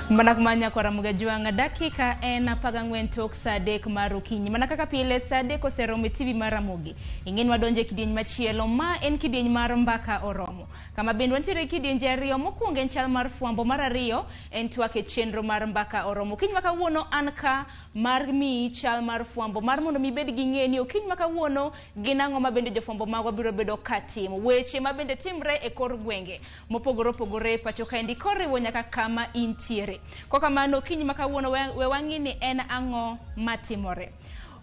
Mana kuma nyakwara Mugajwang' dakika en 14 tok saa 3 mar okinyi. Mana kaka pile saa 3 oseromo e TV mar Ramogi. Ing'eni wadonjo e kidieny machielo ma en kidieny mar mbaka oromo. Kama bende wantiere e kidienje ariyo, mokwongo en chal mar fwambo, mar ariyo en twak e chenro mar mbaka oromo. Okinyi ma kawuono an ka mar miyi chal mar fwambo mar mondo mi ibed gi ng'e ni okinyi ma kawuono gin ang'o ma bende jofwambo magwa biro bedo ka timo. Weche ma bende timre e kor gwenge mopogore opogore e pacho kaendi koriwo nyaka kama intiere. Kokamano okinyi ma kawuono we wang'i ni en ang'o matimore.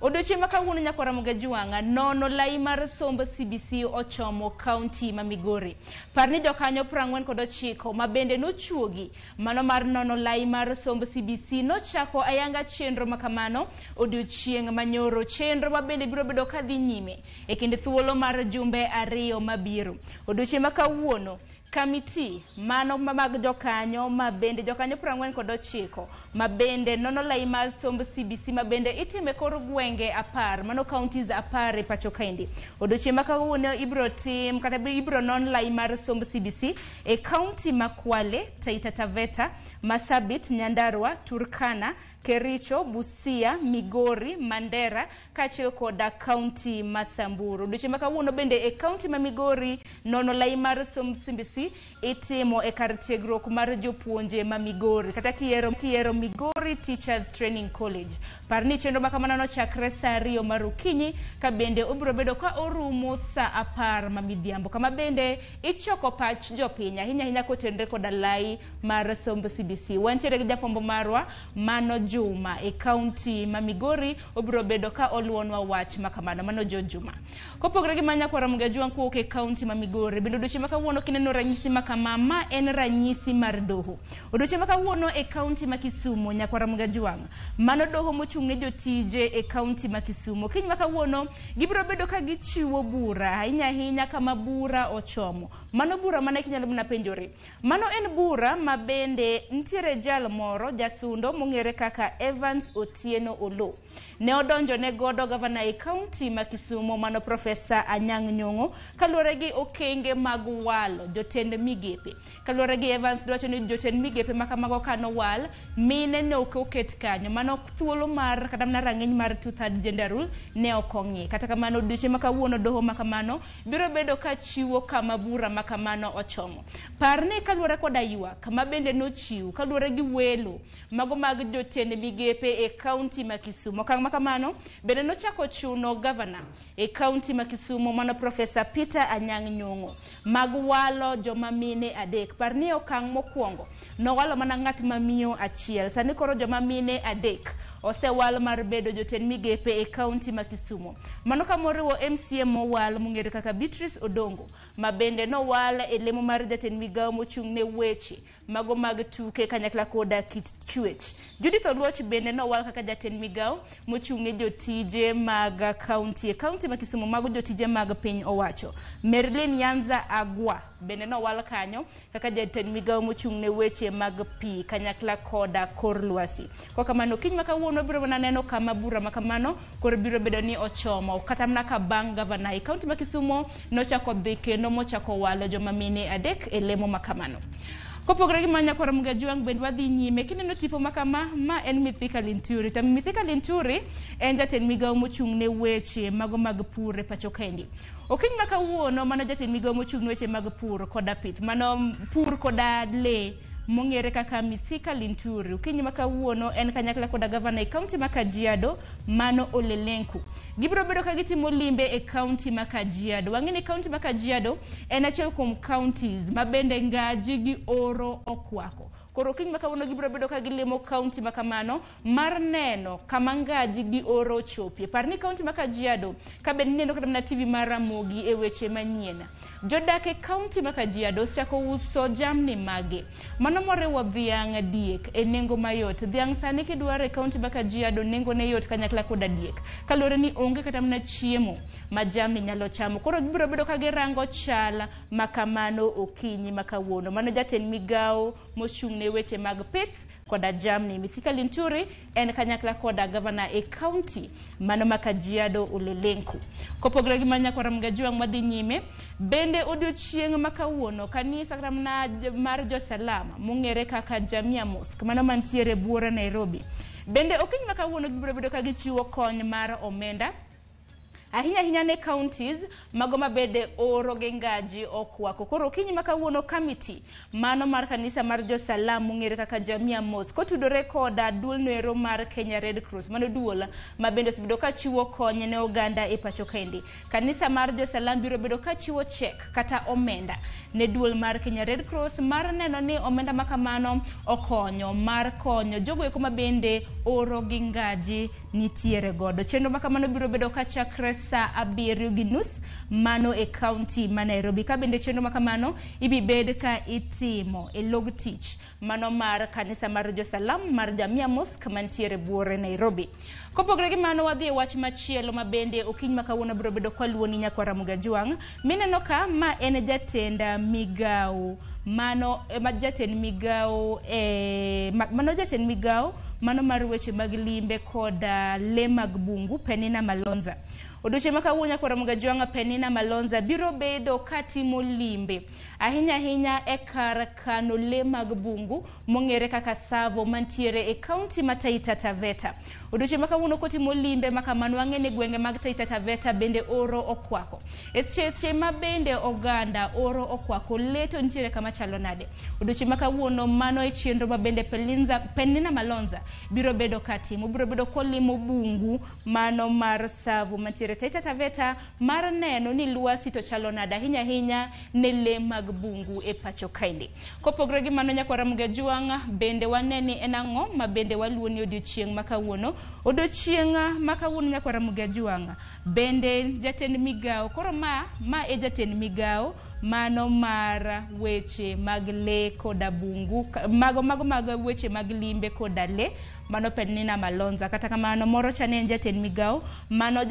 Odiochieng' ma kawuono nyakwara Mugajwang'a nono lai mar somb CBC ochomo kaunti ma Migori. Par ni jokanyo 49 ma bende nochuogi mano mar nono lai mar somb CBC nochako ayanga chenro ma kamano odiochieng' manyoro, chenro ma bende biro bedo ka dhi nyime e kind thuolo mar jumbe 2 mabiro. Odiochieng' ma kawuono kamiti mano mag jokanyo ma bende jokanyo 49 ma bende nono lai mar somb CBC ma bende itime kor gwenge 10, mano counties 10 e pacho kaendi. Odiochieng' ma kawuono ibiro tim kata ibiro non lai mar somb CBC e county ma Kwale, Taita Taveta, Marsabit, Nyandarua, Turkana, Kericho, Busia, Migori, Mandera kaachiel koda kaunti ma Samburu. Odiochieng' ma kawuono bende e kaunti ma Migori nono lai mar somb CBC itimo e kar tiegruok mar jopuonje ma Migori kata kiero Migori Teachers Training College. Par ni chenro ma kamano nochakre saa 2 mar okinyi ka bende obiro bedo ka orumo saa 10 ma midhiambo, kama bende ichoko pach jopiny ahinya ahinya kotenore koda lai mar somb CBC. Wantiere gi jafwambo marwa mano Juma e kaunti ma Migori, obiro bedo ka oluonwa wach ma kamano. Mano Jo Juma. Kopogore gi manya kwara Mugajwang' kowuok e kaunti ma Migori, bende odiochieng' ma kawuono kineno ranyisi ma kama, ma en ranyisi mar doho. Odiochieng' ma kawuono e kaunti ma Kisumu, nyakwara Mugajwang', mano doho mochung' ne jotije e kaunti ma Kisumu. Okinyi ma kawuono gibiro bedo ka gichiwo bura ahinya ahinya kama bura ochomo. Mano bura mane kinyalo mana penjori. Mano en bura ma bende nitiere jal moro jasundo mong'ere kaka Evans Otieno Oloo. Ne odonjo ne godo gavana e kaunti ma Kisumu mano Profesa Anyang' Nyong'o kaluwore gi okenge mag walo jotend migepe. Kaluwore gi Evans dwacho ni jotend migepe ma kamago kanowal, mine ne ok oket kanyo. Mano thuolo mar kata mana rang'iny mar 2/3 gender rule ne ok ong'i. Kata kamano odiochieng' ma kawuono doho ma kamano biro bedo ka chiwo kama bura ma kamano ochomo. Par ni kaluwore koda ywak ma bende nochiw kaluwore gi welo mago mag jotend migepe e kaunti ma Kisumu. Okang' ma kamano bende nochako chuno gavana e kaunti ma Kisumu mano Profesa Peter Anyang' Nyong'o mag walo joma mine 3. Par ni okang' mokwongo nowalo mana ng'at ma miyo achiel. Sani koro joma mine 3 osewal mar bedo jotend migepe e kaunti ma Kisumu. Mano kama oriwo MCA mowal mong'ere kaka Beatrice Odongo ma bende nowal e lemo mar jatend migawo mochung' ne weche mago mag tuke kanyakla koda kit chwech. Judith Oluoch bende nowal kaka jatend migawo mochung' ne jotije mag kaunti e kaunti ma Kisumu mago jotije mag piny owacho. Merlin Yanza Agwa bende nowal kanyo kaka jatend migawo mochung' ne weche mag pi kanyakla koda kor lwasi. Kwa kamano okinyi ma kawuono biro mana neno kama bura ma kamano koro biro bedo ni ochomo kata mana ka bang' gavana e kaunti ma Kisumu nochako dhi kendo mochako walo joma mine 3 e lemo ma kamano. Kopogore gi mano nyakwara Mugajwang' bende wadhi nyime kineno tipo ma kama, ma en Mithika Linturi. To Mithika Linturi en jatend migawo mochung' ne weche mago mag pur e pacho kaendi. Okinyi ma kawuono mano jatend migawo mochung' ne weche mag pur koda pith, mano pur koda lee mong'ere kaka Mithika Linturi. Okinyi ma kawuono en kanyakla koda gavana e kaunti ma Kajiado mano Ole Lenku. Gibiro bedo ka gitimo limbe e kaunti ma Kajiado. Wang'e ni kaunti ma Kajiado en achiel kuom counties ma bende ngaji gi oro okwako. Koro okinyi ma kawuono gibiro bedo ka gilimo kaunti ma kamano mar neno kama ngaji gi oro ochopie. Par ni kaunti ma Kajiado ka bende ineno kata mana TV mar Ramogi e weche manyien. Jodak e kaunti ma Kajiado osechako uso jamni mage. Mano moriwo dhiang' diek e nengo mayot. Dhiang' sani kidwaro e kaunti ma Kajiado nengo ne yot kanyakla koda diek. Kaluwore ni onge kata mana chiemo ma jamni nyalo chamo. Koro gibiro bedo ka girango chal ma kamano okinyi ma kawuono. Mano jatend migawo mochung' ne weche mag pith koda jamni. Mithika Linturi en kanyakla koda gavana e kaunti mano ma Kajiado Ole Lenku. Kopogore gi mano nyakwar Mgajuang' madhi nyime, bende odiochieng' ma kawuono kanisa kata mana mar josalama mong'ere kaka Jamia Mosque mano mantiere buore Nairobi. Bende okinyi ma kawuono gibiro bedo ka gichiwo kony mar omenda ahinya ahinya ne counties mago mabende oro gi ngaji okwako. Koro okinyi ma kawuono committee mano mar kanisa mar josalam mong'ere kaka Jamia Mosque kotudore koda duol noero mar Kenya Red Cross, mano duol ma bende osebedo ka chiwo kony ne oganda e pacho kaendi. Kanisa mar josalam biro bedo ka chiwo cheque kata omenda ne duol mar Kenya Red Cross mar neno ni omenda ma kamano okonyo mar konyo jogo eko ma bende oro gi ngaji nitiere godo. Chenro ma kamano biro bedo ka chakre saa 7:30 mano e kaunti ma Nairobi. Ka bende chenro ma kamano ibi bed ka itimo e log tich mano mar kanisa mar josalam mar Jamia Mosque mantiere buore Nairobi. Kopogore gi mano wadhi e wach machielo ma bende okinyi ma kawuono biro bedo kwaluoni nyakwar Ramogi Ajwang'. Mineno ka ma en jatend migawo mano ma jatend migawo mano jatend migawo mano mar weche mag limbe kod le mag bungu Penina Malonza. Odiochieng' ma kawuono nyakwar Ramogi Ajwang' Penina Malonza biro bedo katimo limbe ahinya ahinya e kar kano le mag bungu mong'ere kaka Tsavo mantiere e kaunti ma Taita Taveta. Odiochieng' ma kawuono kotimo limbe ma kamano wang'e ni gwenge mag Taita Taveta bende oro okwako. E seche ma bende oganda oro okwako le to nitiere kama chalo nade. Odiochieng' ma kawuono mano e chenro ma bende Penina Malonza biro bedo katimo. Biro bedo kolimo bungu mano mar Tsavo mantiere Taita Taveta mar neno ni lwasi to chalo nade ahinya ahinya ne le mag bungu e pacho kaendi. Kopogore gi mano nyakwar Ramogi Ajwang' bende wane ni en ang'o ma bende waluwo ni odiochieng' ma kawuono. Odiochieng' ma kawuono nyakwar Ramogi Ajwang' bende jatend migawo koro ma e jatend migawo mano mar weche mag le koda bungu mago mag weche mag limbe koda le mano Penina Malonza. Kata kamano moro cha ne en jatend migawo mano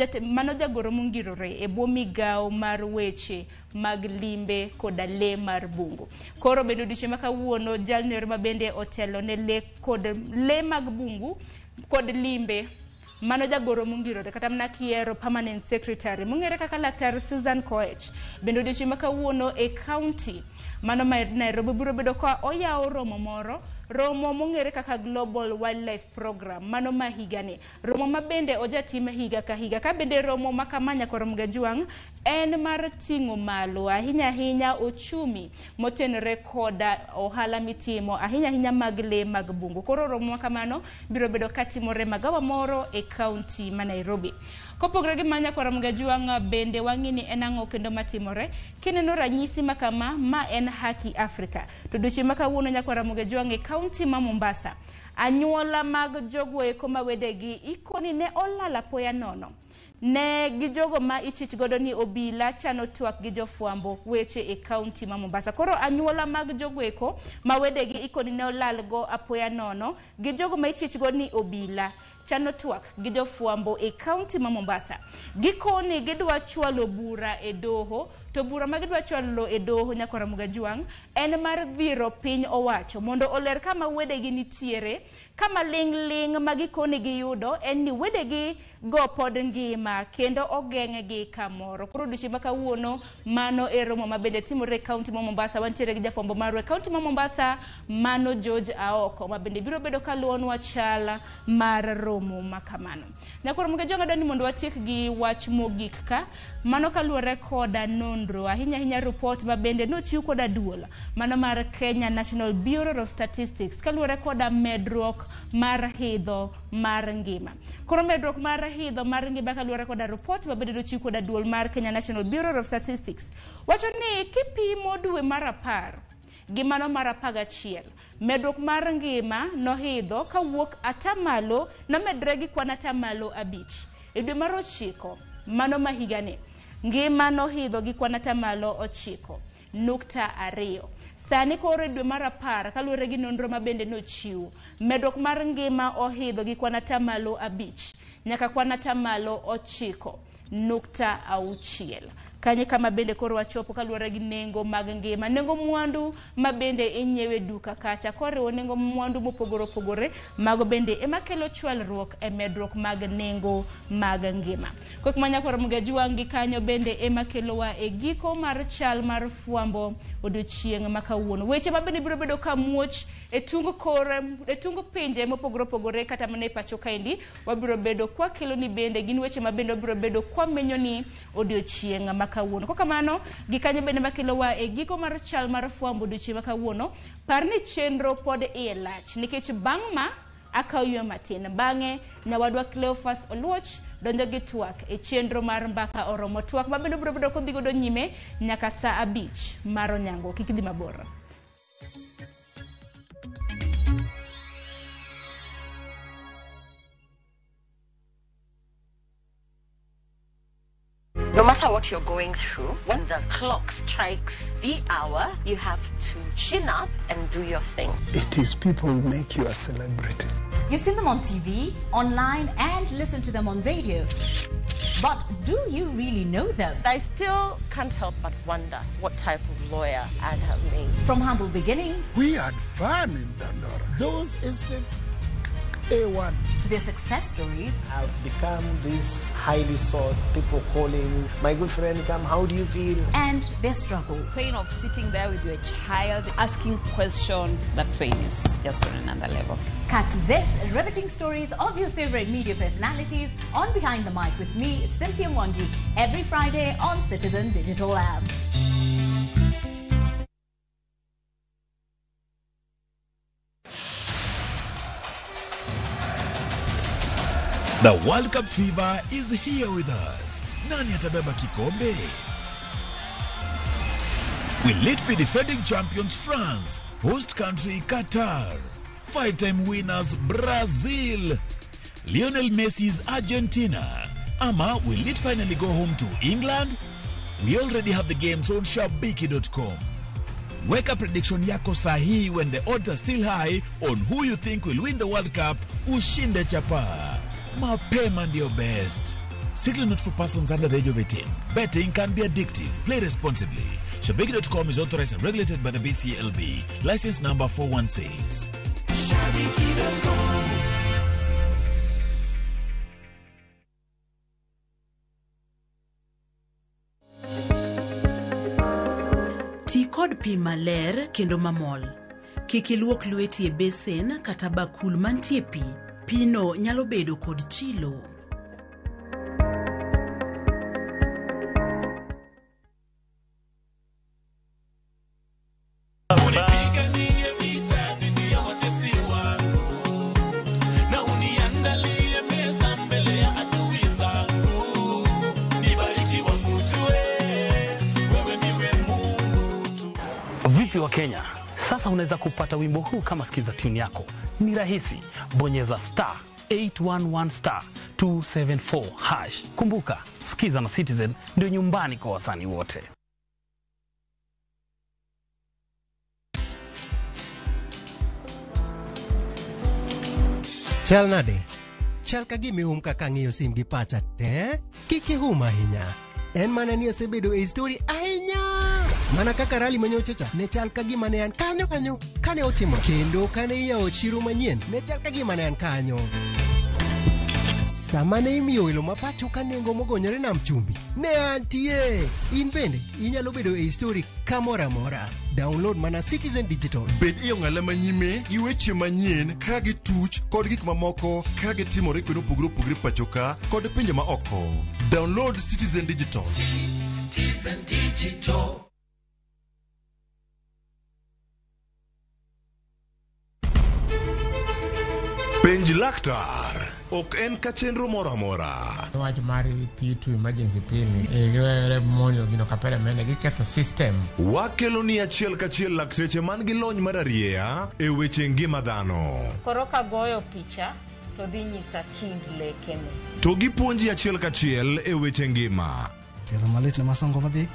jagoro mongirore e bwo migawo mar weche mag limbe koda le mar bungu. Koro bende odiochieng' ma kawuono jalno ero ma bende otelo ne le kod le mag bungu kod limbe mano jagoro mongirore kata mana kiero permanent secretary mong'ere kaka Laktar Susan Koech. Bende odiochieng' ma kawuono e kaunti mano ma Nairobi biro bedo ka oyawo romo moro, romo mong'ere kaka Global Wildlife Program mano ma higani, romo ma bende ojatim higa ka higa. Ka bende romo ma kama nyakwar Ramogi Ajwang' en mar ting'o malo ahinya ahinya ochumi motenore koda ohala mitimo ahinya ahinya mag le mag bungu. Koro romo ma kamano biro bedo katimore magawa moro e kaunti ma Nairobi. Kopogore gi mano nyakwar Ramogi Ajwang' bende wang'e ni en ang'o kendo matimore. Kineno ranyisi ma kama ma en Haki Africa. To odiochieng' ma kawuono nyakwar Ramogi Ajwang' e kaunti ma Mombasa, anyuola mag jogo eko ma wedegi ikoni ne olal apoya nono ne gi jogo ma ichich godo ni obila chano twak gi jofwambo weche e kaunti ma Mombasa. Koro anyuola mag jogo eko ma wedegi ikoni ne olal go apoya nono gi jogo ma ichich godo ni obila chano twak gi jofwambo e kaunti ma Mombasa. Gikoni gidwa chwalo bura e doho, to bura ma gidwa chwalo e doho nyakwar Ramogi Ajwang' en mar dhiro piny owacho mondo oler kama wedegi nitiere, kama ling' ling' ma gikoni giyudo en ni wedegi go pod ngima kendo ogeng'gi kamoro. Koro odiochieng' ma kawuono mano e romo ma bende timore e kaunti ma Mombasa. Wantiere gi jafwambo marwa e kaunti ma Mombasa mano George Aoko ma bende biro bedo kaluwonwa chal mar romo ma kamano. Nyakwar Ramogi Ajwang' adwa ni mondo watiek gi wach mogik ka mano kaluwore koda nonro ahinya ahinya report ma bende nochiw koda duol mano mar Kenya National Bureau of Statistics kaluwore koda medruok mar hidho mar ngima. Koro medruok mar hidho mar ngima kaluwore koda report ma bende nochiw koda duol mar Kenya National Bureau of Statistics wacho ni kipimo dwe mar 10 gi mano mar 11 medruok mar ngima nohidho kawuok atamalo nomedre gi kwan atamalo 5. E dwe mar 9 mano ma higani ngima nohidho gi kwan atamalo 9.2. Sani koro e dwe mar 10 kaluwore gi nonro ma bende nochiw, medruok mar ngima ohidho gi kwan atamalo 5 nyaka kwan atamalo 9.6. Kanye kama bende koro wachopo kaluwore gi nengo mag ngima, nengo mwandu ma bende inyiewe duka kacha koriwo nengo mwandu mopogore opogore, mago bende ema kelo chwalruok e medruok mag nengo mag ngima. Kok manyakoro Mgajwang' gi kanyo bende ema kelowa e giko mar chal mar fwambo odiochieng' ma kawuono. Weche ma bende biro bedo ka muoch e tung kor e tung pinje mopogore opogore kata mana e pacho kaendi wabiro bedo kwakelo ni bende gin weche ma bende wabiro bedo kwamenyo ni odiochieng' ma kawuono. Kokamano gi kanyo bende makelowa e giko mar chal mar fwambo odiochieng' ma kawuono, par ni chenro pod iye lach nikech bang' ma akaw ywe matin. Bang'e nyawadwa Cleophas Oluoch donjo gi twak e chenro mar Mbaka Oromo. Twak ma bende biro bedo kodhi godo nyime nyaka saa 5 mar onyango. Kik idhi mabor. No matter what you're going through, when the clock strikes the hour, you have to chin up and do your thing. It is people who make you a celebrity. You've seen them on TV, online, and listen to them on radio. But do you really know them? I still can't help but wonder what type of lawyer I'd have made. From humble beginnings. We had fun in Dandora. Those estates, A1. To their success stories. I've become this highly sought, people calling, my good friend, come, how do you feel? And their struggle. Pain of sitting there with your child, asking questions, that pain is just on another level. Catch this riveting stories of your favorite media personalities on Behind the Mic with me, Cynthia Mwangi, every Friday on Citizen Digital App. The World Cup fever is here with us. Nani atabeba kikombe? Will it be defending champions France, host country Qatar, five-time winners Brazil, Lionel Messi's Argentina, ama will it finally go home to England? We already have the games on Shabiki.com. Weka prediction yako sahihi when the odds are still high on who you think will win the World Cup. Ushinde chapa. Mapema ndio best. Strictly not for persons under the age of 18. Betting can be addictive. Play responsibly. Shabiki.com is authorized and regulated by the BCLB. License number 416. Shabiki.com. Ti kod pi maler kendo mamol. Kik iluok lweti e besen kata bakul mantie pi. Pino nyalo bedo kod chilo. Unipiganie vita dhidi ya watesi wangu, na uniandalie meza mbele ya adui zangu. Nibariki wakujue, wewe ndiwe Mungu tu. Vipi wa Kenya? Sasa unaweza kupata wimbo huu kama skiza tune yako. Ni rahisi. Bonyeza star 811 star 274 hash. Kumbuka, Skiza na Citizen ndio nyumbani kwa wasanii wote. Chal nade? Chal ka gima ihum kaka ang'iyo sim gi pacha te? Kik ihum ahinya. En mana ni asebedo e story ahinya. Mana kaka rally manyocha cha ne chal ka gima ne an kanyo kanyo kane otimo kendo kane iyawo chiro manyien ne chal ka gima ne an kanyo. Sama ne imiyo welo ma pacho ka nengo mogonyore nam chumbi ne antie. In bende inyalo bedo e story kamoro amora. Download mana Citizen Digital. Bed e ong'ala manyime gi weche manyien ka gituch kod gik mamoko ka gitimore kuonde mopogore opogore pacho ka kod pinje ma oko. Download Citizen Digital. Citizen Digital. Penj laktar ok en ka chenro moro amora. Wach mar P2 emergency P ni giwere monjo gino kapere mende giketho system. Wakelo ni achiel kachiel lakteche man gi lony mar arieya e weche ngima dhano. Koro kagoyo picha to dhi nyisa kind lekene. To gipuonji achiel kachiel e weche ngima. Tielo malit ne Masongo madhi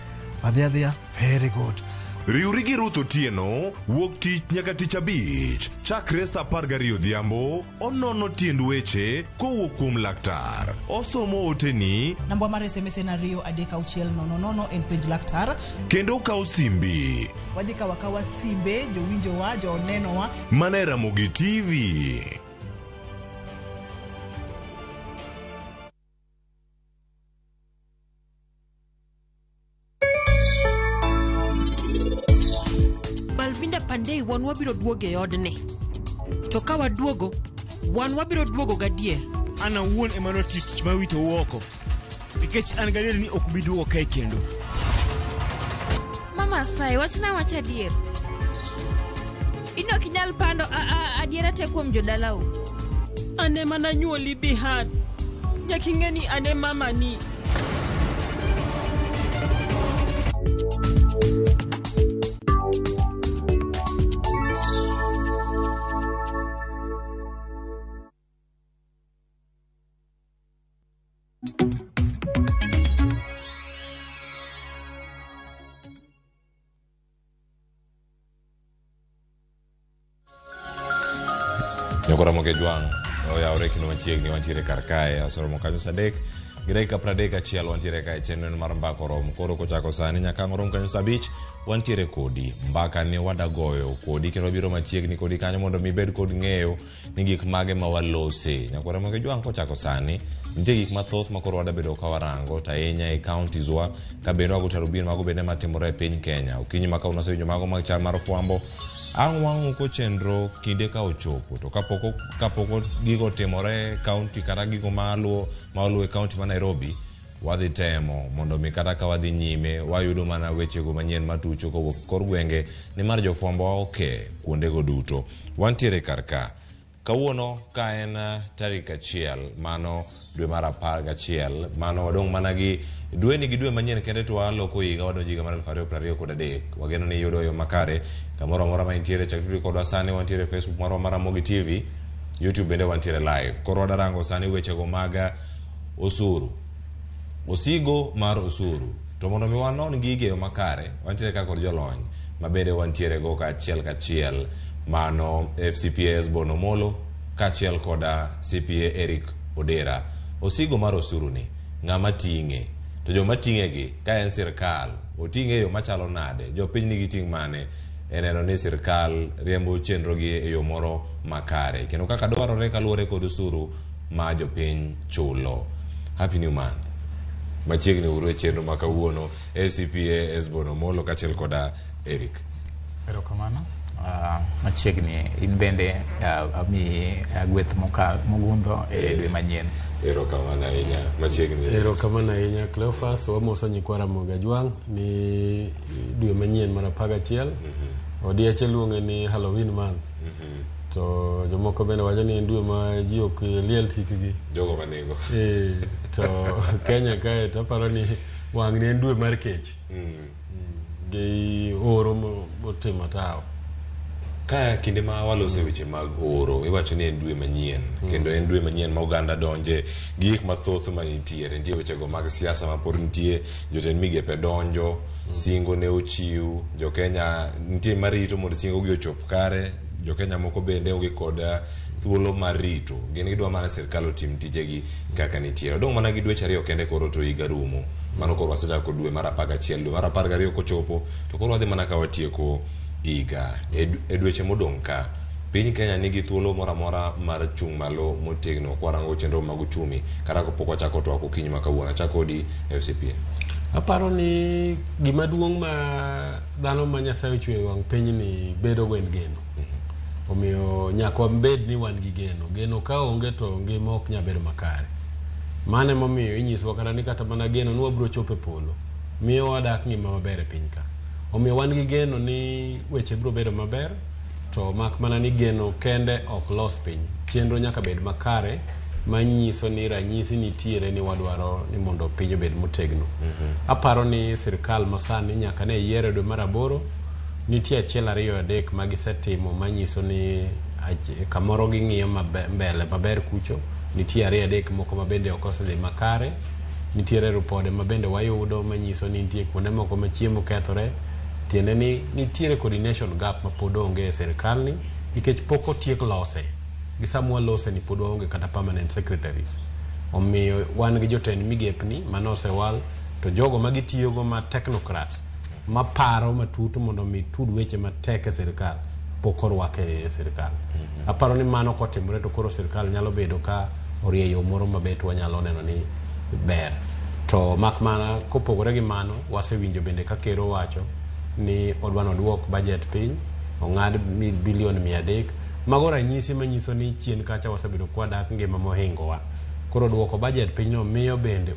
adhi adhiya. Very good. Riwri gi Ruth Otieno wuok tich nyaka tich abich chakre saa 12 odhiambo onono tiend weche kowuok kuom laktar. Osomo oteni Namba mar SMS en 2 3 6 0 0 en penj laktar. kendo okawo simbi. Wadhi kawo akawa simbe jowinjowa, jonenowa. Mana e Ramogi TV. Balvinda Pandey wan wabiro duogo e odni. To ka waduogo, wan wabiro duogo gadier. An awuon ema notiyo tich mar witou oko nikech an gadier ni ok ubi duogo kae kendo. Mama Asai, wachna wach adier. In ok inyal pando adiera te kuom jodalau. An ema nanyuoli Bihar. Nyaka ing'e ni an e mamani. Nyakora Ramogi Jwang' oyawore kendo machiegni wantiere kar kae oseromo kanyo saa 3 gi dakika 31 wantiere kae chenro mar mbaka oromo koro kochako sani nyaka ang' orom kanyo saa 5 wantiere kodi mbaka ni wadagoyo kodi kendo wabiro machiegni kodi kanyo mondo mi ibed kod ng'eyo ni gik mage ma walose. Nyakora Ramogi Jwang' kochako sani nitie gik mathoth ma koro wadabedo ka warango to ahinya e counties wa ka bende wago tarubin mago bende matimore e piny Kenya. Okinyi ma kawuono wasewinjo mago mag chal mar fwambo ang' wang'uko chenro kinde ka ochopo to kapok gigo otimore e county kata gigo maluwo e county ma Nairobi wadhi temo mondo mi kata ka wadhi nyime wayudo mana wechego manyien matucho kowuok e kor gwenge nimar jofwambo oke kuondego duto. Wantiere kar ka kawuono ka en tarik 1 mano dwe mar 11 mano wadong' mana gi dweni gi dwe manyien kende to waloko higa wadonjo higa mar 2023. Wageno ni iyudo yo makare kamoro amora ma intiere. Chak tudri kodwa sani, wantiere e Facebook marwa mar Ramogi TV, YouTube bende wantiere live. Koro wadarango sani wechego mag osuru, osigo mar osuru. To mondo mi wanon gigi e yo makare, wantiere ka kod jolony ma bende wantiere go kaachiel kachiel, mano FCPA Esbon Omolo kaachiel koda CPA Eric Odera. Osigo mar osuru ni ng'ama ting'e? To joma ting'e gi ka en sirkal oting'e e yo machalo nade? Jopiny nigi ting' mane e neno ni sirkal riembo chenro gi e yo moro makare kendo kaka dwarore kaluwore kod osuru ma jopiny chulo. Happy New Month. Machiegni uru e chenro ma kawuono FCPA Esbon Omolo kaachiel koda Eric. Erokamano. Machiegni in bende amiyi gweth mogundho e dwe manyien. Erokamano ahinya. Machiegni. Erokamano ahinya Cleophas, wamoso nyikwa Ramogi Ajwang' ni dwe manyien mar 11. Odieche luonge ni Halloween month. To jomoko bende wacho ni en dwe ma ji ok liel tikgi. Jogo manego. To Kenya kae to aparo ni wang' ni en dwe mar kech. Gi oro motimo tawo. Ka kinde ma waloso weche mag oro, iwacho ni en dwe manyien, kendo en dwe manyien ma oganda donje gi gik mathoth ma nitiere. Nitie wechego mag siasa ma pod nitie, jotend migepe donjo, singo ne ochiw, jo Kenya nitie marito mondo singo gi ochop kare, jo Kenya moko bende onge kod thuolo mar rito. Gin gidwa mana sirkal otim tijegi kaka nitie. Odong' mana gi dweche 2 kende koro to higa rumo. Mano koro wasechako dwe mar 11, dwe mar 12 kochopo to koro wadhi mana ka watieko higa. E dweche modong' ka, piny Kenya nigi thuolo moro amora mar chung' malo motegno kwarango chenro mag uchumi kata kapok wachako twak okinyi ma kawuono. Achako kodi FCPA. Aparo ni gima duong' ma dhano ma Nyasaye ochweyo e wang' pinyni bedo go en geno. Omiyo nyaka wabed ni wan gi geno. Geno ka onge to ngima ok nyal bedo makare. Mano emomiyo inyisowa kata ni kata mana geno ni wabiro chopo e polo miyo wadak ngima maber e piny ka. Omiyo wan gi geno ni weche biro bedo maber to mak mana ni geno kende ok los piny. Chenro nyaka bed makare manyiso ni ranyisi nitiere ni wadwaro ni mondo piny obed motegno. Aparo ni sirkal masani nyaka ne yier e dwe mar 8 nitie 1 2 3 ma gisetimo manyiso ni kamoro ging'iyo mbele maber kucho. Nitie 2 3 moko ma bende ok osedhi makare. Nitiere ripode ma bende wayudo manyiso ni nitie kuonde moko ma chiemo kethore. Tiende ni nitiere coordination gap ma pod onge e sirkal ni nikech pok otiek lose. Gi sama walose ni pod waonge kata permanent secretaries. Omiyo wan gi jotend migepni mane osewal to jogo ma gitiyogo ma technocrats maparo matut mondo mi tud weche matek e sirkal pok orwak e sirkal. Aparo ni mano kotimore to koro sirkal nyalo bedo ka orie yo moro mabet wanyalo neno ni ber. To mak mana kopogore gi mano, wasewinjo bende ka ker owacho ni odwa noduok budget piny, ong'ad bilion 300. Mago ranyisi manyiso ni chien kacha wasebedo kwadak ngima mohingowa. Koro duoko budget piny no miyo bende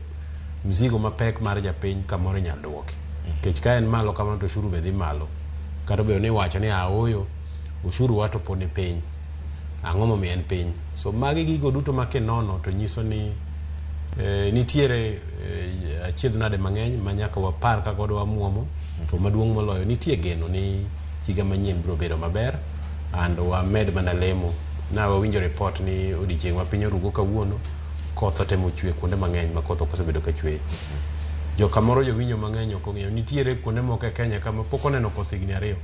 mzigo mapek mar japiny kamoro inyalo duoki. Nikech ka en malo kamano to ushuru be dhi malo. Kata obedo ni iwacho ni ooyo, ushuru wa to pod ni piny. Ang'o momiyo en piny? So magi gigo duto ma kinono to nyiso ni nitiere achiedh nade mang'eny ma nyaka wapar kaka wadwa muomo. To maduong' moloyo nitie geno ni higa manyien biro bedo maber and wamed mana lemo. Na wawinjo report ni odiochieng' ma piny orugo kawuono koth otemo chwe kuonde mang'eny ma koth ok osebedo ka chwe. Jo kamoro jowinjo mang'eny ok ong'eyo nitiere kuonde moko e Kenya kama pok oneno koth higni 2.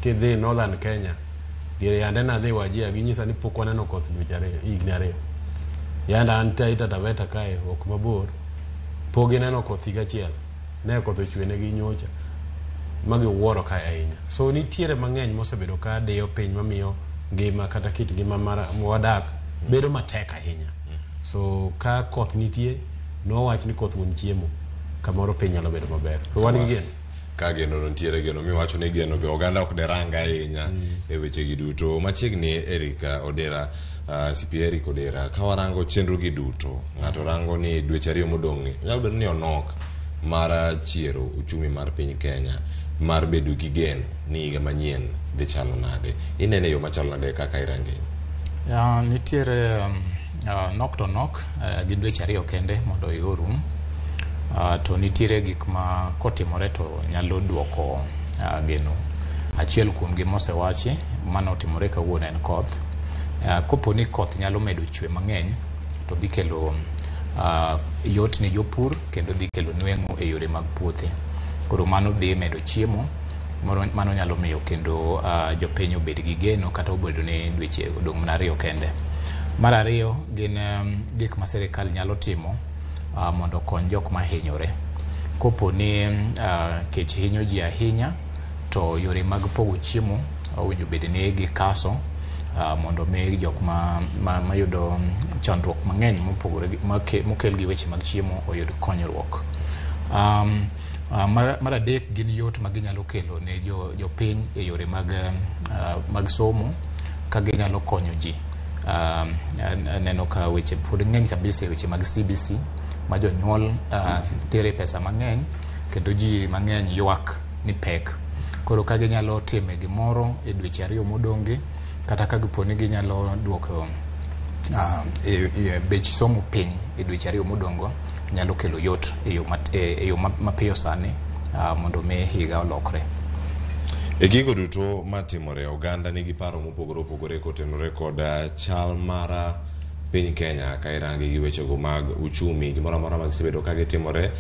Kidhi Northern Kenya, diere yande nadhi Wajir ginyisa ni pok waneno koth dweche 2, higni 2. Yande an Taita Taveta kae ok mabor, pok gineno koth higa achiel. Ne koth ochwe negi nyocha ma giwuoro kae ahinya. So nitiere mang'eny mosebedo ka diyo piny mamiyo ngima kata kit ngima mar wadak bedo matek ahinya. So ka koth nitie, nowach ni koth wuon chiemo, kamoro piny nyalo bedo maber. To wan gi geno. Ka geno nitiere, geno miwacho ni geno be oganda ok derang ahinya e weche gi duto. Machiegni Eric Odera, CP Eric Odera, ka warango chenro gi duto, ng'ato rango ni dweche 2 modong' nyalo bedo ni onok mar chiero uchumi mar piny Kenya, mar bedo gi geno ni higa manyien dhi chalo nade. Inene yo machalo nade kaka irange? Nitiere nok to nok gi dweche 2 kende mondo iorum. To nitiere gik ma kotimore to nyalo duoko geno. Achiel kuom gi mosewachi mano otimore kawuono en koth. Kopo ni koth nyalo medo chwe mang'eny to dhi kelo yot ne jopur kendo dhi kelo nweng'o e yore mag puothe. Koro mano dhi medo chiemo, mano nyalo miyo kendo jopiny obed gi geno kata obedo ni dweche odong' mana 2 kende. Mar ariyo gin gik ma sirikal nyalo timo mondo okony jok ma hinyore. Kopo ni kech hinyo ji ahinya to yore mag pogo chiemo owinjo bed ni gikaso mondo mi jok mayudo chandruok mang'eny mopogore mokel gi weche mag chiemo oyud konyruok. Mar adek gin yot ma ginyalo kelo ne jopiny e yore mag somo ka ginyalo konyo ji. Aneno ka weche pod ng'eny kabisa e weche mag CBC ma jonyuol tere pesa mang'eny kendo ji mang'eny ywak ni pek. Koro ka ginyalo time gimoro e dweche 2 modong'gi kata ka gipo ni ginyalo duoko bech somo piny e dweche 2 modong'go nyalo kelo yot e yo mapiyo sani mondo mi higa olokre. E gigo duto matimore, oganda nigi paro mopogore opogore kotenore kod chal mar piny Kenya ka irange gi wechego mag uchumi, gimoro amora ma gisebedo ka gitimore.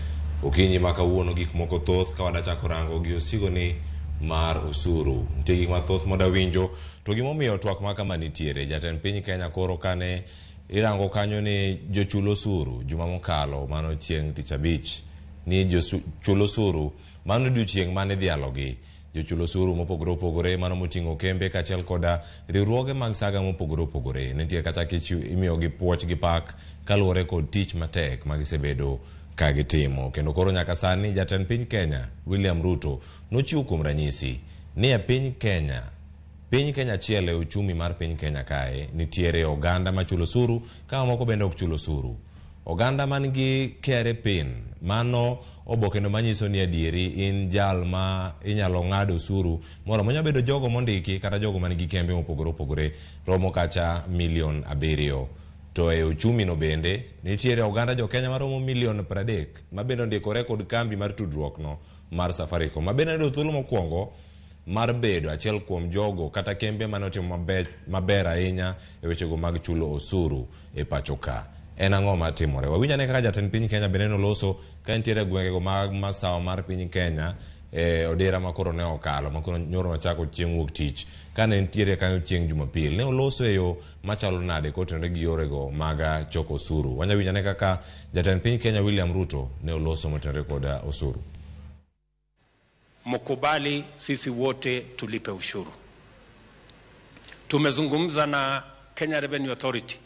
Okinyi ma kawuono gik moko thoth ka wadachako rango gi osigo ni mar osuru. Nitie gik mathoth modawinjo to gimomiyo twak ma kama nitiere. Jatend piny Kenya koro kane irango kanyo ni jochul osuru juma mokalo, mano chieng' tich abich, ni jochul osuru mano odiochieng' mane idhialogi. Jochul osuru mopogore opogore mano moting'o kembe kaachiel koda riwruoge mag saga mopogore opogore. Nitie kata imiyogi puoch gi pak kaluwore kod tich matek ma gisebedo ka gitimo. Kendo koro nyaka sani jatend piny Kenya William Ruto nochiwo kuom ranyisi ni e piny Kenya achiel e uchumi mar piny Kenya kae nitiere oganda machulo osuru ka mamoko bende ok chul osuru. Oganda man gi KRA PIN mano obokeno manyiso ni adieri in jal ma inyalo ng'ad osuru moro manyalo bedo jogo mondiki kata jogo man gi kembe mopogore opogore romo kacha milion 7. To e uchumi no bende nitiere oganda jo Kenya maromo milion 30 ma bende ondikore kod kambi mar tudruok no mar Safaricom ma bende oyudo thuolo mokwongo mar bedo achiel kuom jogo kata kembe mane otimo maber ahinya e wechego mag chulo osuru e pacho ka. En ang'o matimore? Wawinj ane kaka jatend piny Kenya bende noloso ka nitiere e gwengego mag masawa mar piny Kenya e odira ma koro ne okalo ma koro nyoro wachako chieng' wuok tich kane nitiere kanyo chieng' Jumapil ne oloso e yo machalo nade kotenore gi yorego mag choko osuru. Wanya winjo ane kaka jatend piny Kenya William Ruto ne oloso motenore kod osuru. Mkubali sisi wote tulipe ushuru. Tumezungumza na Kenya Revenue Authority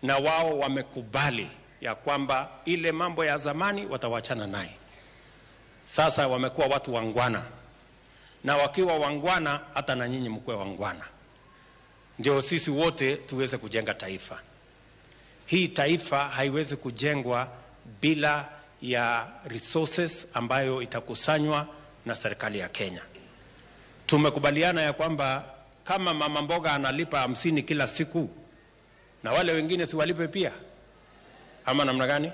na wao wamekubali ya kwamba ile mambo ya zamani watawachana naye. Sasa wamekuwa watu wangwana, na wakiwa wangwana, hata na nyinyi mkuwe wangwana, ndio sisi wote tuweze kujenga taifa. Hii taifa haiwezi kujengwa bila ya resources ambayo itakusanywa na serikali ya Kenya. Tumekubaliana ya kwamba kama mama mboga analipa 50 kila siku, na wale wengine si walipe pia, ama namna gani?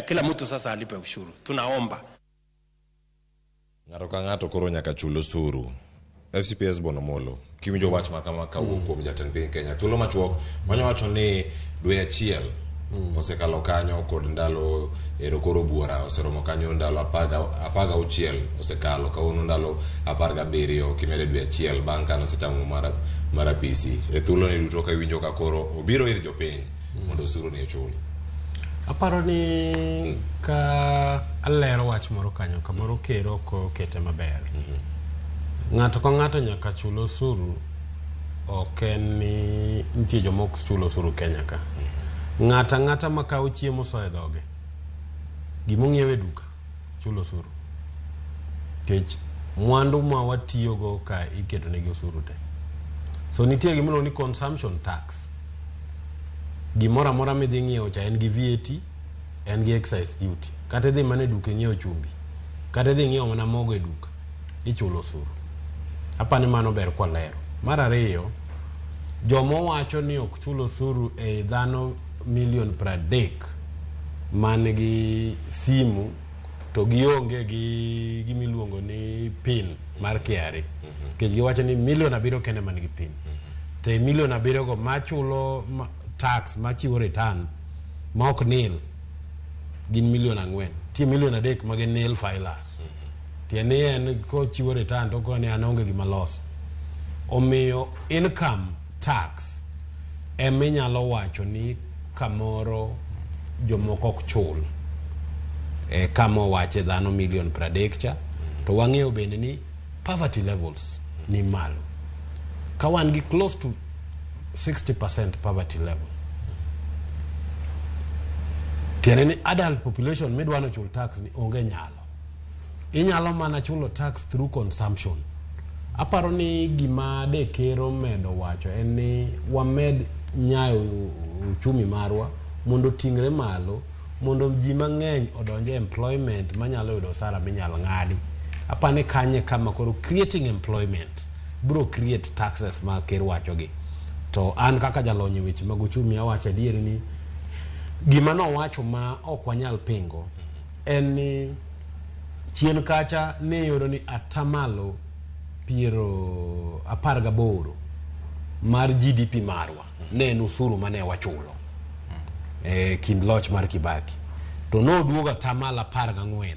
Kila mtu sasa alipe ushuru. Tunaomba ng'ato ka ng'ato koro nyaka chul osuru. FCPS Bonomolo, kiwinjo wach ma kama kawuok kuom jatend piny Kenya, thuolo machuok manyo wacho ni dwe achiel osekalo kanyo kod ndalo ero koro buora oseromo kanyo ndalo 16 osekalo kawuono ndalo 17 kimede dwe achiel bang' kane osechamo mar apisi. E thuolo ni duto ka iwinjo ka koro obiro ir jopiny mondo osuru ni ochul. Aparo ni ka alero wach moro kanyo kamoro ker ok okete maber. Ng'ato ka ng'ato nyaka chul osuru, ok en ni nitie joma ok chul osuru Kenya ka. Ng'ato ang'ata makawo chiemo soyo e dhoge, gimong'iew e duka chulo osuru. Nikech mwandu ma watiyogo ka iketo negi osuru te. So nitie gima iluongo ni consumption tax. Gimoro amora midhi ng'iewo cha en gi VAT, en gi excise duty. Kata idhi mana e duka ing'iewo chumbi, kata idhi ng'iewo mana mogo e duka, ichulo osuru. Apani mano ber kwalero. Mar ariyo, joma wacho ni ok chul osuru e dhano milion 30 man gi simu to gionge gi gimiluongo ni PIN mar KRA. Nikech giwacho ni milion 7 kende man gi PIN. To e milion 7 go machulo tax machiwo return ma ok nil gin milion 4. Nitie milion 3 ma gin nil filers. Tiende ni en kochiwo return to okoni an aonge gima loso. Omiyo income tax ema inyalo wacho ni kamoro jomoko ok chul. Kama owache dhano milion 30 cha, to wang'eyo bende ni poverty levels ni malo. Ka wan gi close to 60% poverty level. Tiende ni adult population midwa ni ochul tax ni onge nyalo. Inyalo mana chulo tax through consumption. Aparo ni gima de ker omedo wacho en ni wamed nyayo uchumi marwa mondo oting're malo, mondo ji mang'eny odonje employment manyalo yudo osara minyalo ng'adi. Apani kanye kama koro creating employment bro create taxes ma ker wachogi. To an kaka jalony e weche mag uchumi awacho adieri ni gima nowacho ma ok wanyal pingo en ni chien kacha ne iyudo ni atamalo 18 mar GDP marwa ne en osuru mane wachulo e kind loch mar Kibaki, to noduogo atamalo 14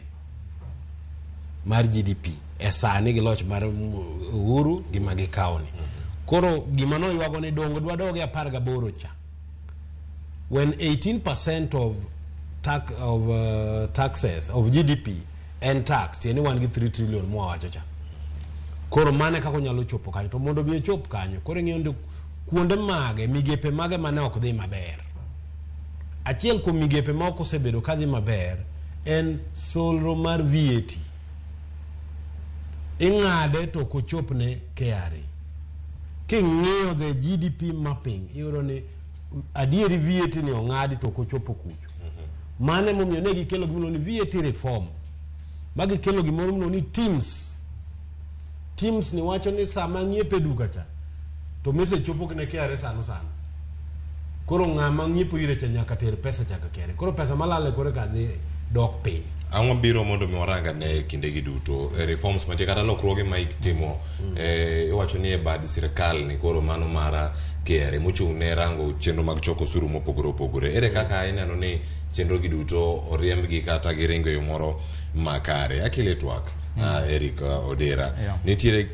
mar GDP e sani gi loch mar Uhuru gi ma gikawoni. Koro gima noywago ni dongo dwadoge 18 cha, when 18% of taxes of GDP en tax, tiende ni wan gi 3 trillion mwawacho cha. Koro mane kaka onyalo chopo kanyo, to mondo mi ochop kanyo koro ing'iyo ni kuonde mage, migepe mage mane ok dhi maber. Achiel kuom migepe ma ok osebedo kadhi maber en solro mar VAT. Ing'ade to ok ochop ne KRA. King'iyo the GDP mapping, iyudo ni adieri VAT ni ong'adi to ok ochopo kucho. Mano emomiyo ne gikelo gimiluongo ni VAT reform, ma gikelo gimoro miluongo ni TIMS. TIMS ni wacho ni sama ng'iepo e duka cha to message chopo ne KRA sano sano. Koro ng'ama ng'iepo ire cha nyaka ter pesa cha ka KRA. Koro pesa malal e kore ka dhi dok piny. Ang'o biro mondo mi warang ane kindegi duto reforms mantie kata lokruoge ma itimo iwacho ni e bad sirikal ni koro mano mara KRA mochung' ne rango chenro mag choko osuru mopogore opogore. Ere kaka ineno ni chenro gi duto oriembgi kata giringo e yo moro makare. Akele twak Eric Odera. Nitiere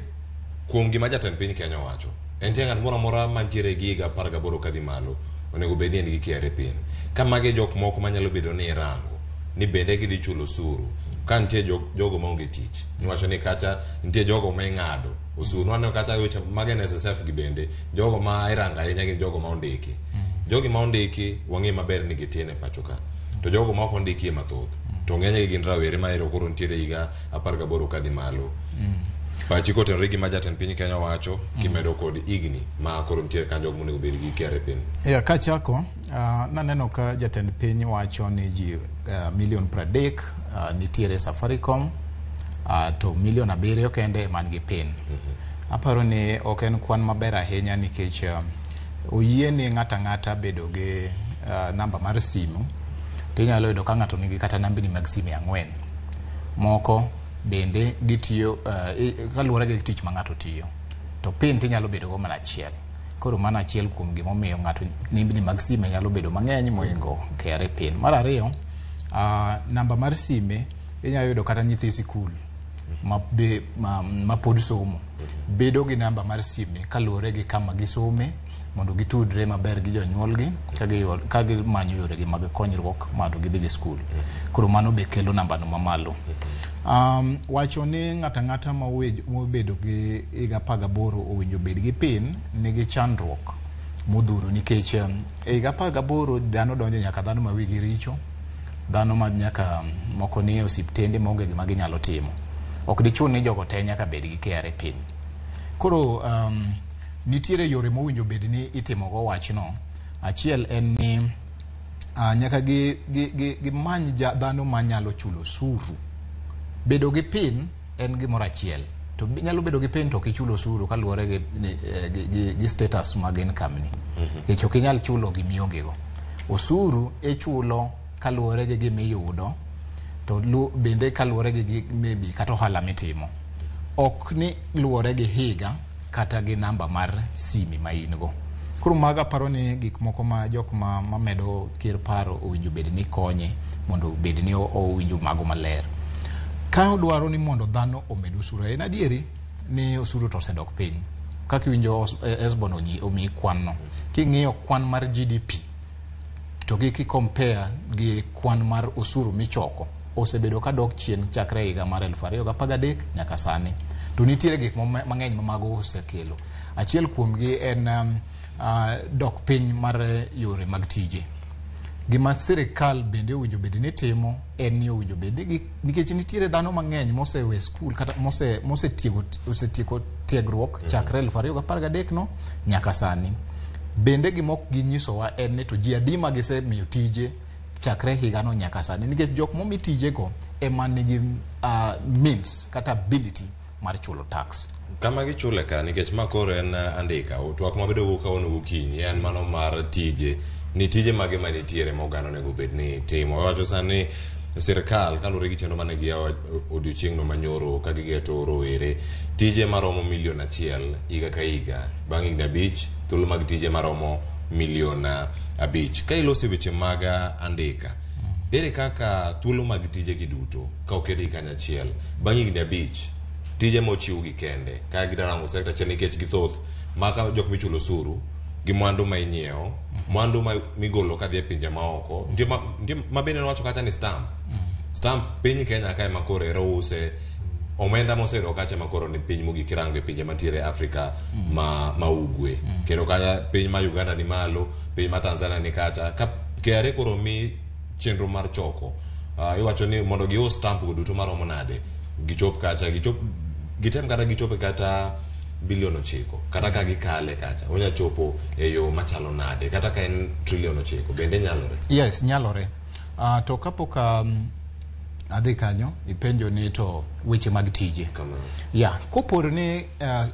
kuom gima jatend piny Kenya owacho, en tie ng'at moro amora mantiere gi higa 18 kadhi malo onego bed ni en gi KRA pin. Ka magi jok moko manyalo bedo ni irango ni bende gidhi chulo osuru ka nitie jogo maonge tich niwacho ni kacha nitie jogo ma ing'ado osuru waneno kacha weche mag NSSF gi bende jogo ma irango ahinya gin jogo ma ondiki. Jogi ma ondiki wang'e maber ni gitin e pacho ka, to jogo ma ok ondiki e mathoth to ng'enygi gin rawere ma ero koro nitiere higa 18 kadhi malo. Pachi kotenore gi ma jatend piny Kenya wacho kimedo kod higni ma koro nitiere kanyo jogo monego bed gi KRA pin. Yeah, kachako naneno ka jatend piny wacho ni ji milion 30 nitiere Safaricom to milion 7 kende man gi pin. Aparo ni ok en kwan maber ahinya nikech oyie ni ng'ato ang'ata bedo gi namba mar simu to inyalo yudo ka ng'ato nigi kata nambni mag simu 4. Moko bende gitiyo kaluwore gi tich ma ng'ato tiyo. To pin tinyalo bedo go mana achiel. Koro mano achiel kuom gimomiyo ng'ato nembni mag sime nyalo bedo mang'eny mohingo KRA pin. Mar ariyo, namba mar sime inyalo yudo kata nyithi sikul ma pod somo bedo gi namba mar sime kaluwore gi kama gisome mondo gitudre maber gi jonyuolgi ka gimanyo yoregi mag konyruok mondo gidhi gi skul. Koro mano be kelo nambano mamalo. Wacho ni ng'ato ang'ata mobedo gi higa 18 owinjo bed gi pin nigi chandruok modhuro nikech e higa 18 dhano donjo nyaka dhano ma wigi richo, dhano ma nyaka moko nie osiptende maonge gima ginyalo timo. Ok dichun ni jogo te nyaka bed gi KRA pin. Koro nitiere yore mowinjo bed ni itimogo wachno. Achiel en ni nyaka gimany dhano manyalo chulo osuru. Bedo gi pin en gimoro achiel, to nyalo bedo gi pin to ok ichulo osuru kaluwore gi status mag income ni. Nikech ok inyal chulo gimionge go. Osuru ichulo kaluwore gi gimiyudo to bende kaluwore gi maybe kata ohala mitimo. Ok ni luwore gi higa kata gi namba mar simi ma in go. Koro mago aparo ni gik moko ma jok ma medo ker paro owinjo bed ni konye mondo bed ni owinjo mago maler. Ka odwaro ni mondo dhano omed osuru, en adieri ni osuru to osedok piny. Kaka iwinjo Esbon omiyi kwan no. King'iyo kwan mar GDP to gi ki-compare gi kwan mar osuru michoko, osebedo ka dok chien chakre higa mar 2013 nyaka sani. To nitiere gik mang'eny ma mago osekelo. Achiel kuomgi en dok piny mar yore mag tije. Gima sirikal bende owinjo bed ni timo en ni owinjo bed ni nikech nitiere dhano mang'eny mosewe skul kata mosetieko tiegruok chakre 2013 no nyaka sani. Bende gima ok ginyisowa en ni to ji adi ma gisemiyo tije chakre higano nyaka sani, nikech jok momi tijego ema nigi means kata ability mar chulo tax. Kama gichule ka nikech ma koro en andika twak mabedo go kawuono gokinyi en mano mar tije ni tije mage manitiere ma oganda onego bed ni timo. Wawacho sani sirkal kaluwore gi chenro mane giyawo odiochieng'no manyoro ka gigeto rowere tije maromo milion 1 higa ka higa bang' higni 5 thuolo mag tije maromo milion 5. Ka iloso weche mag andika, ere kaka thuolo mag tije gi duto ka oketgi kanyachiel bang' higni 5 tije mochiw gi kende ka gidarango sekta achiel nikech githoth maka jok michulo osuru gi mwandu ma inyiewo, mwandu ma migolo kadhi e pinje maoko. Nitie ma bende nowacho kacha ni stamp. Stamp piny Kenya kae ma koro ero use omenda moseyudo kacha ma koro ni piny mogik kirango e pinje mantiere Afrika ma ugwe. Kendo kacha piny ma Uganda ni malo, piny ma Tanzania ni kacha. Ka KRA koro mi chenro mar choko, iwacho ni mondo gius stamp go duto maromo nade, gichop kacha, gitem kata gichope kata bilion 9 kata ka gikale kacha onya chopo e yo machalo nade kata ka en trilion 9 bende nyalore? Yes, nyalore. To kapok adhi kanyo ipenjo ni to weche mag tije. Ya, kopor ni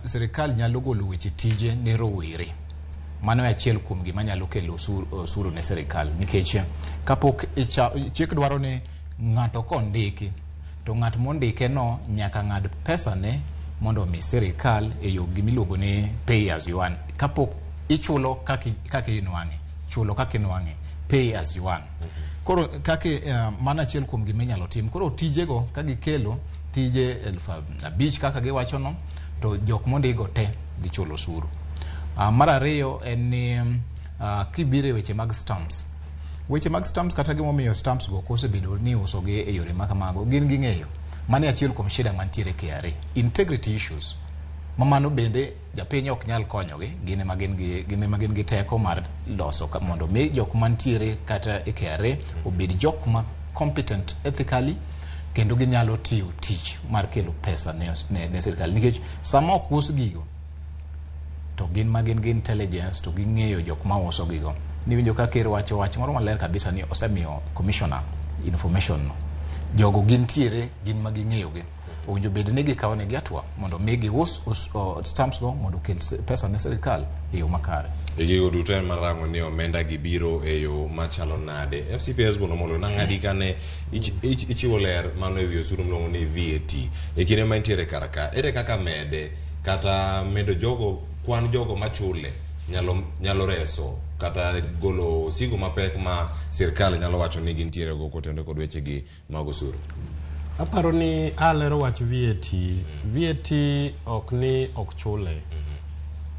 sirikal nyalo golo weche tije ne rowere, mano e achiel kuom gima nyalo kelo osuru ne sirikal, nikech kapok chik dwaro ni ng'ato kondiki to ng'at mondike no nyaka ng'ad pesane mondo omi sirikal e yo gimiluongo ni pay as you earn. Kapok ichulo kaka inwang'e, chulo kaka inwang'e, pay as you earn. Koro kaka mano achiel kuom gima inyalo tim. Koro tijego ka gikelo tije 5,000 kaka giwachono, to jok mondigo te dhi chulo osuru. Mar ariyo en ni kibiro e weche mag stamps, weche mag stamps kata gimomiyo stamps go kosebedo ni iusogi e yore makamago, gin ging'eyo. Mano e achiel kuom shida mantiere KRA. Integrity issues. Ma mano bende japiny ok nyal konyogi, gin ema gin gi, gin ema gin gi teko mar loso mondo mi jok mantiere kata e KRA obed jok ma competent ethically kendo ginyalo tiyo tich mar kelo pesa ne sirkal. Nikech sama ok us gigo, to gin ma gin gi intelligence to ging'eyo jok ma uso gigo. Niwinjo ka ker wacho wach moro maler kabisa ni osemiyo commissioner information no. Jogo gintiere, gin ma ging'eyo gi. Owinjo bed ni gikawo negi hatua mondo mi gius stamps go mondo okel pesa ne sirkal e yo makare. E gigo duto en mar rango ni omenda gi biro e yo machalo nade. FCPS Bono Molo nang'adi kane ichiwo ler mano e wi osuru miluongo ni VAT. E kinde ma intiere kar ka, ere kaka mede kata medo jogo, kwan jogo machule nyalo reso kata golo osigo mapek ma sirkal nyalo wacho ni gintiere go kotenore kod wechegi mag osuru? Aparo ni alero wach VAT. VAT ok ni ok chule.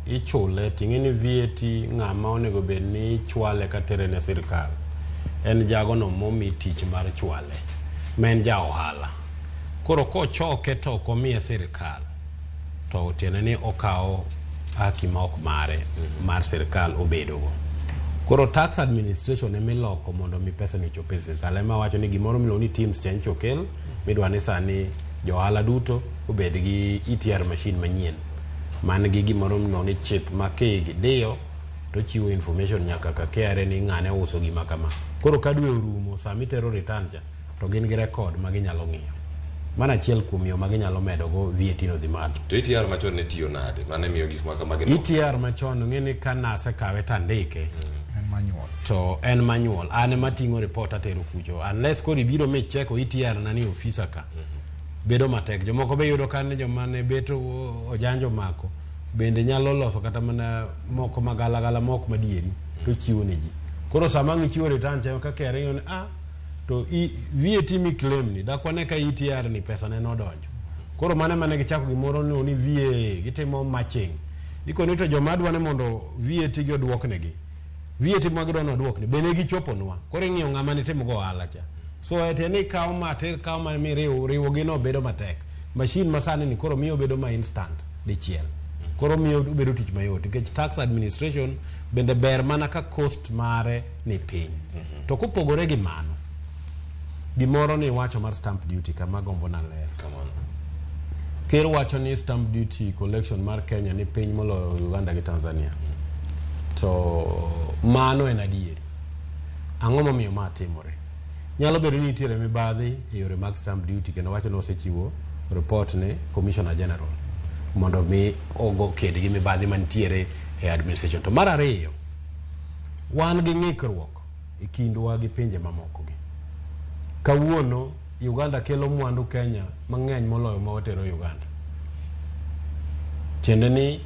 Ichule, ting'e ni VAT ng'ama onego bed ni chwale katere ne sirkal. En jagono momi tich mar chwale, ma en ja ohala. Koro kochoke to ok omiye sirkal, to tiende ni okawo haki ma ok mare mar sirkal obedogo. Koro tax administration ema iloko mondo mi pesa ni ochop e sirkal. Ema wacho ni gimoro miluongo ni TIMS cha nyocha okel, midwa ni sani jo ohala duto obed gi ETR machine manyien man gi gimoro miluongo ni chip ma kidiyo to chiwo information nyaka ka KRA ni ng'ane ouso gima kama. Koro ka dwe orumo sama itero return cha to gin gi record ma ginyalo ng'iyo. Mano achiel kuom yo ma ginyalo medo go VAT no dhi malo. To ETR machon ne tiyo nade? Mane miyo gik ma kamagi no? ETR machon ng'e ni ka nasekawe to andike. En manual. To en manual. An ema ting'o report atero kucho. Unless koro ibiro micheko ETR na ni ofisa ka. Bedo matek. Jomoko be yudo ka ni joma ne bet ojanjo mako bende nyalo loso kata mana moko magalagala mok madieri to chiwo ne ji. Koro sama ang' ichiwo return cha ka KRA ng'iyo ni to VAT mi claim ni dak wane ka ETR ni pesa ne nodonjo. Koro mano ema ne gichako gimoro ni VAA gitimo matching. Ikoni to joma dwa ni mondo VAT gi oduoknegi. VAT ma gidwa ni oduokni be ne gichoponwa. Koro ing'iyo ng'ama nitimo go ohala cha. So ete ni kaw ma ter kaw ma miriw riwo gi no bedo matek. Machine ma sani ni koro miyo bedo ma instant dichiel. Koro miyo bedo tich mayot nikech tax administration bende ber mana ka cost mare ni piny. To kopogore gi mano, gimoro ni wacho mar stamp duty kama gombo na ler. Ker wacho ni stamp duty collection mar Kenya ni piny moloyo Uganda gi Tanzania. To mano en adieri. Ang'o momiyo ma timore? Nyalo bedo ni nitiere mibadhi e yore mag stamp duty kendo wacho ni osechiwo report ne Commissioner General mondo mi ogo ked gi mibadhi mantiere e administration. To mar ariyo, wan gi ng'ikruok e kindwa gi pinje mamoko gi. Kawuono Uganda kelo mwandu Kenya mang'eny moloyo ma watero Uganda. Tiende ni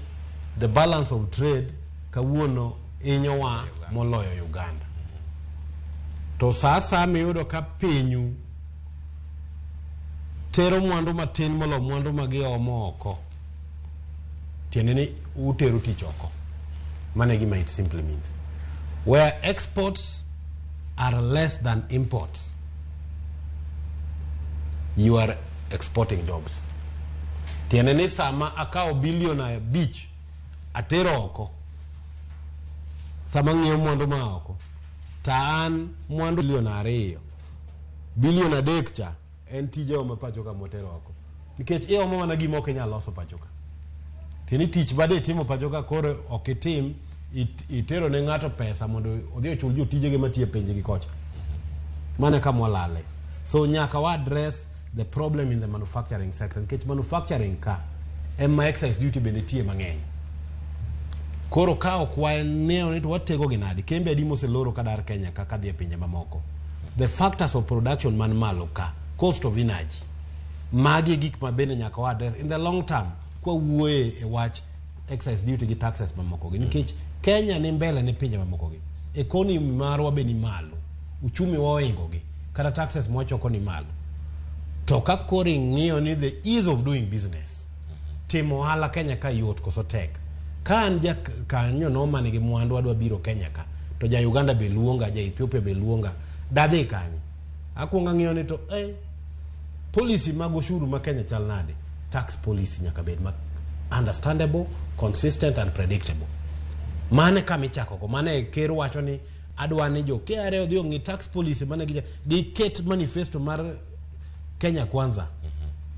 the balance of trade kawuono hinyowa moloyo Uganda. To sa asaya miyudo ka pinyu tero mwandu matin moloyo mwandu ma giomo oko, tiende ni utero tich oko. Mano e gima it simply means. Where exports are less than imports, you are exporting jobs. Tiende ni sama akawo bilion 5 atero oko, sama ng'iewo mwandu ma oko, to an mwandu bilion 2, bilion 3 cha en tijewa ma pacho ka mwatero oko. Nikech iomo mana gima ok inyal loso pacho ka. Tiende ni tich ma de itimo pacho ka koro ok itim, itero ne ng'ato pesa mondo odhi ochul jotijege matiyo e pinje gi kocha. Mano e kama walale. So nyaka wa address the problem in the manufacturing sector. Nikech manufacturing ka ema excise duty bende tiye mang'eny. Koro ka ok waneno ni to watego gi nadi, kembe adi moseloro ka dar Kenya ka kadhi e pinje mamoko. The factors of production man malo ka, cost of energy. Magi e gik ma bende nyaka wa address in the long term kwa wuoye e wach excise duty gi taxes mamoko gi. Nikech Kenya ni mbele ne pinje mamoko gi. Economy marwa be ni malo Uchumi wa ohingo gi. Kata taxes mwachoko ni malo. To ka koro ing'iyo ni the ease of doing business, timo ohala Kenya ka yot koso tek. Ka an ja kanyo no man gi mwandu adwa biro Kenya ka, to ja Uganda be luonga, ja Ethiopia be luonga, dadhi kanye? Akwongo ang'iyo ni to policy mag ushuru ma Kenya chal nade? Tax policy nyaka bed ma understandable, consistent and predictable. Mane kama ichako go, mane ker wacho ni adwa ni jo KRA odhi ong'i tax policy mane giket manifesto mar Kenya Kwanza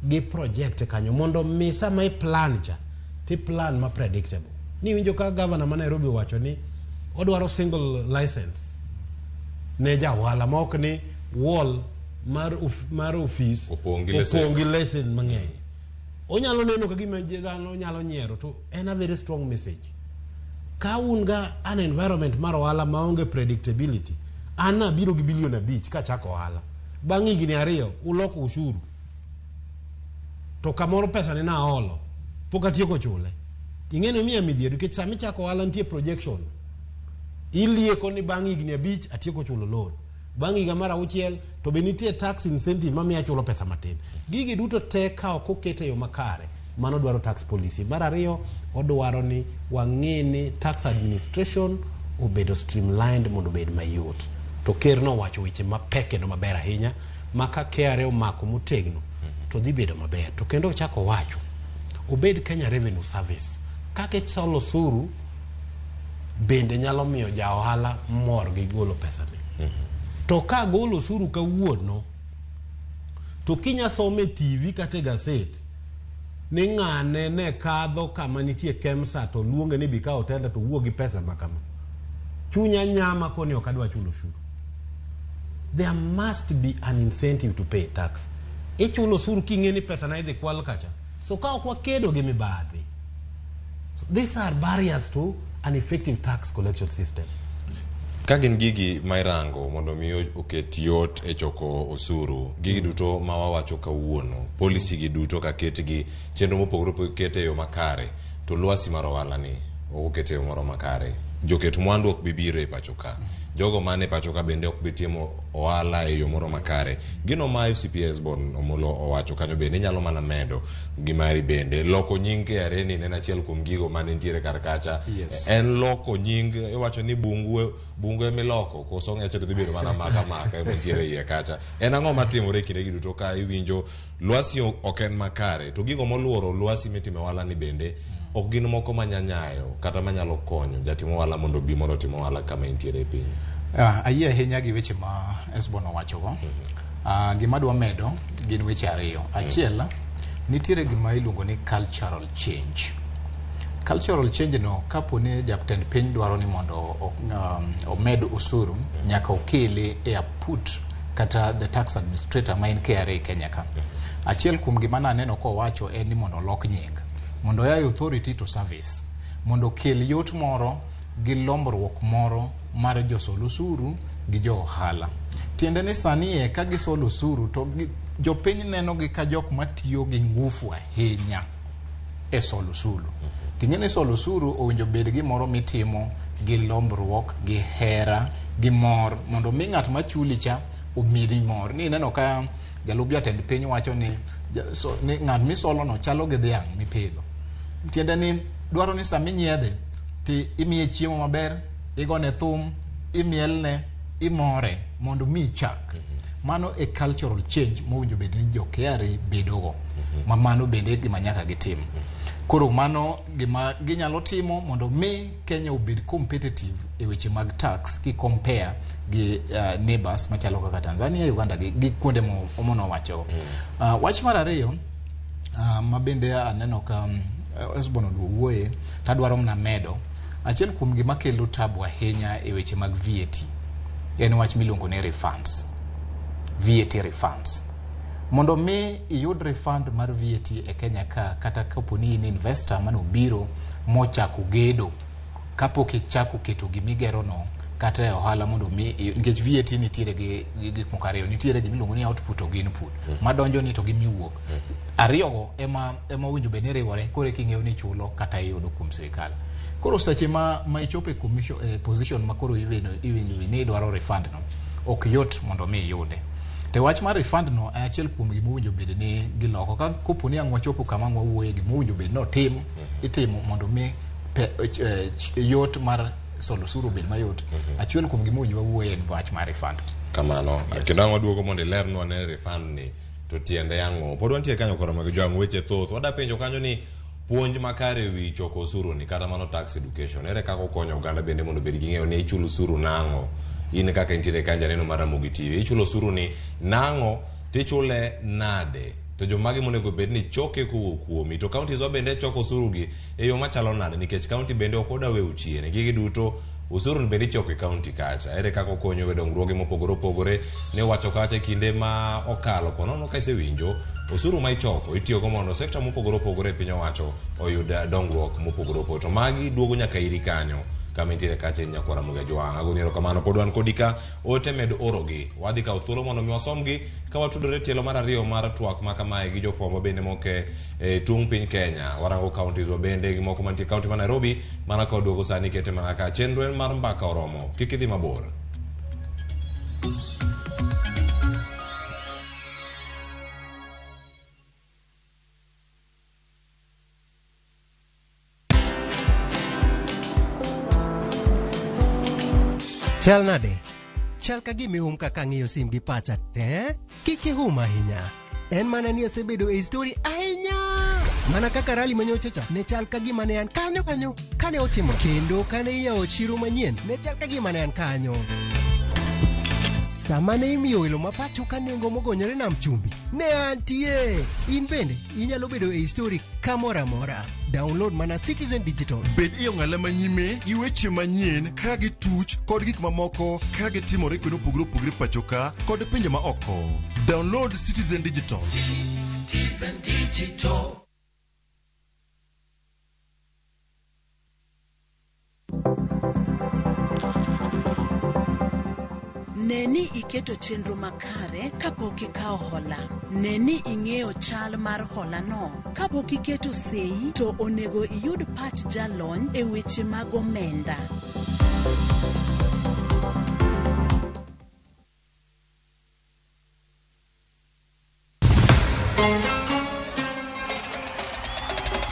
gi project kanyo mondo mi sama i plan cha ti plan ma predictable. Ni winjo ka governor ma Nairobi owacho ni odwaro single license ne ja ohala ma ok ni wall mar office opong' gi lesen mang'eny. Onyalo neno ka gima dhano nyalo nyiero to en a very strong message. Ka un ga an environment mar ohala maonge predictability, an abiro gi bilion 5 kachako ohala. Bang' higni 2 uloko ushuru. To kamoro pesa ne naolo, pok atieko chule. Ing'eno miya midhiero nikech sama ichako ohala nitie projection. Ilieko ni bang' higni 5 atieko chulo loan. Bang' higa mar 6 to be nitie tax incentive mamiyo achulo pesa matin. Gigi duto te ka ok oket e yo makare, mano dwaro tax policy. Mar ariyo, odwaro ni wang'e ni tax administration obedo streamlined mondo obed mayot. To ker nowacho weche mapek kendo maber ahinya ma ka KRA omako motegno to dhi bedo maber. To kendo ochako wacho obed Kenya Revenue Service kaka icholo osuru bende nyalo miyo ja ohala mor gi golo pesa ni. To ka golo osuru kawuono to kinya some TV kata e gaset ni ng'ane ne kadho kama nitie Kemsa to luonge ni bi kaw tenda to wuo gi pesa ma kama. Chunya nyama koni ok adwa chulo osuru. There must be an incentive to pay tax. Ichulo osuru king'e ni pesa na idhi kwal kacha. So ka ok wakedo gi mibadhi, so these are barriers to an effective tax collection system. Ka gin gigi ma irango mondo mi oket yot e choko osuru, gigi duto ma wawacho kawuono, policy gi duto ka ketgi, chenro mopogore opogore ket e yo makare, to lwasi mar ohala ni ok oket e yo moro makare. Joket mwandu ok bi biro e pacho ka. Jogo man e pacho ka bende ok bi timo ohala e yo moro makare. Gino ma FCPS Bon Omolo owacho kanyo bende inyalo mana medo gimari bende. Loko nying KRA ni en achiel kuom gigo mane nitiere kar kacha. Yes. En loko nying, iwacho ni bungu emiloko, koso ng'eche to dhi bedo mana maka ema nitiere iye kacha. En ang'o matimore e kindegi duto ka iwinjo lwasi ok en makare, to gigo moluoro lwasi mitime ohala ni bende ok gin moko manyanyayo kata manyalo konyo jatim ohala mondo obi mondo otim ohala kama entiere e piny. Ayie ahinya gi weche ma Esbon owachogo. Gima adwa medo gin weche ariyo. Achiel, nitiere gima iluongo ni cultural change. Cultural change no kapo ni jatend piny dwaro ni mondo omed osuru, nyaka okele e aput kata the tax administrator ma en KRA Kenya ka. Achiel kuom gima naneno kowacho en ni mondo olok nying, mondo oyaw authority to service, mondo okel yot moro gi lombruok moro mar josol osuru gi jo ohala. Tiende ni sani e ka gisolo osuru to jopiny neno gi ka jok matiyo gi ngufu ahinya e solo osuru. Ting'e ni solo osuru owinjo bed gimoro mitimo gi lombruok, gi hera, gi mor, mondo mi ng'at machuli cha omedi mor. Ni ineno ka jalup jatend piny wacho ni ni ng'at misolono chalo gi dhiang' mipidho. Tiende ni dwaro ni sama inyiedhe ti imiye chiemo maber, igone thum, imielne, imore mondo mi chak. Mano e cultural change mowinjo bed ni jo KRA bedogo. Ma mano bende gima nyaka gitim. Koro mano gima ginyalo timo mondo mi Kenya obed competitive e weche mag tax ki compare gi neighbors machalo kaka Tanzania, Uganda gi kuonde monowacho. Wach mar ariyo ma bende aneno ka Osborne oduogo wuoye, tadwaro mana medo. Achiel kuom gima kelo tabu ahinya e weche mag VAT en wach miluongo ni refunds. VAT refunds. Mondo mi iyud refund mar VAT e Kenya ka, kata kapo ni in investor manobiro mochako gedo, kapok ichako keto gimigero no kata e ohala mondo mi, nikech VAT nitiere gi gik moko ariyo, nitiere gima iluongo ni output to gi input, madonjo ni to gi miwuok. Ariyogo ema owinjo bed ni riwore koro eka ing'eyo ni ichulo kata iyudo kuom sirikal. Koro seche ma ichopo e commission, position ma koro iwinjo ni idwaro refund no, Ok yot mondo mi iyude. To wach mar refund no en achiel kuom gima owinjo bed ni giloko. Ka kopo ni ang' wachopo kama ang' wawuoye gima owinjo bed ni otim, itimo mondo mi yot mar solo osuru obed mayot. Achiel kuom gima owinjo wawuoye en wach mar refund. Kamano. Kendo ang' waduogo mondo ilernwa ne refund ni to tiende ang'o. Pod wantie kanyo koro mag jwang' weche thoth. Wada penjo kanyo ni puonj makare wi choko osuru ni kata mano tax education. Ere kaka okonyo oganda bende mondo obed gi ng'eyo ni ichulo osuru nang'o? In kaka intiere kanyo janeno mar Ramogi TV, ichulo osuru ni nang'o tichule nade? To jomage monego bed ni choke kowuok kuomi? To counties wa bende choko osuru gi e yo machalo nade? Nikech county bende ok oda weyo chien. Gigi duto osuru ni bende ichoko e county kacha. Ere kaka okonyo e dongruoge mopogore opogore? Ne wacho kacha e kinde ma okalo ponono ka isewinjo osuru ma ichoko itiyogo mondo sekta mopogore opogore e piny owacho oyud dongruok mopogore opogore. To magi duogo nyaka iri kanyo kama intiere kacha in nyakwara Ramogi Ajwang'. Agoni erokamano pod wan kodi ka ote med orogi. Wadhi kawo thuolo mondo mi wasomgi ka watudore tielo mar ariyo mar twak ma kamae gi jofwambo bende moke e tung' piny Kenya. Warango counties wa bende gi moko mantie county ma Nairobi mana ka waduogo sani kete mana ka chenro en mar mbaka oromo. Kik idhi mabor. Chal nade? Chal ka gima ihum kaka ang'iyo sim gi pacha te. Kik ihum ahinya. En mana ni asebedo e story ahinya. Mana kaka rally manyocha cha ne chal ka gima ne an kanyo kanyo kane otimo kendo kane iyawo chiro manyien ne chal ka gima ne an kanyo. Sama ne imiyo welo ma pacho ka nengo mogonyore nam chumbi ne antie. In bende inyalo bedo e story kamoro amora. Download mana Citizen Digital. Bed e ong'ala manyime gi weche manyien ka gituch kod gik mamoko ka gitimore kuonde mopogore opogore pacho ka kod pinje ma oko. Download Citizen Digital. Citizen Digital. Ne ni iketo chenro makare kapok ikawo hola. Ne ni ing'eyo chal mar holano. Kapok iketo sei to onego iyud pach jalony e weche mag omenda.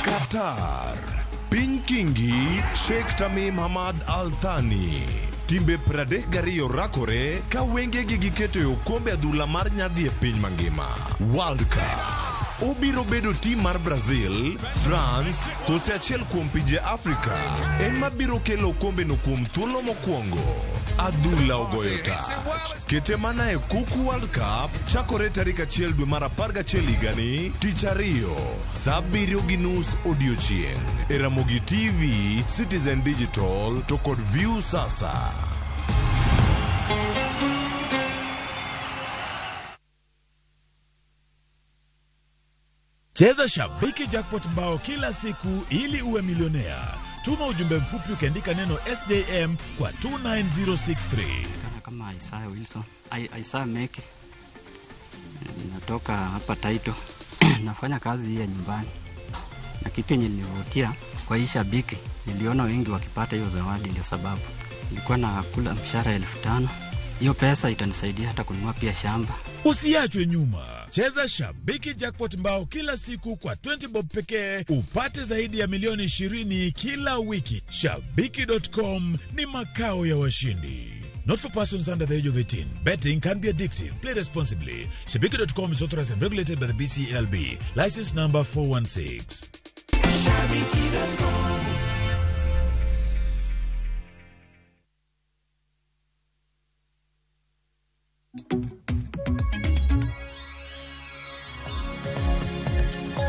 Qatar. Piny Kingi, Sheikh Tamim Hamad Al Thani. Timbe 32 rakore ka wengegi giketo e okombe adhula mar nyadhi e piny mangima. World Cup. Obiro bedo tim mar Brazil, France, kose achiel kuom pinje Afrika ema biro kelo okombeno kuom thuolo mokwongo. Adhula ogoyo tach. Kete mana e Kuku World Cup chakore tarik 1 dwe mar 11 higani, tich ariyo, sa 7:30 odiochieng' e Ramogi TV, Citizen Digital to kod View Sasa. Cheza Shabiki Jackpot Mbao kila siku ili uwe milionea. Tuma ujumbe mfupi ukiandika neno SJM kwa 29063. Kama Isaiah Wilson, Isaiah Meke. Natoka hapa Taito. Nafanya kazi hii ya nyumbani. Na kitu yenye nilivutia kwa hii Shabiki, niliona wengi wakipata hiyo zawadi, ndio sababu. Nilikuwa nakula mshahara 5,000. Hiyo pesa itanisaidia hata kununua pia shamba. Usiachwe nyuma. Cheza Shabiki Jackpot Mbao kila siku kwa 20 bob pekee upate zaidi ya milioni 20 kila wiki. Shabiki.com ni makao ya washindi. Not for persons under the age of 18. Betting can be addictive. Play responsibly. Shabiki.com is authorized and regulated by the BCLB. License number 416. Shabiki.com.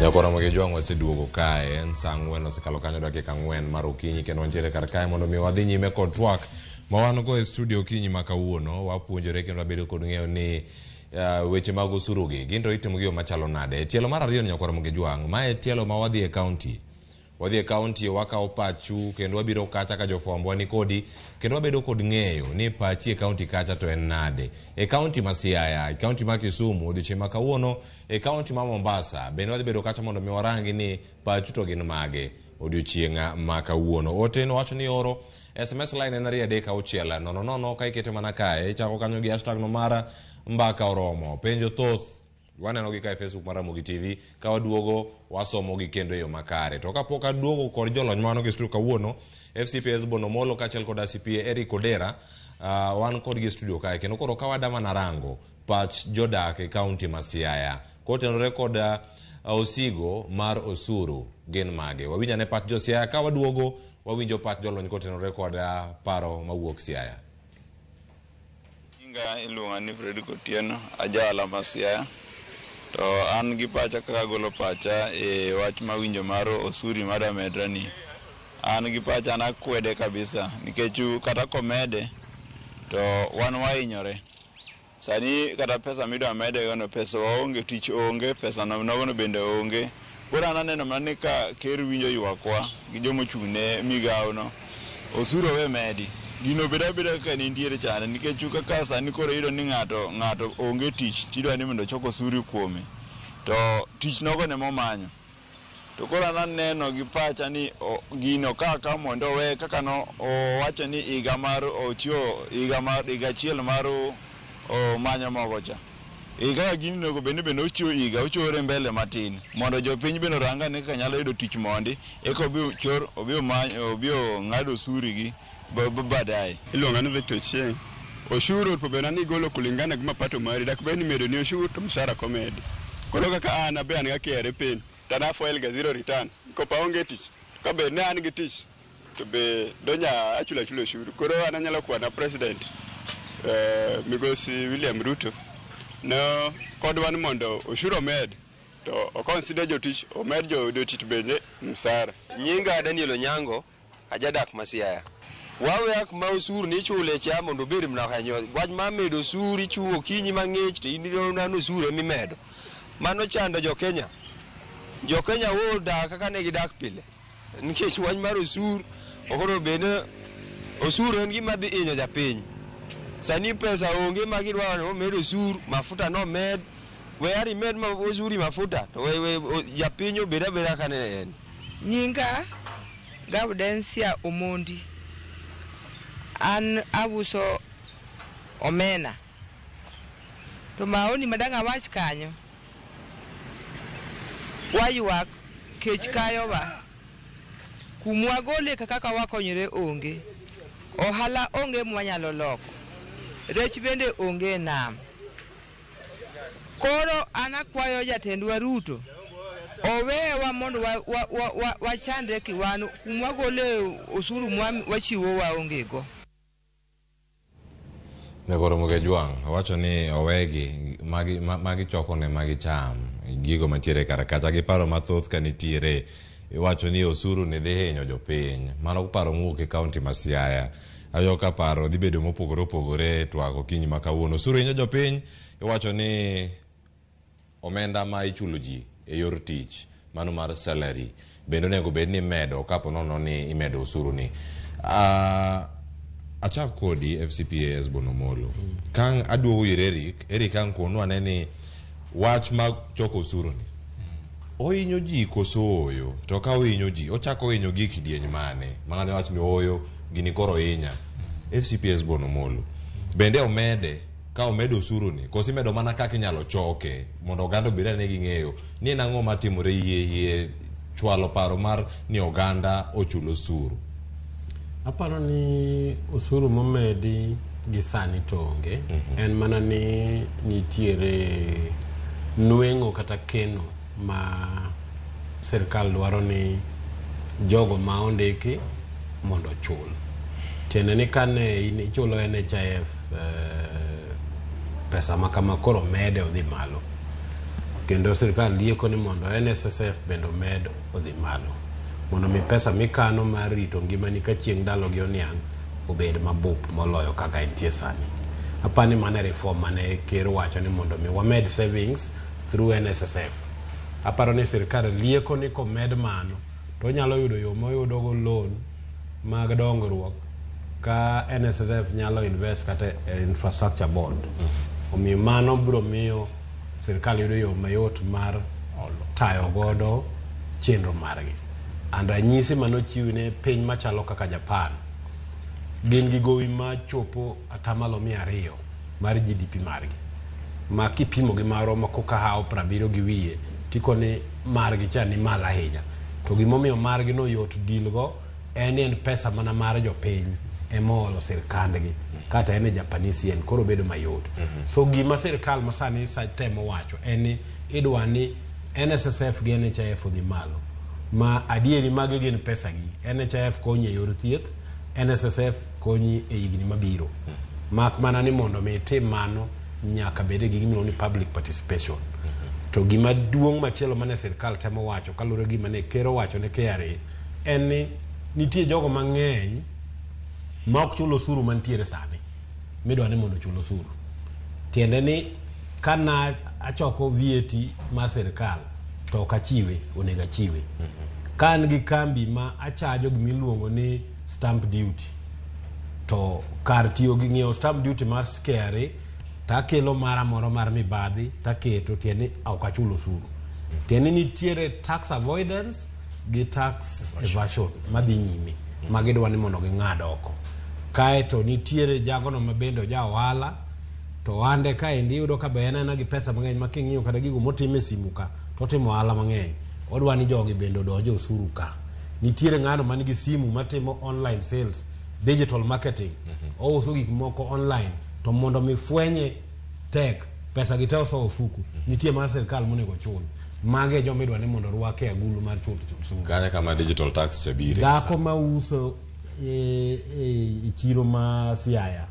Nyakora Ramogi Ajwang' waseduogo kae en saa 4 osekalo kanyo dakika 4 mar okinyi kendo wantiere kar kae mondo mi wadhi nyime kod twak ma wan go e studio okinyi ma kawuono. Wapuonjore kendo wabedo kod ng'eyo ni weche mag osuru gi gin to itimo gi yo machalo nade. E tielo mar ariyo ni Nyakwara Ramogi Ajwang', mae tielo ma wadhi e county. Wadhi e county wakawo pachu kendo wabiro kacha ka jofwambo ni kodi kendo wabedo kod ng'eyo ni pachi e county kacha to en nade. E county ma Siaya, e county ma Kisumu, odiochieng' ma kawuono, e county ma Mombasa bende wadhi bedo kacha mondo mi warangi ni pachu to gin mage. odiochieng' ma kawuono. Ote no wacho ni oro SMS line en 236 00 ka ikete mana kae ichako kanyo gi hashtag no mar mbaka oromo. Penjo thoth waneno gi kae Facebook mar Ramogi TV ka waduogo wasomo gi kendo e yo makare. To kapok aduogo kod jolony ma wan e studio kawuono FCPA Hesbon Omolo kaachiel kod CPA Eric Odera wan kodgi e studio kae kendo koro ka wada mana rango pach jodak e kaunti ma Siaya kotenore kod osigo mar osuru gin mage. Wawinj ane pach jo Siaya ka waduogo wawinjo pach jolony kotenore kod paro mawuok Siaya. Nyinga iluonga ni Fredrick Otieno, ajaohala ma Siaya. To an gi pacha kaka agolo pacha e wach mawinjo mar osuri madwa medre ni. An gi pacha an akwede kabisa nikech kata komede to wan wahinyore. Sani kata pesa midwa mede go no pesa waonge, tich onge, pesa no nogo no bende onge. Koro an aneno mana ni ka ker winjo ywakwa gi jomochung' ne migawo no, osuru owe medi. Gino obed abeda kaka nintiere chande nikech kaka sani koro iyudo ni ng'ato onge tich tidwa ni mondo ochok osuru kuome to tich nogo ne momanyo. To koro an aneno gi pacha ni gino kaka mondo owe kaka no owacho ni higa mar ochiwo higa mar higa achiel mar manyo mogo cha. Higa gini onego bed ni bende ochiwo higa ochore mbele matin mondo jopiny bende orang ane kaka nyalo yudo tich mondi eka obi ochor obi omany obi ong'ad osuri gi baadaye. Iluonga ni Victor Ochieng. Osuru onego bed ni igolo kulingana gi mapato mari dak bed ni imedo ni osuru to mshahara ok omedi. Koro kaka an abe an ga KRA pin to an afile ga zero return. Kopo aonge tich ka bed ni an gi tich to be donya achulo achula osuru. Koro an anyalo kwana president migosi William Ruto no kodwa ni mondo osuru omed to oconsider jotich omed jotich bende msara. Nyinga Daniel Onyango, ajadak ma Siaya. Waweak ma osuru ni ichule cha mondo obed mana kanyo. Wach mar medo osuru ichuo okinyi mang'ich to in nano osuru emimedo. Mano chando jo Kenya. Jo Kenya odak kaka ne gidak pile. Nikech wach mar osuru ok onego bed ni osuru en gima dhi hinyo japiny. Sani pesa onge ma gidwaro ni omed osuru, mafuta nomed. We ari med ma osuru mafuta to we japiny obed abeda kaka ne en. Nyinga Gaudensia Omondi. An auso omena. To maoni madang' awach kanyo, waywak kech kayowa. Kumwagole kaka wakonyore onge. Ohala onge mwanyalo loko. Rech bende onge e nam. Koro an akwayo jatendwa Ruto owewa mondo wachandre kiwan kumwagole osuru wachiwo waonge go. Nyakoro Mugejwang' owacho ni owegi magi choko ne magi cham gigo mantiere kar kacha gi paro mathoth ka nitiere iwacho ni osuru ni dhi hinyo jopiny. Mano paro mowuok e kaunti ma Siaya. Ayo ka paro dhi bedo mopogore opogore e twak okinyi ma kawuono. Osuru hinyo jopiny iwacho ni omenda ma ichulo ji e yor tich mano mar salary bende onego bed ni imedo kapo nono ni imedo osuru ni. Achak kodi FCPA Hesbon Omolo. Ka aduogo ir Eric, Eric ang' konu ane ni wach mag choko osuru ni ohinyo ji koso ooyo? To ka ohinyo ji, ochako hinyo gi e kidieny mane? Ma ng'ato wach ni ooyo, gini koro hinya. FCPA Hesbon Omolo. Bende omede, ka omedo osuru ni, koso imedo mana kaka inyalo choke mondo oganda obed ane gi ng'eyo ni en ang'o matimore yie chwalo paro mar ni oganda ochul osuru. Aparo ni osuru momedi gi sani to onge. En mana ni nitiere nweng'o kata keno ma sirkal dwaro ni jogo ma ondiki mondo ochul. Tiende ni kane in ichulo NHIF pesa ma kama koro mede odhi malo. Kendo sirkal lieko ni mondo NSSF bende omed odhi malo. Mondo mi pesa mikano mar rito ngimani ka chieng' ndalogi oniang' obed mabup moloyo kaka entie sani. Apani mano e reform mane ker wacho ni mondo mi wamed savings through NSSF. Aparo ni sirkal lieko ni komed mano to onyalo yudo yo moyudo go loan mag dongruok ka NSSF nyalo invest kata e infrastructure bond. Omiyo mano biro miyo sirkal yudo yo mayot mar tayo godo chenro margi. And ranyisi manochiw ne piny machalo kaka Japan, gin gi gowi machopo atamalo 200 mar GDP margi, ma kipimo gi marwa ma koka hawo 70 gi wiye, tikoni margi cha ni malo ahinya. To gimomiyo margi no yot deal go en ni en pesa mana mar jopiny ema oolo sirkandgi, kata en e Japanese yen, koro bedo mayot. So gima sirkal masani sa temo wacho en ni idwa ni NSSF gi NHIF odhi malo, ma adieri magi gin pesa gi. NHIF konyi e yor thieth, NSSF konyi e higni mabiro. Mak mana ni mondo mi itim mano nyaka bede gi gimiluongo ni public participation. To gima duong' machielo mane sirkal temo wacho kaluwore gi gima ne ker owacho ne KRA en ni nitie jogo mang'eny ma ok chul osuru mantiere sani midwa ni mondo ochul osuru. Tiende ni kana achoko VAT mar sirkal to ok achiwe, onego achiwe. Ka an gi kambi ma achajo gimiluongo ni stamp duty, to kar tiyo gi ng'iewo stamp duty mar KRA takelo mara moro mar mibadhi taketo, tiende ni ok achul osuru. Tiende ni nitiere tax avoidance gi tax evasion madhi nyime ma gidwa ni mondo ging'ad oko. Kaeto nitiere jagono ma bende oja ohala, to ohande kaendi iyudo ka be en aena gi pesa mang'eny ma king'iyo kata gigo motimo e simu ka to otimo ohala mang'eny. Odwa ni jogi bende odonj e osuru ka. Nitiere ng'ano man gi simu matimo online sales, digital marketing, ouso gik moko online, to mondo mi fwenye tek, pesa gi te osowo ofuku. Nitie mar sirkal monego chul. Mage e joma idwa ni mondo orwak e agulu mar chulo osuru. Kanyo kama digital tax cha bire. Dhako mauso e chiro ma Siaya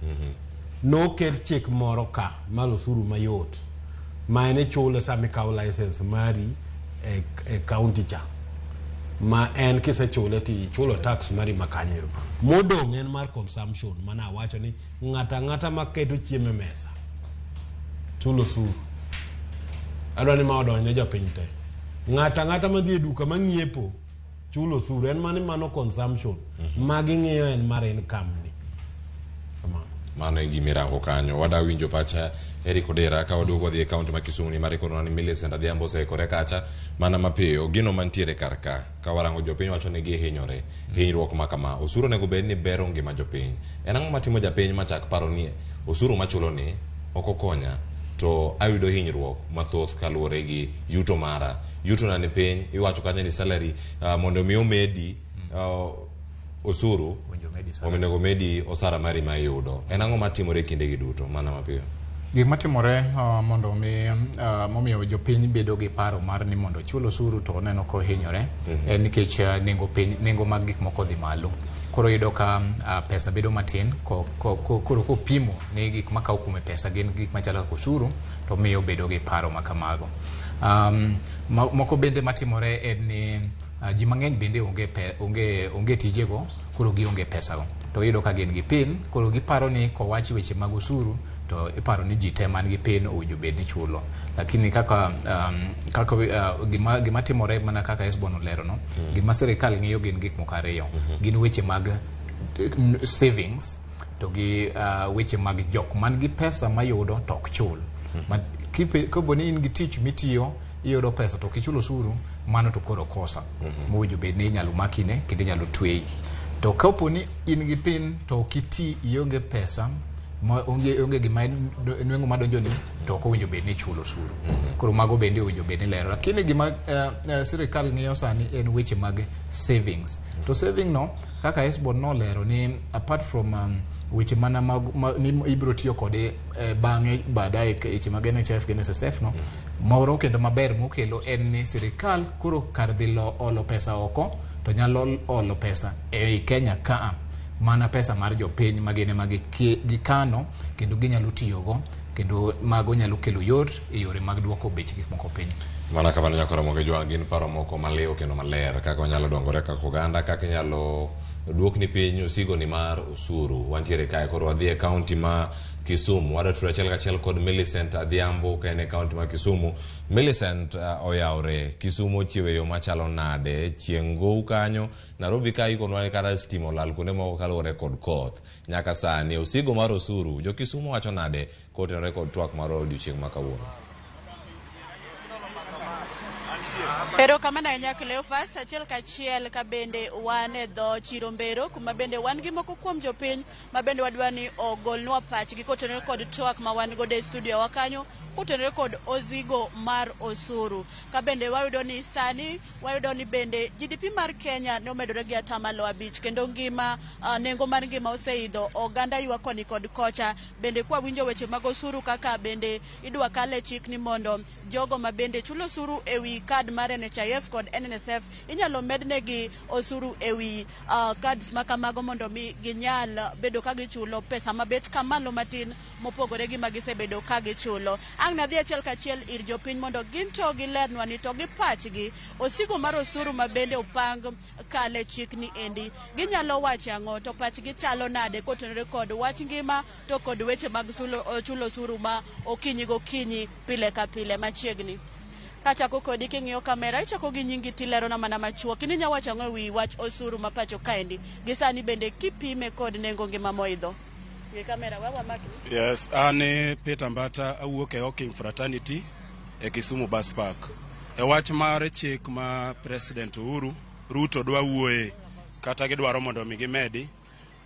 noket chik moro ka mar osuru mayot ma en ichule sama ikawo license mari e county cha, ma en kisechule to ichulo tax mari ma kanyo ero. Modong' en mar consumption, mana awacho ni ng'ato ang'ata maketo chiemo e mesa chulo osuru. Adwa ni ma odonj ne jopiny te. Ng'ato ang'ata madhi e duka mang'iepo chulo osuru, en mani mano consumption. Magi ng'iyo en mar income ni. Mano e gima irango kanyo. Wada winjo pacha Eric Odera ka waduogo wadhi e kaunti ma Kisumu ni mar ikonwa ni Millicent Adhiambo oseikore kacha mana mapiyo. Gino mantiere kar ka, ka warango jopiny wacho ni gihinyore. Hinyruok ma kama, osuru onego bed ni bero ngima jopiny. En ang'o matimo japiny machak paro ni osuru machulo ni ok okonya to ayudo hinyruok mathoth kaluwore gi yuto mara. Yuto na ni piny, iwacho kanyo ni salary mondo mi omedi osuru onego medi osara mari ma iyudo. En ang'o matimore e kindegi duto mana mapiyo? Gik matimore mondo mi momiyo jopiny bedo gi paro mar ni mondo ochul osuru to oneno kohinyore en nikech nengo piny, nengo mag gik moko dhi malo. Koro iyudo ka pesa bedo matin, koro kopimo ni gik makawo kuome pesa gin gik machalo kaka osuru, to miyo bedo gi paro ma kamago. Moko bende matimore en ni ji mang'eny bende onge tijego, koro gionge pesago. To iyudo ka gin gi pin, koro giparo ni kowach weche mag osuru to iparo ni ji te man gi pin owinjo bed ni chulo. Lakini kaka gima timore mana kaka Esbon olero no, gima sirikal ng'iyo gin gik moko ariyo. Gin weche mag savings to gi weche mag jok man gi pesa mayudo to ok chul. Kopo ni in gi tich mitiyo, iyudo pesa to ok ichulo osuru, mano to koro kosa. Mowinjo bed ni inyalo makine kendo inyalo tweyi. To kapo ni in gi pin to ok iti, ionge pesa, ma onge gima nweng'o madonjoni, to ok owinjo bed ni ichulo osuru. Koro mago bende owinjo bed ni lero. Lakini gima sirikal ng'iyo sani en weche mag savings. To saving no, kaka Esbon nolero ni apart from weche mana mag ni ibiro tiyo kode bang'e baadaye weche mag NHIF gi NSSF no, moro kendo maber mokelo en ni sirikal koro kar dhi olo pesa oko to nyalo olo pesa ei Kenya kaa, mana pesa mar jopiny ma gin ema gikano kendo ginyalo tiyogo, kendo mago nyalo kelo yot e yore mag duoko bech gik moko piny. Mana kamano nyakora Ramogi Jwang', gin paro moko maliw kendo maler kaka wanyalo dongore kaka oganda, kaka inyalo duokni piny osigo ni mar osuru. Wantiere kae koro wadhi e kaunti ma Kisumu. Wadwa tudo achiel kachiel kod Millicent Adhiambo ka en e kaunti ma Kisumu. Millicent, oyawre Kisumu ochiewo e yo machalo nade? Chieng' gou kanyo, Nairobi ka ikonwa ni kata stima olal kuonde moko kaluwore kod koth. Nyaka sani osigo mar osuru, jo Kisumu wacho nade kotenore kod twak mar odiochieng' ma kawuono? Erokamano ahinya Cleophas, achiel kachiel ka bende wan e dho chiro Mbero kuma bende wan gi moko kuom jopiny ma bende wadwa ni ogolnwa pachgi kotenore kod twak ma wan godo e studio wa kanyo kotenore kod ozigo mar osuru. Ka bende wayudo ni sani wayudo ni bende GDP mar Kenya ne omedore gi 5% kendo ngima nengo mar ngima oseidho, oganda ywak koni kod kocha. Bende kwa winjo weche mag osuru kaka bende idwa kale chik ni mondo jogo ma bende chulo osuru ewi kad mar NHIF kod NSSF inyalo mednegi osuru ewi cards ma kamago mondo mi ginyal bedo ka gichulo pesa mabet kamalo matin mopogore gi ma gisebedo ka gichulo. Ang' nadhi achiel kachiel ir jopiny mondo gin to gilernwa ni to gi pachgi osigo mar osuru ma bende opang kale chik ni endi ginyalo wacho ang'o to pachgi chalo nade kotenore kod wach ngima to kod weche mag chulo osuru ma okinyi gokinyi pile ka pile machiegni. Kachako kodi king'iyo kamera ichako gi nyingi tilerona mana machuok in inya wacho ang'o ewi wach osuru ma pacho kaendi gi sani bende kipime kod nengo ngima moidho. Ng'i kamera wawa makni. Yes, an Peter Mbata awuok e Hawking Fraternity e Kisumu Bus Park. E wach mar chik ma President Uhuru Ruto dwa wuoye kata gidwaro mondo mi gimedi,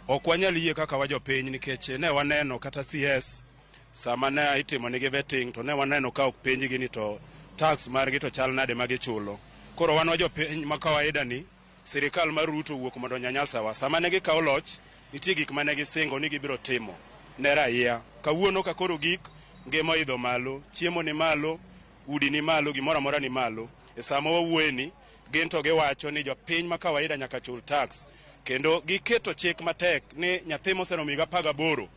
ok wanyal yie kaka wajopiny nikech ne waneno kata CS sama ne itimo nigi vetting to ne waneno ka ok penjgi ni to tax margi to chal nade ma gichulo. Koro wan wajopiny ma kawaida ni sirikal mar Ruto wuok mondo onyanyasawa. Sama ne gikawo loch, nitie gik mane gisingo ni gibiro timo ne raia. Kawuono ka koro gik ngima oidho malo, chiemo ni malo, udi ni malo, gimoro amora ni malo. E sama wawuoye ni, gin to giwacho ni jopiny ma kawaida nyaka chul tax. Kendo giketo chik matek ni nyathi moseromo higa 18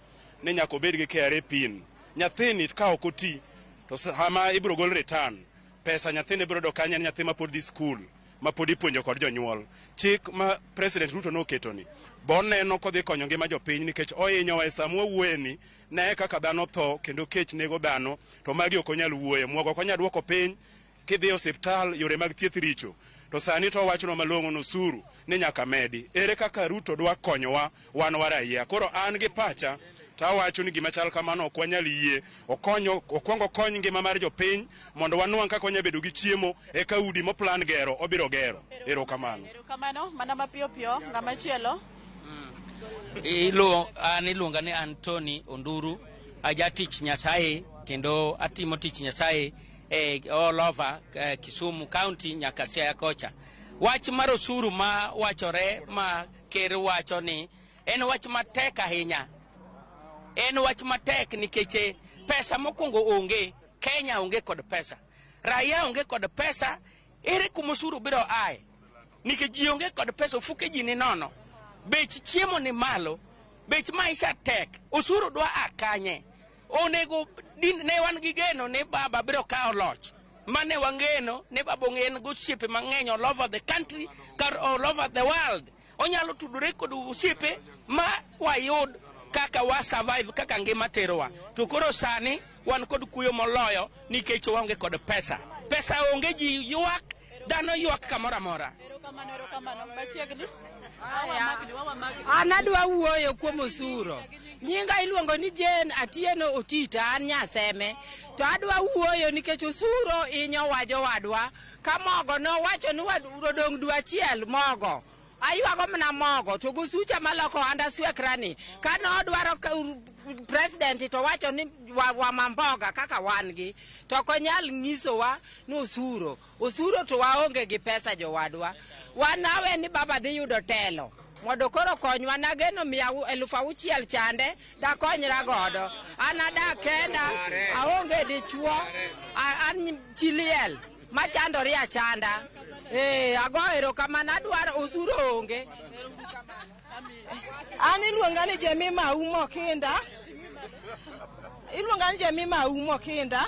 ni nyaka obed gi KRA pin. Nyathini ka ok oti to sama ibiro gol return, pesa nyathini biro dok kanyo en nyathi ma pod dhi skul ma pod ipuonjo kod jonyuol. Chik ma President Ruto noketo ni boneno kodhi konyo ngima jopiny nikech ohinyowa e sama wawuoye ni ne kaka dhano tho kendo kech nego dhano to magi ok onyal wuoye. Muogo ok onyal duoko piny, kidhi e osiptal yore mag thieth richo. To sani to owachonwa malong'o ni osuru ni nyaka medi. Ere kaka Ruto dwa konyowa wan wa raia? Koro an gi pacha to awacho ni gima chal kamano ok wanyal yie. Okwongo okony ngima mar jopiny mondo wanwang' kaka wanyalo bedo gi chiemo eka udi moplan gero obiro gero. Erokamano. Erokamano mana mapiyo piyo ng'ama chielo. An iluonga ni Anthony Onduru, ajatich Nyasaye kendo atimo tich Nyasaye all over Kisumu County nyaka Siaya kocha. Wach mar osuru ma wachore ma ker wacho ni en wach matek ahinya. En wach matek nikech pesa mokwongo onge, Kenya onge kod pesa. Raia onge kod pesa, ere kuma osuru biro ae? Nikech ji onge kod pesa, ofuke ji ni nono. Bech chiemo ni malo, bech maisha tek, osuru dwa a kanye? Onego ne wan gi geno ni baba biro kawo loch. Mane wangeno ni baba en gi osiepe mang'eny all over the country, kar all over the world. Onyalo tudore kod osiepe ma wayud kaka wa survive, kaka ngima terowa. To koro sani wan kod kuyo moloyo nikech waonge kod pesa. Pesa onge, ji ywak, dhano ywak kamoro amora. Erokamano, erokamano. Machiegni. An adwa wuoyo kuom osuru. Nyinga iluongo ni Jane Atieno Otita, an Nyaseme. To adwa wuoyo nikech osuru inyowa jowadwa. Ka mogo nowacho ni odong' dwe achiel mogo. Aywago mana mogo to gosucha maloko ohanda swekrani. Ka nodwaro president to wacho ni wamamboga kaka wan gi. To ok onyal nyisowa ni osuru. Osuru to waonge gi pesa jowadwa. Wan awe ni baba dhi yudo telo. Mondo koro konywa, nageno 6,000 chande dakonyra godo. An adak kenda, aonge dichuo, an chi liel machandore achanda. Ago erokamano, adwaro osuru onge. An iluonga ni Jemima Aumo Kinda. Iluonga ni Jemima Aumo Kinda.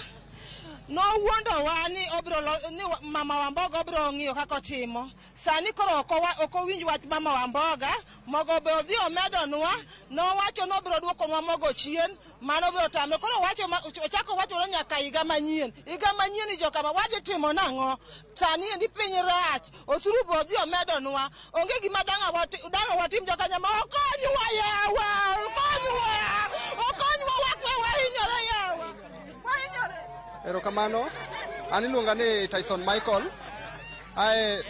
Nowuondowa ni obiro ni mama Wamboga obiro ng'iyo kaka otimo. Sani koro ok owinj wach mama Wamboga, mogo be odhi omedonwa, nowacho ni obiro duokonwa mogo chien, mano be otame. Koro ochako wachore nyaka higa manyien. Higa manyien ni jokama wadhi timo nang'o? Sani endi piny rach, osuru be odhi omedonwa. Onge gima dang' watim jokanyama, okonywa yawa, okonywa, okonywa wakwe wahinyore yawa. Wahinyore. Erokamano, an iluonga ni Tyson Michael, Ae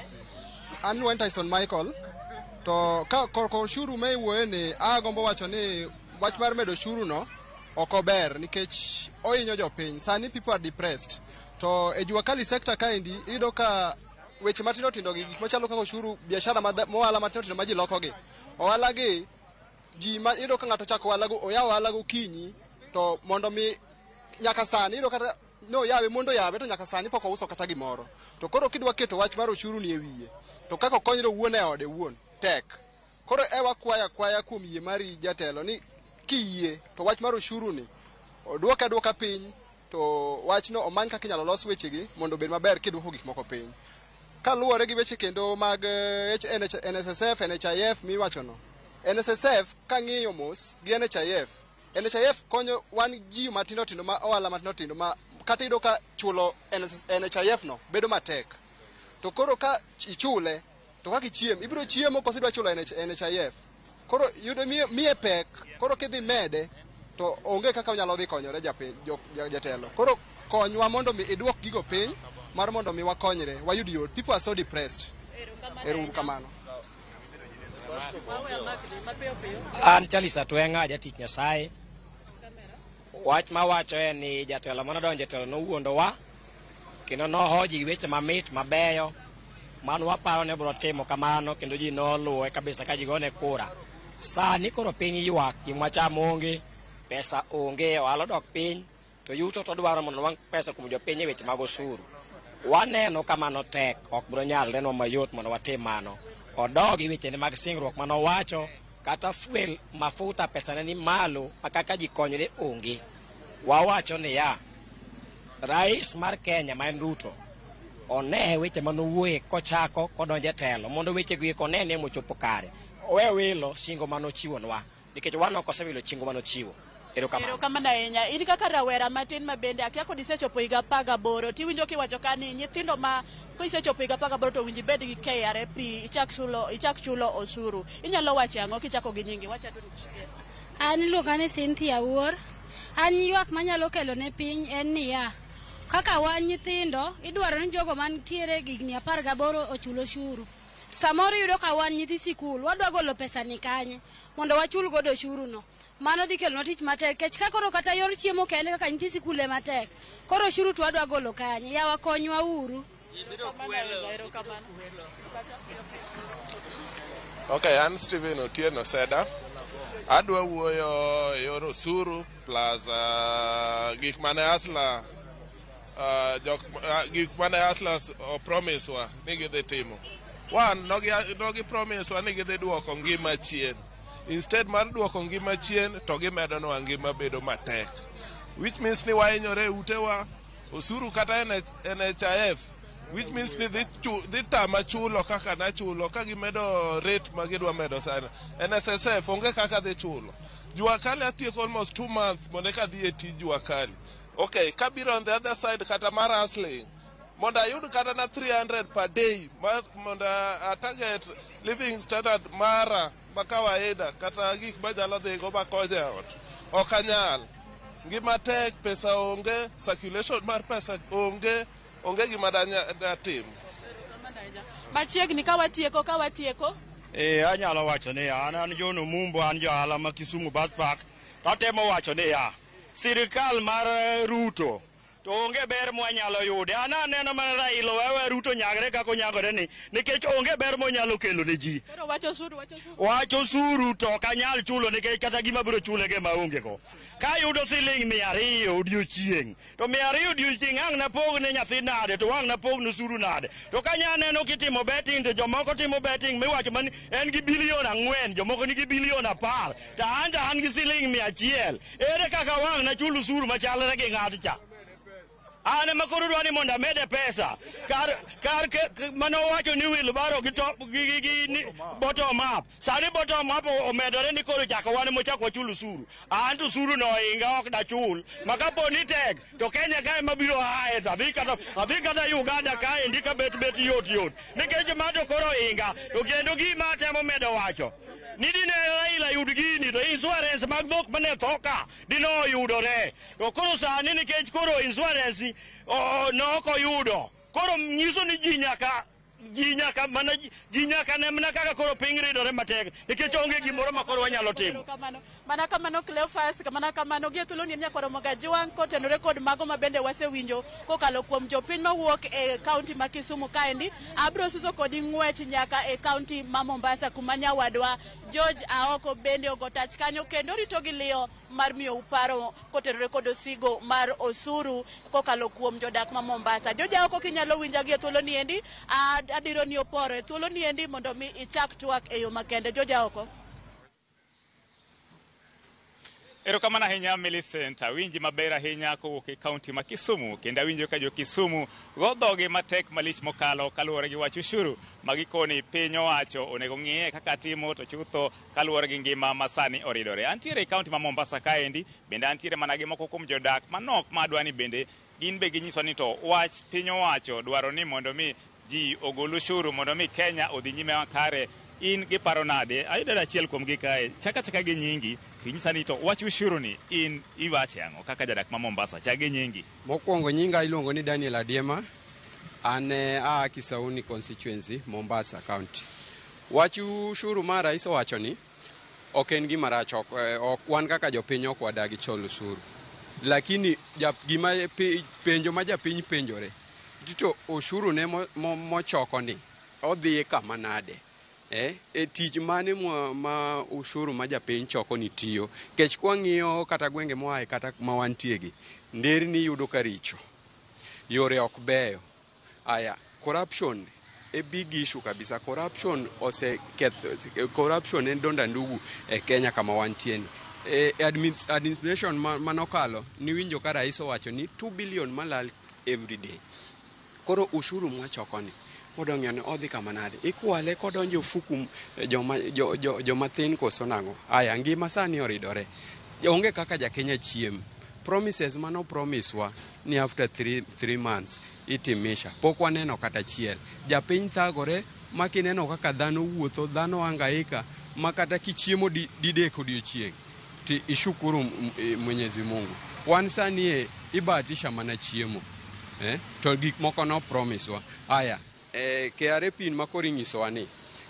an wan Tyson Michael to ka korka ushuru ma iwuoye ni agombo wacho ni wach mar medo ushuru no ok ober nikech ohinyo jopiny. Sani people are depressed. To e jua kali sector kaendi iyudo ka weche matindo tindo gi gik machalo kaka ushuru, biashara ma ohala matindo tindo ma ji loko gi. Ohala gi ji ma iyudo ka ng'ato chako ohala go oyawo ohala gokinyi to mondo mi nyaka sani iyudo kata no yawe mondo yawe to nyaka sani pok ouso kata gimoro. To koro kidwa keto wach mar ushuru ni e wiye to kaka okonyre owuon e ode wuon tek. Koro e wakwaya kwaya kuom yie mari jatelo ni kiyie to wach mar ushuru ni oduoke aduoka piny to wachno omany kaka inyalo los wechegi mondo obed maber kiduoko gik moko piny. Kaluwore gi weche kendo mag NSSF, NHIF miwachono. NSSF kang'iyo mos gi NHIF, NHIF konyo wan ji matindo tindo ma ohala matindo tindo ma kata iyudo ka chulo NHIF no bedo matek. To koro ka ichule to kaka ichiem ibiro chiemo koso idwa chulo NHIF. Koro yudo miye pek koro kidhi mede to onge kaka onyalo dhi konyore jatelo. Koro konywa mondo mi iduok gigo piny mar mondo mi wakonyre wayud yot. People are so depressed. Ero kamano. An Charles Atwenga jatich Nyasaye. Wach mawacho en ni jatelo manodonjo e telo nowuondowa kendo nohoji gi weche mamit mabeyo mano waparo ni obiro timo kamano kendo ji noluwe kabisa ka ji gone kura. Sani koro piny ywak, gima wacham onge, pesa onge, ohala odok piny, to yuto to dwaro mondo nwang' pesa kuom jopiny e weche mag osuru. Waneno ka mano tek, ok biro nyalrenwa mayot mondo watim mano. Odog e wechene mag singruok manowacho, kata fuel mafuta pesane ni malo ma kaka ji konyre onge. Wawacho niya, rais mar Kenya ma en Ruto one weche manowuoye kochako kodonjo e telo mondo wechego eko one ni mochopo kare. Owe wilo singo manochiwonwa nikech wan ok osewilo singo manochiwo. Erokamano. Erokamano ahinya. In kaka rawera matin ma bende akia kod isechopo higa 18 tiwinjo kiwacho ka ni nyithindo ma kisechopo higa 18 to winji bed gi KRA PIN ichak chulo osuru. Inyalo wacho ang'o kichako gi nyingi? Wacha tu ni An iluonga ni Cynthia Wuor. An ywak manyalo kelo ne piny en niya, kaka wan nyithindo idwaro ni jogo mantiere higni 18 ochul osuru. Samoro iyudo ka wan nyithi sikul, wadwa golo pesa ni kanye mondo wachul godo osuru no. Mano dhi kelonwa tich matek, kech ka koro kata yor chiemo kende kaka nyithi sikul ema tek. Koro osuru to wadwa golo kanye? Yawa konywa uru. Okay, an Steven Otieno Seda. Adwa wuoyo e yor osuru plus gik mane Asla gik mane Asla promise wa ni gidhi timo. One, nogi promise wa ni gidhi duoko ngima chien. Instead mar duoko ngima chien to gimedonwa ngima bedo matek. Which means ni wahinyore e utewa, osuru kata NHIF, which means ni dhi tama chulo kaka nachulo ka gimedo rate ma gidwa medo sana. NSSF onge kaka dhi chulo. Jua kali atieko almost 2 months mondo eka adhi e tij jua kali. Okay, kabiro on the other side kata mar hustling, mondo ayud kata na 300 per day mondo a target living standard mara ma kawaida kata gik manyalo dhigo makonyo e ot. Ok anyal. Ngima tek, pesa onge, circulation mar pesa onge, onge gima datim. Machiegni ka watieko. Anyalo wacho niya, an John Omumbo, an jaohala ma Kisumu Bus Park. Tatemo wacho niya, sirikal mar Ruto to onge ber mwanyalo yude. An aneno mana Raila wewe Ruto nyagre kaka onyagore ni, nikech onge ber monyalo kelo ne ji. Koro wacho osuru. Wacho osuru to ok anyal chulo nikech kata gima biro chule ge maonge go. Ka ayudo siling 200 odiochieng', to 200 odiochieng' ang' napog ne nyathi nade, to ang' napog ne osuru nade. To ka anya neno kitimo betting to jomoko timo betting miwacho mani en gi bilion 4, jomoko nigi bilion 10, to an to an gi siling 100. Ere kaka wang' nachul osuru machalre gi ng'at cha? An ema koro dwa ni mondo amede pesa. Kar mane owacho ni wheelbarrow gi top gi bottom up. Sani bottom up omedore ni koro chako wan mochak wachul osuru. An to osuru no ohinga ok dachul. Ma kapo ni tek to Kenya ka ema biro ae to adhi kata Uganda kaendi ka bet yot yot. Nikech ma to koro ohinga to kendo gima atemo medo wacho. Ni dine Raila yud gini to insurance mag dhok mane tho ka dine oyudore. To koro sani nikech koro insurance no ok oyudo. Koro nyiso ni ji nyaka Ji nyaka mana ji nyaka ne mana kaka koro piny ridore matek nikech onge gimoro ma koro wanyalo timo. Mana kamano Cleophas, mana kamano gi e thuolo ni nyakwar Ramogi Ajwang' kotenore kod mago ma bende wasewinjo kokalo kuom jopiny mawuok e kaunti ma Kisumu kaendi. Abro suso kodi ng'wech nyaka e kaunti ma Mombasa kuma nyawadwa George Aoko bende ogo tach kanyo kendo rito gi liyo mar miyo paro kotenore kod osigo mar osuru kokalo kuom jodak ma Mombasa. George Aoko, kinyalo winja gi e thuolo ni endi, adiro ni oporo e thuolo ni endi mondo mi ichak twak e yo makende. George Aoko. Erokamano ahinya Millicent, awinji maber ahinya kowuok e kaunti ma Kisumu, kendo awinjo ka jo Kisumu go dhogi matek malich mokalo kaluwore gi wach ushuru ma gikoni piny owacho onego ng'iye kaka timo to chutho kaluwore gi ngima ma sani oridore. Antiere e kaunti ma Mombasa kaendi, bende antiere mana gi moko kuom jodak manok madwa ni bende gin be ginyiswa ni to wach piny owacho dwaro ni mondo mi ji ogol ushuru mondo mi Kenya odhi nyime makare. In giparo nade? Ayudo achiel kuom gi kae. Chaka chaka gi nyingi, tinyisa ni to wach ushuru ni in iwache ang'o kaka jadak ma Mombasa? Chak gi nyingi. Mokwongo nyinga iluongo ni Daniel Adiema. An a Kisauni constituency, Mombasa County. Wach ushuru ma rais owacho ni ok en gima rach, ok wan kaka jopiny ok wadagi cholo osuru. Lakini gima penjo ma japiny penjore, to ushuru ne mochoko ni odhi kama nade? E tich mane ma ushuru ma japiny choko ni tiyo? Kech kwang'iyo kata gwenge moaye kata ma wantie gi, nderni yudo ka richo, yore ok beyo. Aya, corruption e big issue kabisa. Corruption oseketho, corruption en donda ndugu e Kenya kama wantie ni. Administration manokalo niwinjo ka rais owacho ni 2 billion malal every day. Koro ushuru mwachoko ni odong'o ni odhi kama nade? Ikwale kodonjo ofuku joma thin koso nang'o? Aya, ngima sani oridore. Onge kaka ja Kenya chiem. Promises mano promise wa ni after 3 months itimisha. Pok waneno kata achiel. Japiny thagore ma kineno kaka dhano wuotho, dhano hangaika ma kata kichiemo didek odiochieng' ti ishukuru Mwenyezi Mungu. Wan sani e ibahatisha mana chiemo. To gik moko no promise wa. Aya, KRA pin ma koro inyisowa ni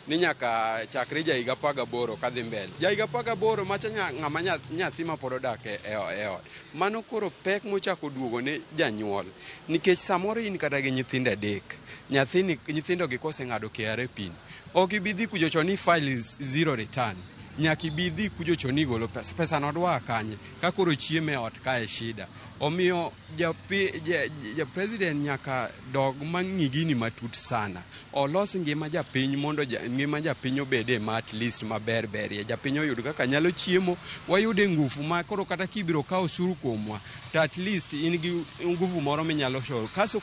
nyaka chakre ja higa 18 kadhi mbele. Ja higa 18 macha ng'ama nyathi ma pod odak e ot. Mano koro pek mochako duogo ne janyuol. Nikech samoro in kata gi nyithindo adek. Nyathini, nyithindo gi koseng'ado KRA pin. Ok ibi dhi kuchocho ni file zero return. Nyaka ibi dhi kuchocho ni golo pesa. Pesa no dwa kanye? Ka koro chiemo e ot kae shida. Omiyo ja president nyaka dog mang'i gini matut sana. Olos ngima japiny mondo ngima japiny obede ma at least maber berie. Japiny oyud kaka nyalo chiemo, wayude ngufu ma koro kata kibiro kawo osuru kuomwa, to at least in gi nguvu moro minyalo choro. Kaso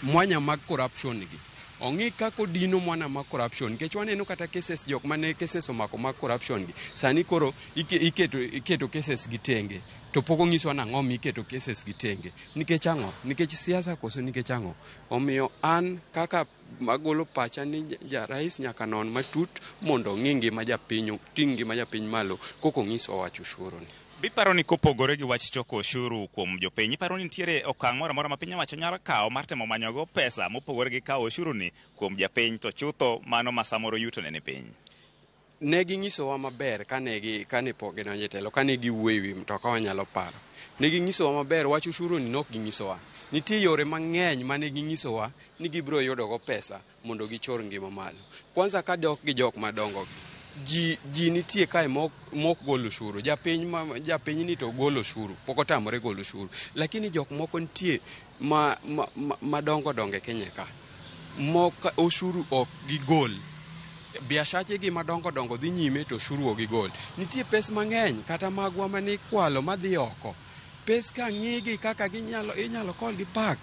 mwanya mag corruption gi. Ong'i kaka odino mwana mag corruption nikech waneno kata cases jok mane cases omako mag corruption gi sani koro iketo cases gi tenge to pok onyiswa nang'o miketo cases gi tenge nikech ang'o nikech siasa koso nikech ang'o omiyo an kaka magolo pacha ni ja rais nyaka non matut mondo ong'i ngima japiny oting' ngima japiny malo koko ong'iso wach ushuru ni. Biparo ni kopogore gi wach choko ushuru kuom jopiny, iparo ni nitiere okang' moro amora ma piny owacho nyalo kawo mar temo manyogo pesa mopogore gi kawo ushuru ni kuom japiny to chutho mano ma samoro yuto ne ni piny? Ne ging'isowa maber kane pok gidonjo e telo, kane giwuoyo e wi mtoka wanyalo paro. Ne ging'isowa maber wach ushuru ni nok ging'isowa. Nitie yore mang'eny mane ging'isowa ni gibiro yudogo pesa mondo gichor ngima malo. Kwanza kadok gi jok madongo ji nitie kae mok gol ushuru. Japiny ni to golo ushuru, pok otamore golo ushuru. Lakini jok moko nitie madongo dongo e Kenya ka. Mok ushuru ok gigol. Biashache gi madongo dongo dhi nyime to ushuru ok gigol. Nitie pes mang'eny kata magwa mane ikwalo madhi oko. Pes ka ng'igi kaka inyalo call gi park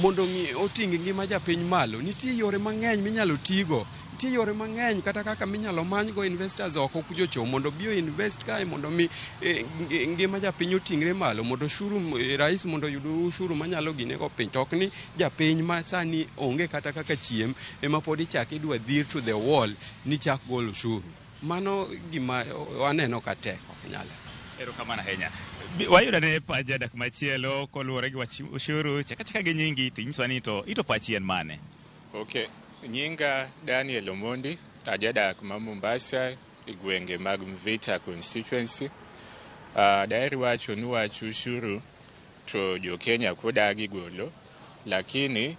mondo oting' ngima japiny malo. Nitie yore mang'eny minyalo tigo. Nitie yore mang'eny kata kaka minyalo manygo investors oko kuchocho mondo obi o invest kae mondo mi ngima japiny oting're malo mondo ushuru rais mondo oyud ushuru manyalo ginego piny. To ok ni japiny ma sani onge kata kaka chiem ema pod ichak idwa dhir to the wall ni chak gol ushuru. Mano gima waneno ka tek ok nyal. Erokamano ahinya. Wayudo ne pach jadak machielo koluwore gi wach ushuru, chaka chaka gi nyingi to inyiswa ni to ito pachi en mane? Okay. Nyinga Daniel Omondi, ajadak ma Mombasa e gwenge mag Mvita constituency. Daher wacho ni wach ushuru to jo Kenya kodagi golo, lakini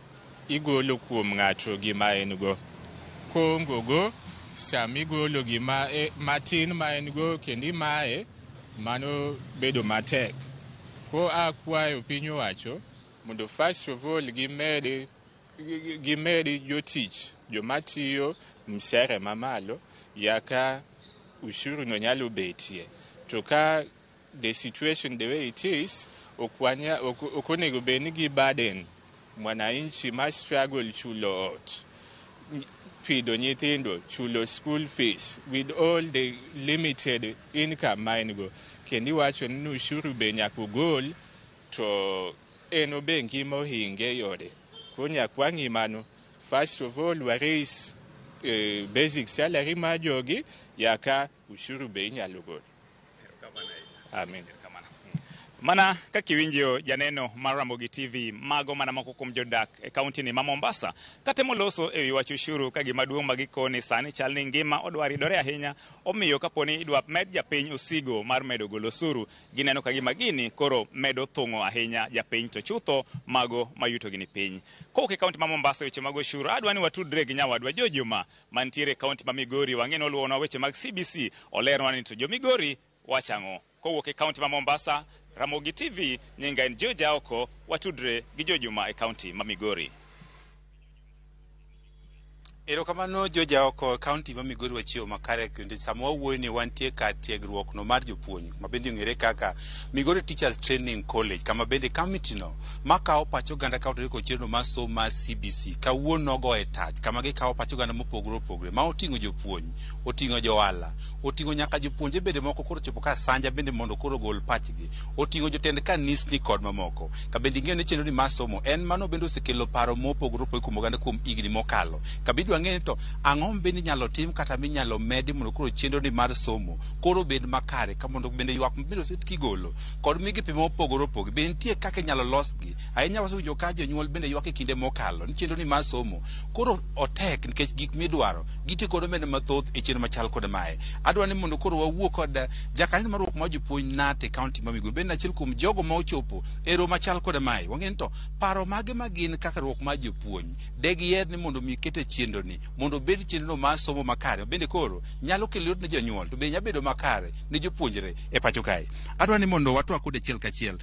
igolo kuom ng'ato gima en go. Koongo go, sama igolo gima matin ma en go kendo imaye, mano bedo matek. Ko akwayo piny owacho mondo first of all gimed jotich joma tiyo mshahara mamalo yaka ushuru no nyalo betie. To ka the situation the way it is, ok onego bed ni gi burden mwananchi ma struggle chulo ot, pidho nyithindo, chulo school fees with all the limited income ma en go. Kendo iwacho ni ushuru be nyaka ogol to en obe ngima ohinge yore. Koro nyaka wang'i mano. First of all, wa raise basic salary mar jogi yaka ushuru be inyalo gol. Amen. Mana kaka iwinjo janeno mar Ramogi TV, mago mana moko kuom jodak e kaunti ni ma Mombasa katemo loso ewi wach ushuru ka gima duong' ma gikoni sani chal ni ngima odwa ridore ahinya, omiyo kaponi idwa med japiny osigo mar medo golo osuru, gineno ka gima gini koro medo thung'o ahinya japiny to chutho mago mayutogi ni piny. Kowuok e kaunti ma Mombasa weche mag ushuru, adwa ni watudre gi nyawadwa Jo Juma mantiere e kaunti ma Migori, wang'e ni oluwonwa weche mag CBC, olernwa ni to jo Migori wacho ang'o. Kowuok e kaunti ma Mombasa, Ramogi TV, nyinga en Joe Jaoko, watudre gi Jo Juma e kaunti ma Migori. Erokamano Joe Jaoko, kaunti ma Migori wachiewo makare kendo sama wawuoyo ni wantie kar tiegruok no mar jopuonj ma bende ong'ere kaka Migori Teachers Training College, kama bende kamiti no makawo pach oganda ka otudore kod chenro mar somo mar CBC kawuono nogo e tach kama gikawo pach oganda mopogore opogore ma oting'o jopuonj, oting'o johala, oting'o nyaka jopuonje bende moko koro chopo ka sanja bende mondo koro ogol pachgi, oting'o jotend kanisni kod mamoko. Ka bende ing'eyo ni chenro ni mar somo en mano bende osekelo paro mopogore opogore kuom oganda kuom higni mokalo. Ka bende wang'e ni to ang'o bende inyalo tim kata minyalo medi mondo koro chenro ni mar somo koro obed makare ka mondo bende ywak bende oset kigolo kod migepe mopogore opogore be nitie kaka inyalo losgi ahinya. Wasewinjo ka jonyuol bende ywak e kinde mokalo ni chenro ni mar somo koro otek nikech gik midwaro gitiyo kod omenda mathoth e chenro machal kod mae. Adwa ni mondo koro wawuo kod jakanyo mar riwruok mar jopuonj KNUT e kaunti ma Migori, bende achiel kuom jogo ma ochopo e romo machal kod mae. Wang'e ni to paro mage ma gin kaka riwruok mar jopuonj de giher ni mondo mi ket e chenro ni mondo obed chenro mar somo makare bende koro nyalo kelo yot ne jonyuol to bende nyalo bedo makare ne jopuonjre e pacho kae. Adwa ni mondo watwak kode achiel kachiel.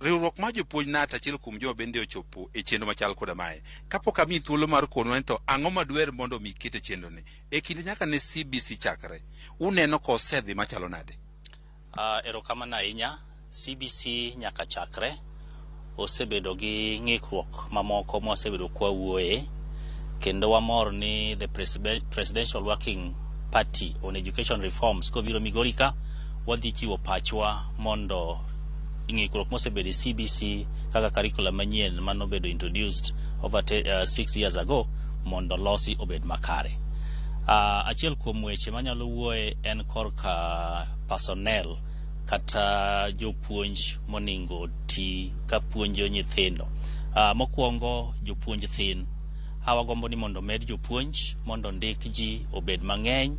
Riwruok mar jopuonj KNUT achiel kuom joma bende ochopo e chenro machal koda mae. Kapok amiyi thuolo mar konwa ni to ang'o madwer mondo mi ket e chenro ni e kinde nyaka ne CBC chakre uneno kosedhi machalo nade? Erokamano ahinya. CBC nyaka chakre osebedo gi ng'ikruok mamoko mwasebedo kwawuoye, kendo wamor ni the Presidential Working Party on Education Reforms kobiro Migori ka wadhi chiwo pachwa mondo ng'ikruok mosebedo e CBC kaka curriculum manyien manobedo introduced over 6 years ago mondo losi obed makare. Achiel kuom weche manyalo wuoye en korka personnel kata jopuonj moningo ti ka puonjo nyithindo. Mokwongo jopuonj thin. Wagombo ni mondo omed jopuonj mondo ndik ji obed mang'eny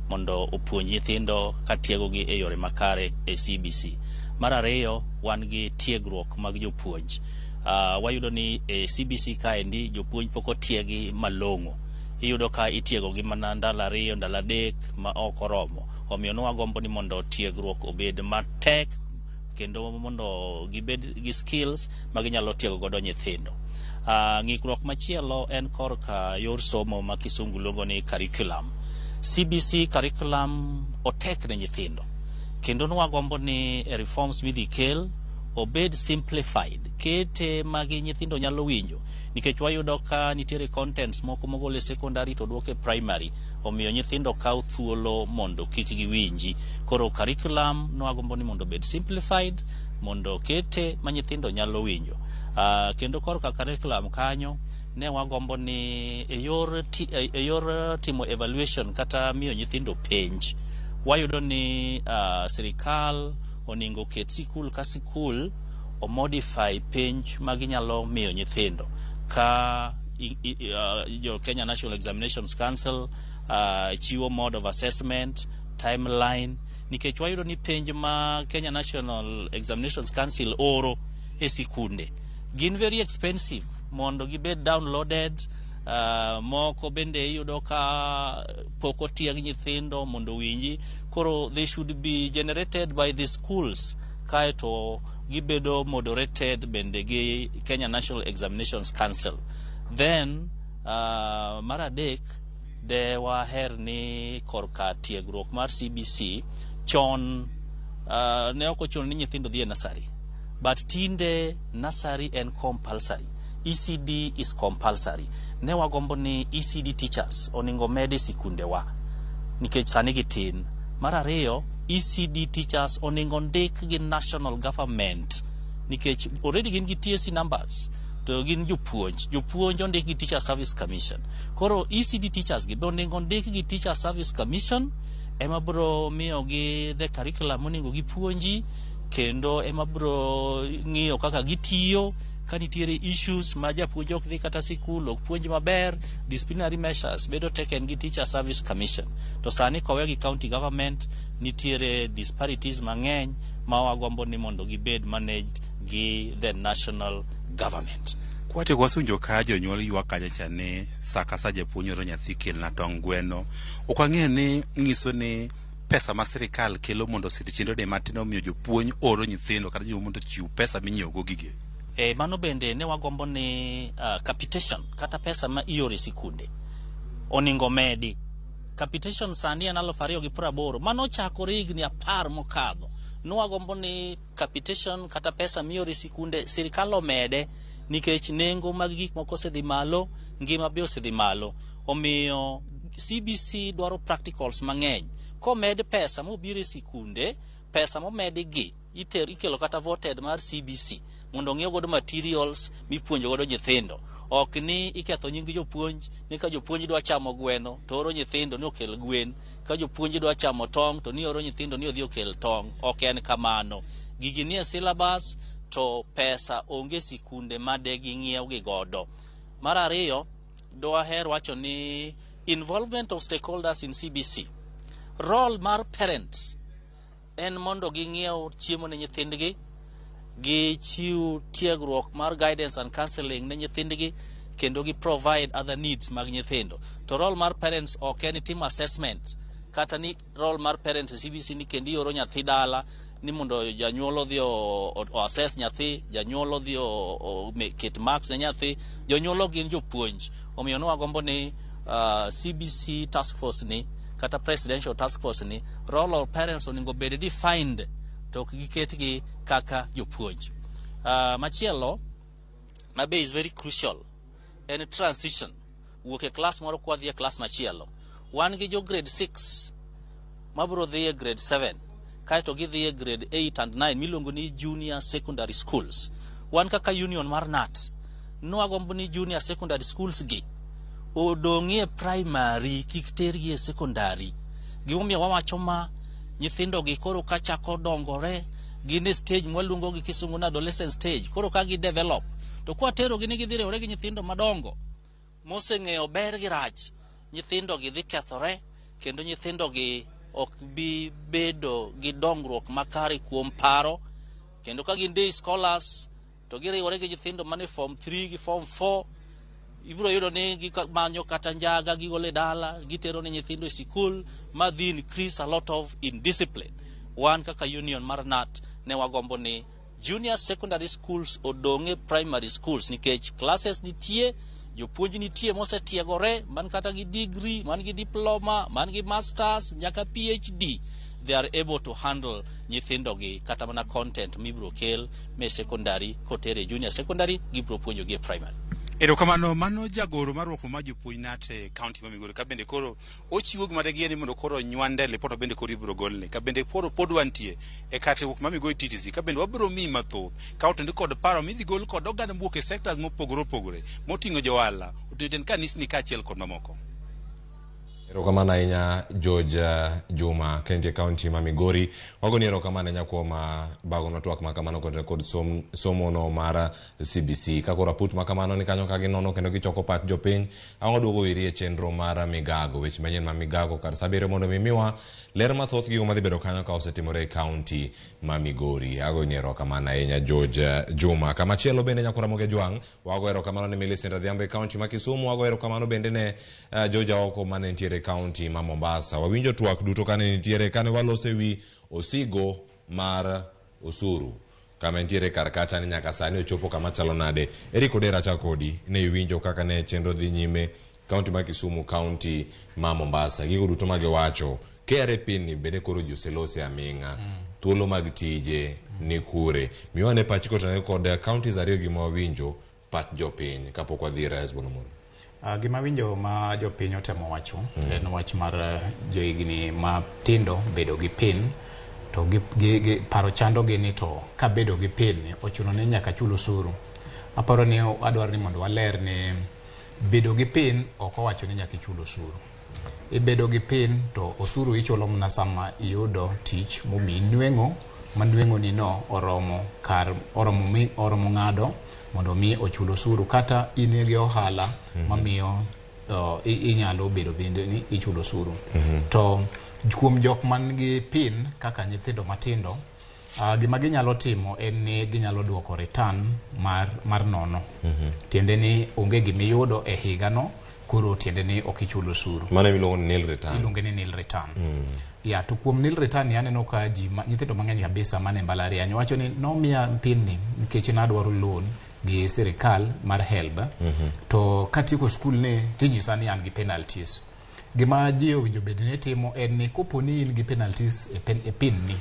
mondo opuonj nyithindo ka tiegogi e yore makare e CBC. Mar ariyo, wan gi tiegruok mag jopuonj. Wayudo ni e CBC kaendi jopuonj pok otiegi malong'o. Iyudo ka itiegogi mana ndalo 2, ndalo 3 ma ok oromo. Omiyo nwagombo ni mondo tiegruok obed matek kendo mondo gibed gi skills ma ginyalo tiego godo nyithindo. Ng'ikruok machielo en korka yor somo ma kisungu luongo ni curriculum. CBC curriculum otek ne nyithindo. Kendo nwagombo ni e reforms midhi kel obed simplified, kete magi nyithindo nyalo winjo nikech wayudo ka nitiere contents moko mogol e secondary to duok e primary, omiyo nyithindo kawo thuolo mondo kik giwinji. Koro curriculum nwagombo ni mondo obed simplified mondo kete ma nyithindo nyalo winjo. Kendo korka curriculum kanyo ne wagombo ni e yor timo evaluation kata miyo nyithindo penj, wayudo ni sirikal onego ket sikul ka sikul omodify penj ma ginyalo miyo nyithindo ka jo Kenya National Examinations Council chiwo mode of assessment timeline, nikech wayudo ni penj ma Kenya National Examinations Council oro e sikunde gin very expensive mondo gibed downloaded. Moko bende iyudo ka pok otieg nyithindo mondo owinji. Koro they should be generated by the schools, kaeto gibedo moderated bende gi Kenya National Examinations Council. Then mar adek, de waher ni korka tiegruok mar CBC, chon ne ok ochuno ni nyithindo dhi e nursery, but tinde nursery en compulsory, ECD is compulsory. Ne wagombo ni ECD teachers onego med e sikundewa nikech sani gitin. Mar ariyo, ECD teachers onego ndik gi national government nikech already gin gi TSC numbers to gin jopuonj. Jopuonj ondik gi Teacher Service Commission. Koro ECD teachers gi be onego ndik gi Teacher Service Commission, ema biro miyogi the curriculum monego gipuonji, kendo ema biro ng'iyo kaka gitiyo. Ka nitiere issues ma japuonj ok dhi kata sikul, ok puonj maber, disciplinary measures bedo taken gi Teacher Service Commission. To sani kowe gi county government, nitiere disparities mang'eny ma wagombo ni mondo gibed managed gi the national government. Kwatieko, wasunjo ka jonyuol ywak kacha cha ni sa ka sa japuonj oro nyathi kelna tong gweno. Ok wang'eyo ni ng'iso ni pesa ma sirikal kelo mondo osir chenro ni matin omiyo jopuonj oro nyithindo kata jopuonj mondo ochiw pesa minyiewo go gige. Mano bende ne wagombo ni capitation kata pesa ma ioro e sikunde oningo medi. Capitation sani en 2080, mano chakore higni 10 mokadho. Nwagombo ni capitation kata pesa mioro e sikunde sirikal omede, nikech nengo mag gik moko osedhi malo, ngima be osedhi malo. Omiyo CBC dwaro practicals mang'eny. Komed pesa mobiro e sikunde, pesa momedi gi iter ikelo kata voted mar CBC mondo ong'iew godo materials mipuonjo godo nyithindo. Ok ni iketho nying jopuonj ni ka jopuonj dwa chamo gweno to oro nyithindo ni okel gwen, ka jopuonj dwa chamo tong' to ni oro nyithindo ni odhi okel tong'. Ok en kamano. Gigi nie syllabus to pesa onge sikunde made ging'iew gi godo. Mar ariyo, dwaher wacho ni involvement of stakeholders in CBC. Role mar parents en mondo ging'iew chiemo ne nyithindgi, gichiw tiegruok mar guidance and counseling ne nyithindgi, kendo gi provide other needs mag nyithindo. To role mar parents ok en timo assessment, kata ni role mar parents e CBC ni kendo ioro nyathi dala ni mondo janyuol odhi o assess nyathi, janyuol odhi o ket marks ne nyathi. Jonyuol ok gin jopuonj. Omiyo nwagombo ni CBC task force ni kata presidential task force ni, role of parents onego bed defined to ok giketgi kaka jopuonj. Machielo ma be is very crucial en transition wuok e klas moro kwadhi e klas machielo. Wan gi jo grade 6 mabiro dhi e grade 7, kaeto gidhi e grade 8 and 9 miluongo ni junior secondary schools. Wan kaka union mar KNUT nwagombo ni junior secondary schools gi odong'ie primary, kik tergi e secondary. Gimomiyo wawacho ma, nyithindo gi koro ka chako dongore, gin e stage mwaluongo gi kisungu ni adolescent stage. Koro ka gi develop to kwaterogi ni gidhi riwore gi nyithindo madongo moseng'eyo ber gi rach, nyithindo gi dhi kethore, kendo nyithindo gi ok bi bedo gi dongruok makare kuom paro. Kendo ka gin day scholars to giriwore gi nyithindo mane form 3 gi form 4, ibiro yudo ni gimanyo kata njaga gigolo e dala gitero ne nyithindo e sikul, ma dhi increase a lot of indiscipline. Wan kaka union mar KNUT ne wagombo ni junior secondary schools odong' e primary schools, nikech classes nitie, jopuonj nitie mosetiegore man kata gi degree, man gi diploma, man gi masters nyaka PhD. They are able to handle nyithindogi, kata mana content mibiro kel me secondary kotere junior secondary, gibiro puonjogi e primary. Erokamano, mano jagoro mar riwruok mar jopuonj KNUT e kaunti ma Migori, ka bende koro ochiwo gima de ni mondo koro onywande lipot ma bende koro ibiro golni, ka bende koro pod wantie e kar tiegruok ma Migori TTC, ka bende wabiro miyi mathoth ka otenore kod paro midhi gol kod oganda mowuok e sectors mopogore opogore moting'o johala, oting'o jotend kanisni kaachiel kod mamoko. Erokamano ahinya George Juma ka entie kaunti ma Migori. Wagoni erokamano ahinya kuom bagono twak ma kamano kod somo no mar CBC. Ka koro aput ma kamano ni kanyo ka ginono kendo gichoko pach jopiny, ang' waduogo iri e chenro mar Migago. Weche manyien ma Migago kar sa 7 mondo mi miwa ler mathoth gigo madhi bedo kanyo ka osetimore e kaunti ma Migori. Agoni erokamano ahinya George Juma. Kamachielo bende nyakora Ramogi Ajwang', wago erokamano ne Millicent Adhiambo e kaunti ma Kisumu, wago erokamano bende ne George Aoko mane nitiere e kaunti ma Mombasa. Wawinjo twak duto kane nitiere kane waloso ewi osigo mar osuru kama nitiere kar kacha ni nyaka sani ochopo kama chalo nade. Eric Odera achako kodi, ne iwinjo kaka ne chenro dhi nyime kaunti ma Kisumu, kaunti ma Mombasa. Gigo duto magiwacho, KRA pin ni bende koro ji oselose aming'a. Thuolo mag tije ni kure. Miwa ne pachi kotenore kod counties ariyo gi mawinjo pach jopiny kapok wadhi e Hesbon Omolo. Gima winjo ma jopiny otemo wacho en wach mar johigni matindo bedo gi pin to gi paro chandogi ni to kabedo gi pin ni ochuno ni nyaka chul osuru. Aparo ni adwaro ni mondo waler ni bedo gi pin ok owacho ni nyaka ichul osuru. Ibedo gi pin to osuru ichulo mana sama iyudo tich momiyi nweng'o ma nweng'o ni no oromo kar oromo mi oromo ng'ado mondo mi ochul osuru kata in gi ohala mamiyo inyalo bedo bende ni ichulo osuru. To kuom jok man gi pin kaka nyithindo matindo, gima ginyalo timo en ni ginyalo duoko return mar nono. Tiende ni onge gimiyudo e higano, koro tiende ni ok ichul osuru. Mano emiluongo ni nil return. Iluonge ni nil return. Ya, to kuom nil return ni aneno ka ji nyithindo mang'eny kabisa mane mbalariany wacho ni nomiya pin ni nikech nadwaro loan gi sirikal mar HELB. To katieko skul ni tinyisa ni an gi penalties. Gima ji owinjo bed ni timo en ni kopo ni in gi penalties e pin ni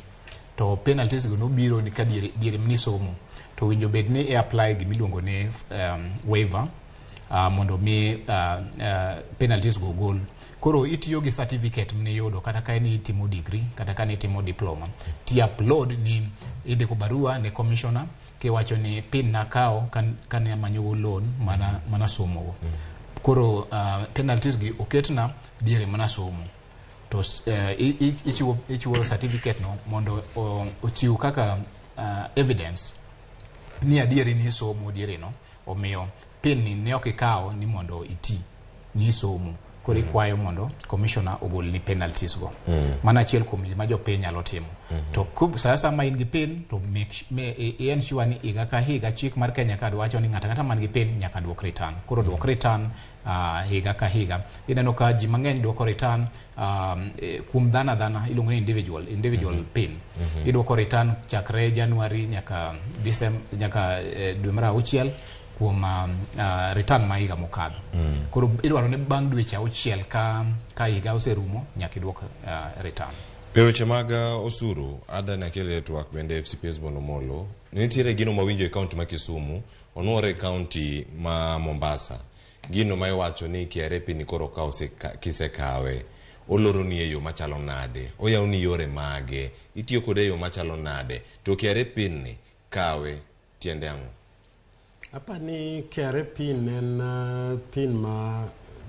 to penalties go nobiro ni ka diere mnisomo to owinjo bed ni i apply gimiluongo ni waiver mondo mi penalties go gol. Koro itiyo gi certificate mniyudo kata ka ni itimo degree kata ka ni itimo diploma ti upload ni indiko barua ne commissioner kiwacho ni pin nakawo kane amanyogo loan mana somogo. Koro penalties gi oketna diere mana somo. To ichiwo certificate no mondo ochiw kaka evidence ni adieri ni somo diere no, omiyo pin ni ne ok ikawo ni mondo iti ni somo. Koro ikwayo mondo commissioner ogolni penalties go. Mano achiel kuom gima jopiny nyalo timo. To sa ma in gi pin to ensure ni higa ka higa chik mar Kenya ka wacho ni ng'ato ang'ata man gi pin nyaka duok return. Koro duok return higa ka higa. Ineno ka ji mang'eny duoko return kuom dhano adhana iluongo ni individual pin. Iduoko return chakre January nyaka December nyaka dwe mar auchiel kuom return ma higa mokadho. Koro idwaro ni bang' dweche auchiel ka higa oserumo nyaka iduok return. E weche mag osuru, Adan Akele twak bende FCP Hesbon Omolo, nitiere gino mawinjo e kaunti ma Kisumu, onuore e kaunti ma Mombasa. Gino ma iwacho ni KRA pin koro ka kisekawe, oloroni e yo machalo nade, oyawoni yore mage, itiyo kode e yo machalo nade, to KRA pin ni kawe tiende ang'o? Apa ni KRA pin en pin ma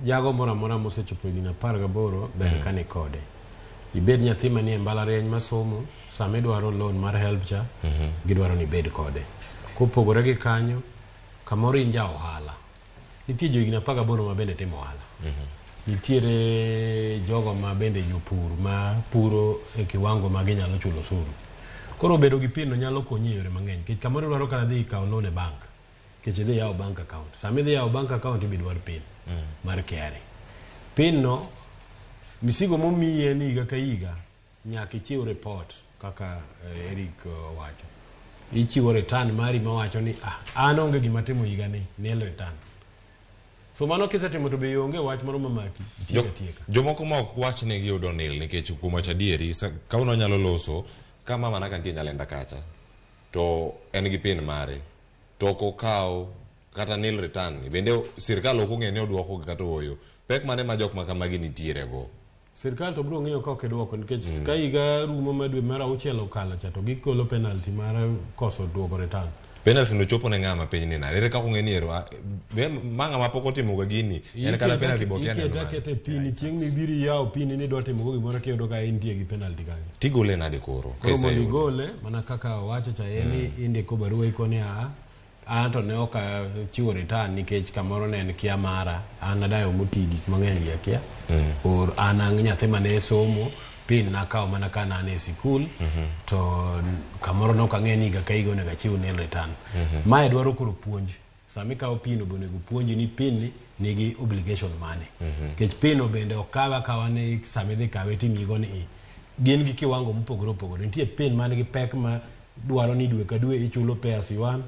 jago moro amora mosechopo higni 18 ber ka ni kode. Ibed nyathi manie mbalariany masomo, sama idwaro loan mar HELB cha, gidwaro ni ibed kode. Kopogore gi kanyo, kamoro in ja ohala. Nitie jo higni 18 ma bende timo ohala. Nitiere jogo ma bende jopur ma puro e kiwango ma ginyalo chulo osuru. Koro bedo gi pin no nyalo konyi e yore mang'eny. Nikech kamoro idwaro kata dhi kawo loan e bank. Nikech idhi yawo bank account. Sama idhi yawo bank account ibiro dwar pin mar KRA. Pin no misigo momiyi en higa ka higa nyaka ichiw report kaka Eric owacho. Ichiwo return mari mawacho ni an onge gima timo higa ni, nil return. So mano kisetimo to be onge wach moro mamaki, itieko atieka. Jomoko ma ok wach ni giyudo nil nikech kuom wacho adieri, kawuono anyalo loso ka mama na ka nitie Nyalenda kacha to en gi pin mare to ok okaw kata nil return ni bende sirkal ok ong'e ni oduoko kata ooyo. Pek mane ma jok ma kamagi nitiere go? Sirkal to biro ng'iyo ka ok idwoko nikech ka higa rumo ma dwe mar auchiel okalo cha to gikolo penalty mar koso duoko return. Penalty no chopo ne ng'ama piny ni nade? Ere kaka ong'e ni ero ma ng'ama pok otimo ga gini en kata penalty bo kia Ikete neno. aketa e pini chieng' mibiro iyawo pini ni idwa timo go gimoro kiyudo ka intie gi penalty kanyo. Tigole nade koro? Koro mondo Kiseyude. igole mana kaka owacho cha en ni indiko barua ikoni a an to ne ok achiwo return nikech kamoro ne en kia mara an adayo moti gik mang'eny gi akia or an ang' nyathi mane somo pin nakawo mana ka ne an e sikul to kamoro ne ok ang'e ni higa ka higa onego achiw nil return. Mae dwaro koro puonj sama ikawo pin be onego puonji ni pin ni nigi obligation mane nikech pin no bende ok kawe akawa ni sama idhi kawe timiyigo ni i gin gi kiwango mopogore opogore nitie pin man gi pek ma dwaro ni dwe ka dwe ichulo pay as you earn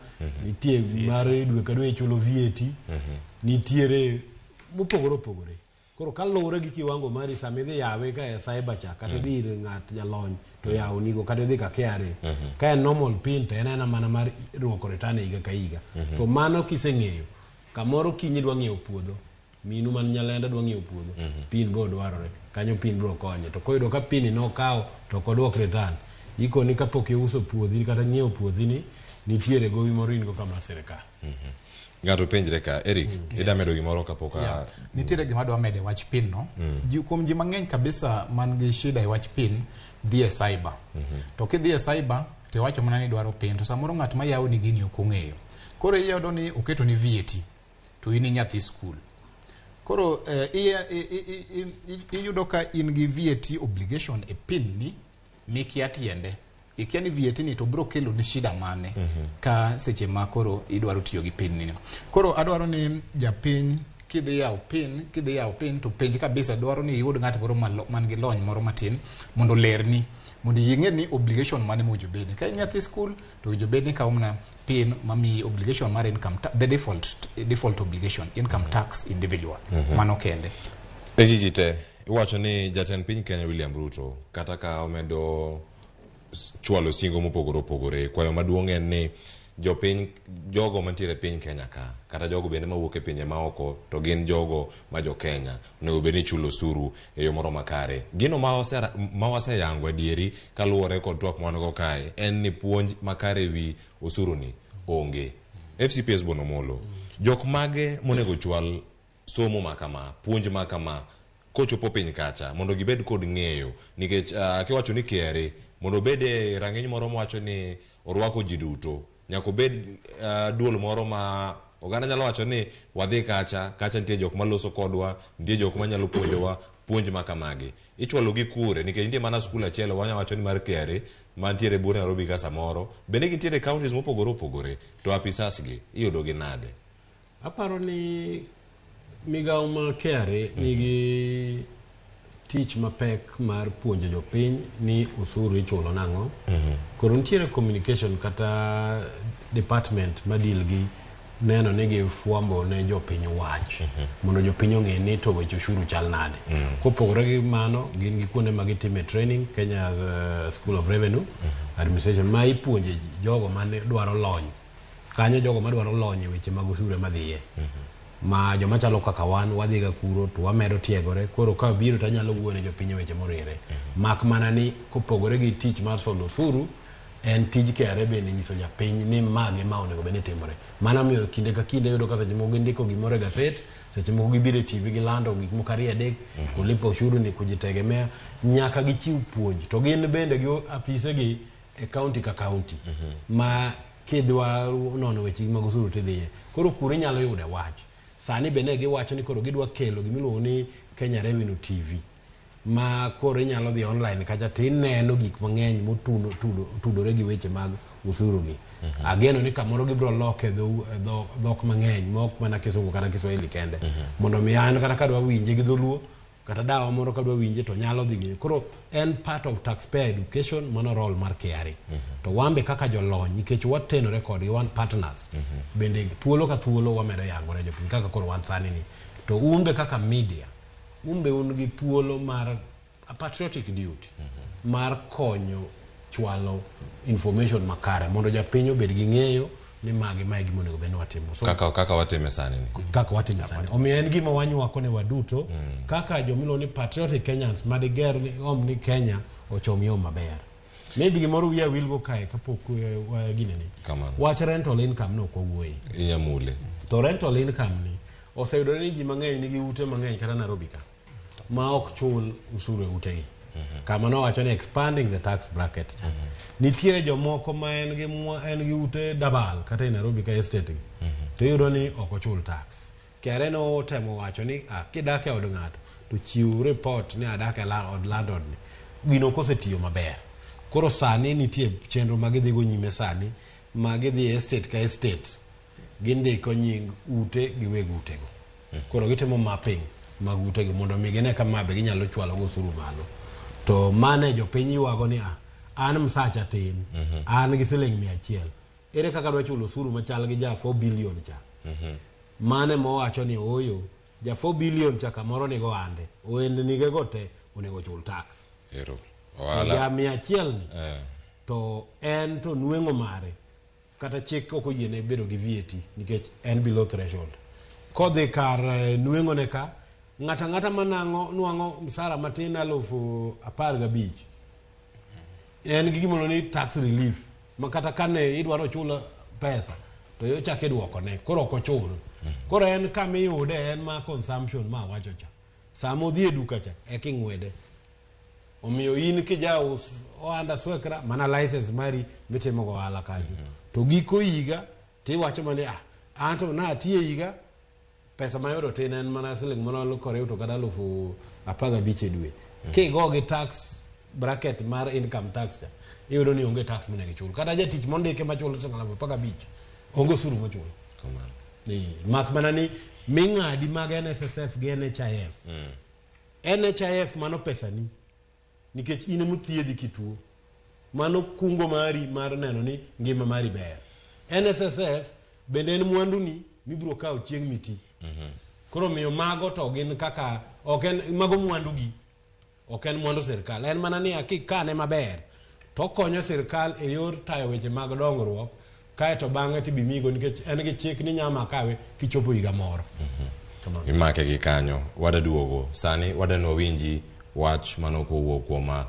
nitie mar dwe ka dwe ichulo VAT nitiere mopogore opogore koro kaluwore gi kiwango mari sama idhi yawe ka e cyber cha kata idhi ir ng'at jalony to yawonigo kata idhi ka KRA ka en normal pin to en aena mana mar ruoko return e higa ka higa to mano kiseng'eyo kamoro kiny idwa ng'iewo puodho minu man Nyalenda dwa ng'iewo puodho pin bo dwarore kanyo pin biro konye to koyudo ka pin nokawo to ok oduok return ikoni kapok iuso puothi kata ng'iewo puothi ni nitiere gowi moro in go kama sirikal. Ng'ato penjre ka Eric, ida medo gimoro kapok a Yeah. Nitiere gima adwa medo e wach pin no. Ji, kuom ji mang'eny kabisa man gi shida e wach pin dhi e cyber. To kidhi e cyber to iwacho mana ni idwaro pin to samoro ng'at ma yawoni gini ok ong'eyo. Koro iyudo ni oketo ni VAT to in nyathi skul. Koro iyudo ka in gi VAT obligation e pin ni mikia tiende. Ikia ni VAT ni to biro kelo ni shida mane ka seche ma koro idwaro tiyo gi pin ni. Koro adwaro ni japiny kidhi yawo pin to penj kabisa dwaro ni iyud ng'at moro man gi lony moro matin mondo olerni mondo ing'e ni obligation mane mowinjo bedni. Ka in nyathi skul to owinjo bed ni ikawo mana pin mamiyi obligation mar income the default obligation income tax individual. Mano kende. E gigi te iwacho ni jatend piny Kenya William Ruto kata ka omedo chwalo singo mopogore opogore kwayo maduong' en ni jopiny jogo mantiere e piny Kenya ka kata jogo bende mawuok e pinje maoko to gin jogo ma jo Kenya onego bed ni chulo osuru e yo moro makare. Gino ma waseyango adieri kaluwore kod twak ma wan go kae en ni puonj makare ewi osuru ni onge. FCPS Bonomolo, jok mage monego chwal somo makama, puonj makama kochopo piny kacha mondo gibed kod ng'eyo nikech kiwacho ni KRA mondo obed e rang'iny moro mawacho ni orwako ji duto nyaka obed duol moro ma oganda nyalo wacho ni wadhi kacha kacha nitie jok maloso kodwa nitie jok manyalo puonjowa puonj makamagi ichwalo gi kure nikech nitie mana skul achiel wanya wacho ni mar KRA mantiere buore Nairobi ka samoro bende gintiere counties mopogore opogore to apisas gi iyudo gi nade? Aparo ni migawo ma KRA nigi tich mapek mar puonjo jopiny ni osuru ichulo nang'o. Koro nitiere communication kata department ma deal gi neno ni gifwambo ne jopiny wach mondo jopiny ong'e ni to weche osuru chal nade. Kopogore gi mano, gin gi kuonde ma gitime training, Kenya's School of Revenue Administration ma ipuonje jogo mane dwaro lony. Kanyo jogo madwaro lony e weche mag osuru ema dhiye. Ma joma chalo kaka wan wadhiga kuro to wamedo tiegore koro ka biro to anyalo wuoyo ne jopiny e weche moriere. Mak mana ni kopogore gi tich mar solo osuru en tij KRA bende nyiso japiny ni ma gi ma onego bed ni timore. Mano miyo kinde ka kinde iyudo ka seche moko gindiko gimoro e gaset, seche moko gibiro e TV gilando gik moko ariyo adek, kulipa ushuru ni kujitegemea, nyaka gichiw puonj. To gin bende gi afise gi e county ka county ma kidwa nono weche mag osuru tidhiye. Koro kuro inyalo yude wach. Sani bende giwacho ni koro gidwa kelo gimiluongo ni Kenya Revenue TV ma koro inyalo dhi online kacha tineno gik mang'eny motudore gi weche mag osuru gi. Ageno ni kamoro gibiro loke dhok mang'eny mok mana Kisungu kata Kiswahili kende. Mondo mi an kata kadwa winje gi dholuo kata dawa moro kadwa winje to nyalo dhi winje. Koro en part of taxpayer education mano role mar KRA. To wan be kaka jolony nikech watenore kodgi wan partners. Bende thuolo ka thuolo wamedo yango ne jopiny kaka koro wan sani ni. To un be kaka media, un be un gi thuolo mar a patriotic duty mar konyo chwalo information makare mondo japiny obed gi ng'eyo ni magi mae gima onego bed ni watimo. So, kaka watime sani ni. Kaka watime sani. Omiyo en gima wanywako ne waduto kaka jomiluongo ni patriotic Kenyans madiger ni om ni Kenya ochom yo maber. Maybe gimoro wiya wilgo kae kapok ginene. Kamano. Wach rental income no ok wawuoye. Inyamule. To rental income ni oseyudore ni ji mang'eny nigi ute mang'eny kata Nairobi ka ma ok chul usuru e utegi. Kama nowacho ni expanding the tax bracket cha. Nitiere jomoko ma en gi en gi ute dabal kata e Nairobi ka estate gi. To iyudo ni ok ochul tax. KRA notemo wacho ni ah, kidak e od ng'ato to chiw report ni adak e od landlord ni. Gino ok osetiyo maber. Koro sani nitie chenro ma gidhigo nyime sani ma gidhi e estate ka estate gindiko nying ute gi weg utego. Koro gitimo mapping mag utegi mondo mi gine ka ma be ginyalo chwalo go osuru malo. To mane jopiny ywago ni ah, an msacha tin, an gi siling 100. Ere kaka adwa chulo osuru machal gi ja 4 billion cha? Mane mowacho ni ooyo, ja 4 billion cha kamoro nigo ande, ohendnige go te onego chul tax. Ero. To Ohala. ja 100 ni to en to nweng'o mare kata chik ok oyiene bedo gi VAT nikech en below threshold. Kodhi kar nweng'one ka, ng'ato ang'ata manang'o nwang'o msara matin 15,000 en gi gimoro ni tax relief ma kata kane idwaro chul pesa to ochako iduokone koro ok ochul. Koro en kama iyude en ma consumption ma awacho cha. Sama odhi e duka cha eka ing'wede. Omiyo in kijaus ohanda swekra mana license mari mitimo go ohala kanyo. To giko higa tiwacho mana ah anto natiyo higa pesa mayudo tin en mana siling moro koriw to kata 15,000 e dwe. Kigo gi tax bracket mar income tax cha iyudo ni onge tax monego ichul. Kata jatich mondike machulo siling 15,000 onge osuru mochulo. Kamano. Mak mana ni ming'adi mag NSSF gi NHIF. NHIF mano pesani nikech in emothiedhi kituo. Mano kungo mari mar neno ni ngima mari ber. NSSF bende en mwanduni mibiro kawo chieng' miti. Koro miyo mago to gin kaka ok en mago mwandugi. Ok en mwandu sirkal. En mana ni kikane maber to okonyo sirkal e yor tayo weche mag dongruok kaeto bang'e tibimigo nikech en gi chik ni nyama kawe kichopo higa moro. Imake gi kanyo wadaduogo sani wadanwa winji wach mano kowuok kuom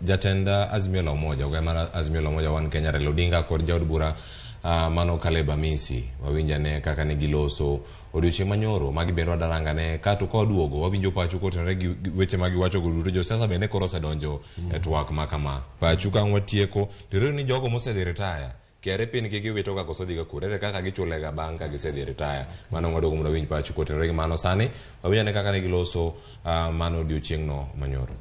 jatend Azimio la Umoja ogai mar Azimio la Umoja One Kenya Raila Odinga kod jaod bura mano Caleb Amisi wawinjane kaka ne giloso odiochieng' manyoro magi bende wadarangane kato ka waduogo wawinjo pachu kotenore gi weche ma giwacho go duto josiasa bende koro osedonjo e twak ma kama pachu ka ang' watieko to ni jogo mosedhi retire KRA pin gi giwito ga koso dhiga kure ere kaka gichulega bang' ka gisedhi retire mano waduogo mondo wawinj pachu kotenore gi mano sani wawinjane kaka ne giloso mano odiochieng'no manyoro.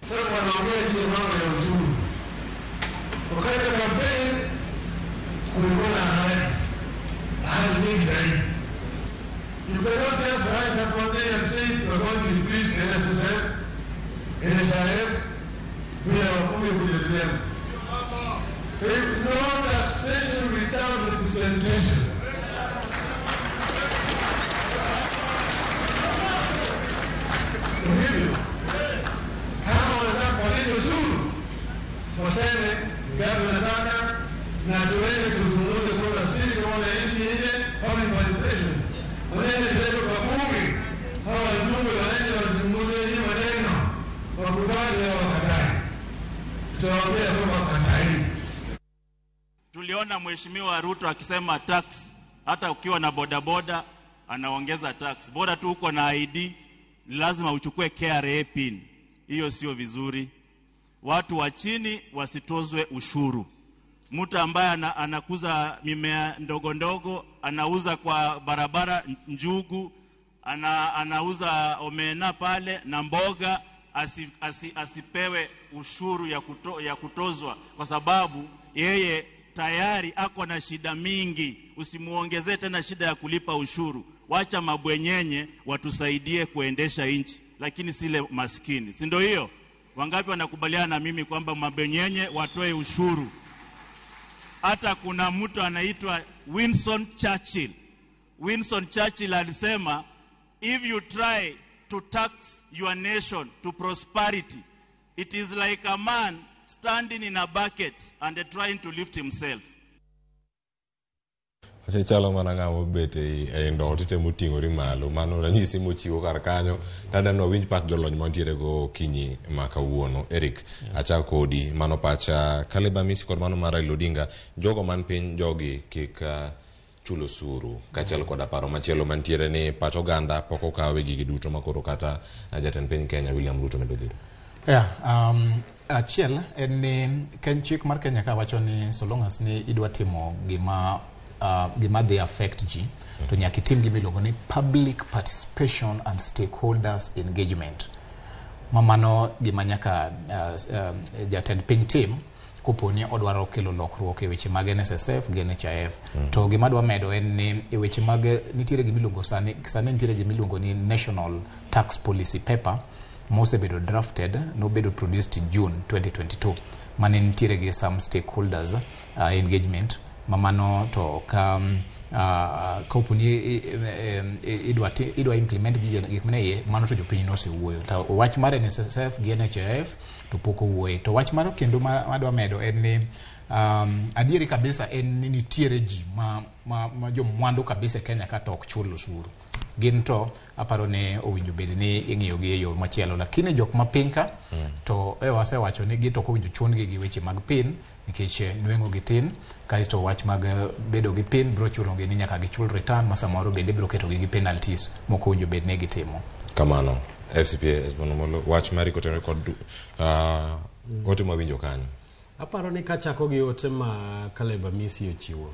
Sasa wanaongea juu ya mambo ya uchumi. Wakati wa kampeni kulikuwa na ahadi nyingi zaidi. You cannot just rise up one day and say we are going to increase the NSSF, NHIF, bila wabunge kujadiliana. No taxation without representation. Kwa hivyo kama wanataka kupandisha ushuru, waseme ngapi wanataka na tuende tuzungumze kwanza sisi kama wananchi nje, public participation. Waende tuende kwa bunge, hawa wajumbe waende wazungumze hii maneno, wakubali au wakatae. Tutawaambia kwamba wakatai. Tuliona Mheshimiwa Ruto akisema tax, hata ukiwa na bodaboda anaongeza tax. Bora tu uko na ID, lazima uchukue KRA pin. Hiyo sio vizuri. Watu wa chini wasitozwe ushuru. Mtu ambaye anakuza mimea ndogo ndogo, anauza kwa barabara njugu, anauza omena pale na mboga, asipewe ushuru ya kutozwa kwa sababu yeye tayari ako na shida mingi. Usimuongezee tena shida ya kulipa ushuru. Wacha mabwenyenye watusaidie kuendesha nchi, lakini sile maskini. Si ndio hiyo? Wangapi wanakubaliana na mimi kwamba mabwenyenye watoe ushuru? Hata kuna mtu anaitwa Winston Churchill. Winston Churchill alisema, if you try to tax your nation to prosperity, it is like a man standing in a bucket and trying to lift himself. Chalo mana ng'ama obet ei ndoho titemo ting'ori malo. Mano ranyisi mochiwo kar kanyo. Tadwa ni wawinj pach jolony mantiere go okinyi ma kawuono. Eric, achak kodi. Mano pacha Caleb Amisi kod mano mar Raila Odinga. Jogo man piny jogi kik chul osuru. Kaachiel koda paro machielo mantiere ni pach oganda pok okawe gigi duto makoro kata jatend piny Kenya William Ruto medo dhiro. Yeah, achiel en ni ken chik mar Kenya ka wacho ni so long as ni idwa timo gima dhi affect ji to nyaka itim gima iluongo ni public participation and stakeholders engagement. Ma mano gima nyaka jatend piny tim kopo ni odwaro kelo lokruok e weche mag NSSF gi NHIF. To gima adwa medo en ni e weche mag nitiere gima iluongo sani nitiere gima iluongo ni National Tax Policy Paper mosebedo drafted, nobedo produced in June 2022, mane nitiere gi some stakeholders engagement ma mano to ka kopo ni idwa implement gik mane iye mano to jopiny nosewuoyo. To wach mar NSSF gi NHIF to pok owuoye. To wach mar kendo ma adwa medo en ni adieri kabisa en ni nitiere ji ma jomwandu kabisa e Kenya ka to ok chul osuru. Gin to aparo ni owinjo bed ni ing'iyo gi e yo machielo, lakini jok ma piny ka to wasewacho ni gi to ok owinjo chun gi gi weche mag pin nikech nweng'o gi tin. Kaeto wach mag bedo gi pin biro chuno gi ni nyaka gichul return ma samoro bende biro keto gi gi penalties mok owinjo bed ni gitimo. Kamano FCPA Esbon Omolo, wach mari kotenore kod ote mawinjo kanyo. Aparo ni kachako gi ote ma Caleb Amisi ochiwo,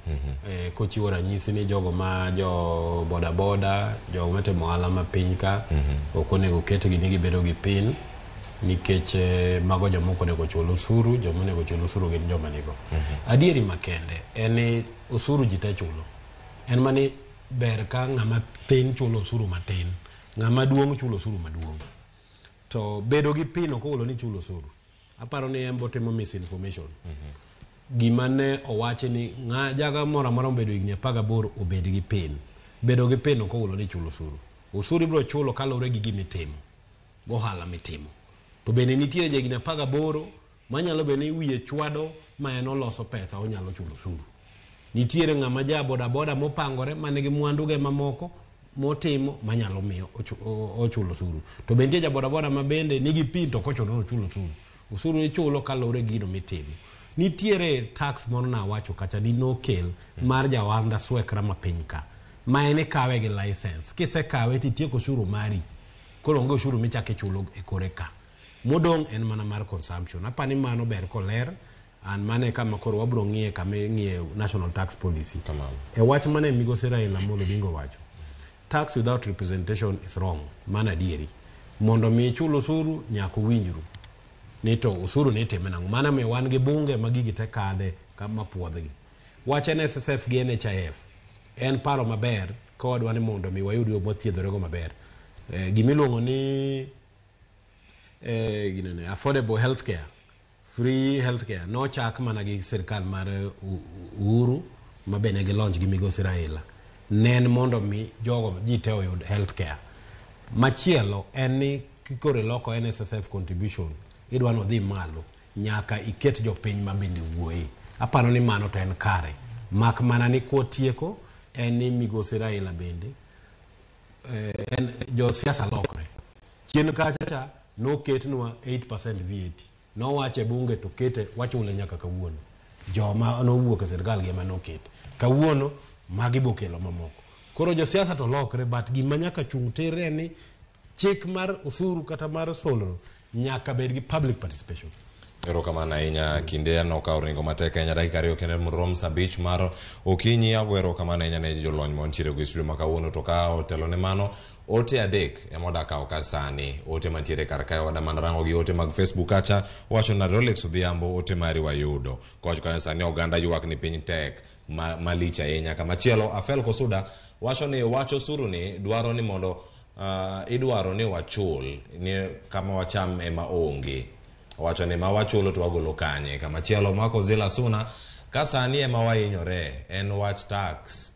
kochiwo ranyisi ni jogo ma jo boda boda, jogo matimo ohala ma piny ka, ok onego ketgi ni gibedo gi pin nikech mago joma ok onego chul osuru, joma onego chul osuru gin joma nigo. Adieri makende en ni osuru ji te chulo. En mani ber ka ng'ama tin chulo osuru matin, ng'ama duong' chulo osuru maduong'. To bedo gi pin ok oolo ni chulo osuru. Aparo ni en botimo misinformation. Gima ne owachi ni ng'a jaga moro amora mobedo higni 18 obed gi pin. Bedo gi pin ok oolo ni chulo osuru. Osuru ibiro chulo kaluwore gi gima itimo, gohala mitimo. To bende nitiere jahigni 18 manyalo bedo ni wiye chwado ma en oloso pesa onyalo chulo osuru. Nitiere ng'ama ja boda boda mopangore man gi mwandu ge mamoko motimo manyalo miyo ochulo osuru. To bende nitie ja boda boda ma bende nigi pin to ok ochuno ni ochul osuru. Osuru ichulo kaluwore gi gino mitimo. Nitiere tax moro nawacho kacha ni nokel mar jawanda swekra ma piny ka. Ma en ikawe gi license. Kisekawe titieko osuru mari. Koro onge osuru michako ichulo e kore ka. Modong' en mana mar consumption. Apani mano ber koler. An mano e kama koro wabro ng'iye kama ing'iye National Tax Policy. E wach mane migosi Raila Amolo Odinga owacho. Tax without representation is wrong. Mano adieri. Mondo mi ichul osuru nyaka uwinjru. Ni to osuru ni itime nang'o. Mano miyo wan gi bunge ma gigi te kadhe kama puodhgi. Wach NSSF gi NHIF en paro maber ka wadwa ni mondo mi wayud yo mwathiedhorego maber. Gimiluongo ni ginene, affordable healthcare, free healthcare nochak mana gi sirkal mar Uhuru ma be ne gilaunch gi migosi Raila. Ne en mondo mi jogo ji te oyud healthcare. Machielo en ni kikoro iloko NSSF contribution idwa ni odhi malo nyaka iket jopiny ma bende wuoye. Aparo ni mano to en kare. Mak mana ni kwatieko en ni migosi Raila bende en josiasa lokre. Chien kacha cha noketnwa 8% VAT. Nowacho e bunge to kete wachule nyaka kawuono. Joma nowuok e sirkal gi ema nokete. Kawuono magi bokelo mamoko. Koro josiasa to lokre but gima nyaka chung' tir en ni chik mar osuru kata mar solro nyaka bed gi public participation. Erokamano ahinya kinde anoka oringo matek ahinya dakika 2 kende mondo rom saa 5 mar okinyi. Ago erokamano ahinya ne jolony mantiere go e studio ma kawuono. To ka otelo ne mano ote 3 ema odak kawo ka sani. Ote mantiere kar kae wada mana rango gi ote mag Facebook kacha wacho na Rolex Odhiambo ote mari wayudo. Kowacho kanyo sani oganda ywak ni piny tek malich ahinya. Kamachielo Afel Kosuda wacho ni wach osuru ni dwaro ni mondo idwaro ni wachul ni kama wacham ema onge. Wacho ni ma wachulo to wagolo kanye. Kamachielo Marco Zila Suna ka sani ema wahinyore en wach tax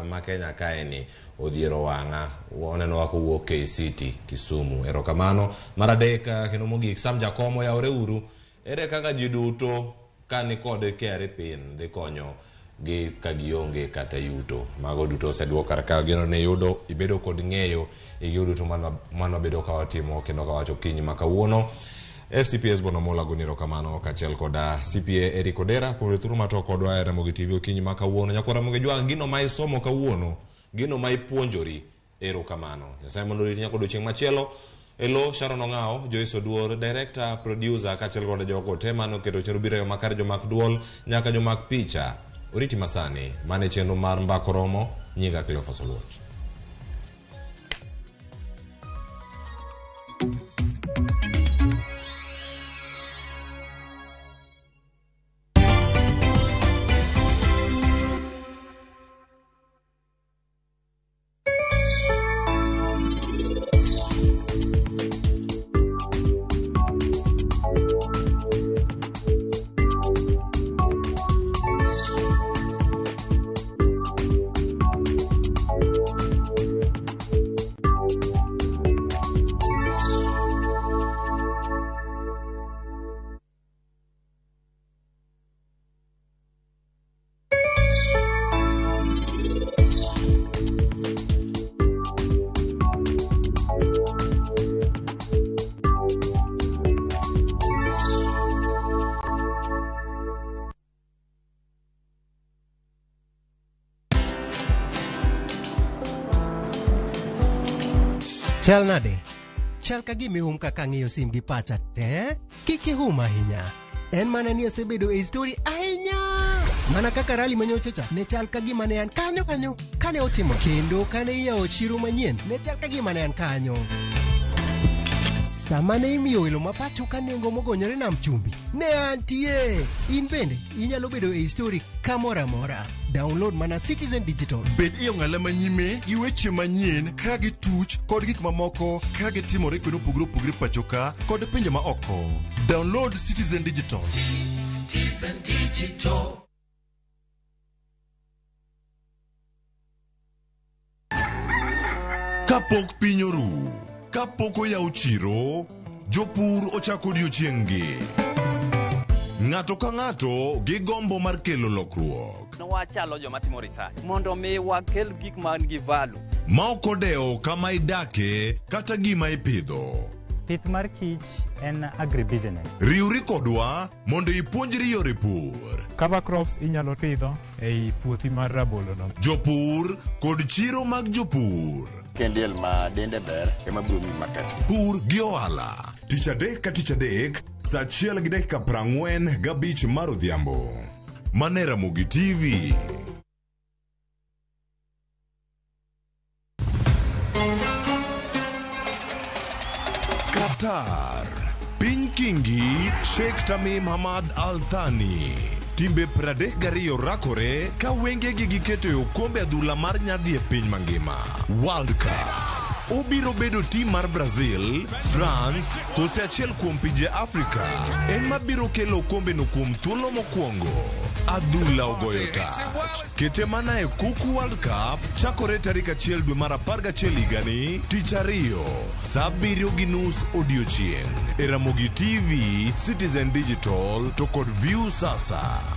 ma Kenya kae ni odhiero wang'a oneno wa kowuok K City Kisumu. Erokamano. Mar adek kendo mogik Sam Jakomo yawre uru ere kaka ji duto ka ni kod KRA pin dhi konyo gi ka gionge kata yuto. Mago duto oseduok kar ka geno ne yudo ibedo kod ng'eyo e gigo duto mane wabedo ka watimo kendo ka wacho okinyi ma kawuono. FCPS Bonomola goni erokamano kaachiel koda CPA Eric Odera kuom yudo thuolo mar twak kodwa e Ramogi TV okinyi ma kawuono. Nyakwar Ramogi Jwang' gino ma isomo kawuono, gino ma ipuonjori, erokamano. Nyasaye mondo oriti nyaka odiochieng' machielo. Elo Sharon Ong'awo, Joyce Oduor, director, producer kaachiel kod jogo te mane oketo chenro biro e yo makare jomak duol nyaka jomak picha. Oriti masani, mane chenro mar Mbako Romo, nyinga Cleophas Oluoch. Chal nade? Chal ka gima ihum kaka ang'iyo sim gi pacha te. Kik ihum ahinya. En mana ni asebedo e story ahinya. Mana kaka rali manyocha cha ne chal ka gima ne an kanyo kanyo kane otimo kendo kane iyawo chiro manyien ne chal ka gima ne an kanyo. Sama ne imiyo welo ma pacho ka nengo mogonyore nam chumbi ne antie. In bende inyalo bedo e story kamoro amora. Download mana Citizen Digital. Bed e ong'ala manyime gi weche manyien ka gituch kod gik mamoko ka gitimore kuonde mopogore opogore pacho ka kod pinje ma oko. Download Citizen Digital. Citizen Digital. Kapok piny oru, kapok oyaw chiro, jopur ochako odiochieng'gi. Ng'ato ka ng'ato gi gombo mar kelo lokruok. Wachalo joma timo research mondo mi wakel gik man gi value. Ma ok odewo kama idake kata gima ipidho. Pith mar kich en agribusiness. Riwri kodwa mondo ipuonjri yore pur. Cover crops inyalo pidho ei puothi mar rabolo no. Jopur kod chiro mag jopur. Ka en diel ma dende ber ema biro miyi market. Pur gi ohala. Tich adek ka tich adek, saa achiel gi dakika prang'wen gabich mar odhiambo. Mane Ramogi TV. Qatar. Piny Kingi Sheikh Tamim Hamad Al Thani. Timbe 32 rakore ka wengegi giketo e okombe adhula mar nyadhi e piny mangima. World Cup. Obiro bedo tim mar Brazil, France, kose achiel kuom pinje Afrika ema biro kelo okombeno kuom thuolo mokwongo. Adhula ogoyo tach. Kete mana e Kuku World Cup chakore tarik achiel dwe mar 11 higani, tich ariyo, sa 7:30 odiochieng' e Ramogi TV, Citizen Digital to kod View Sasa.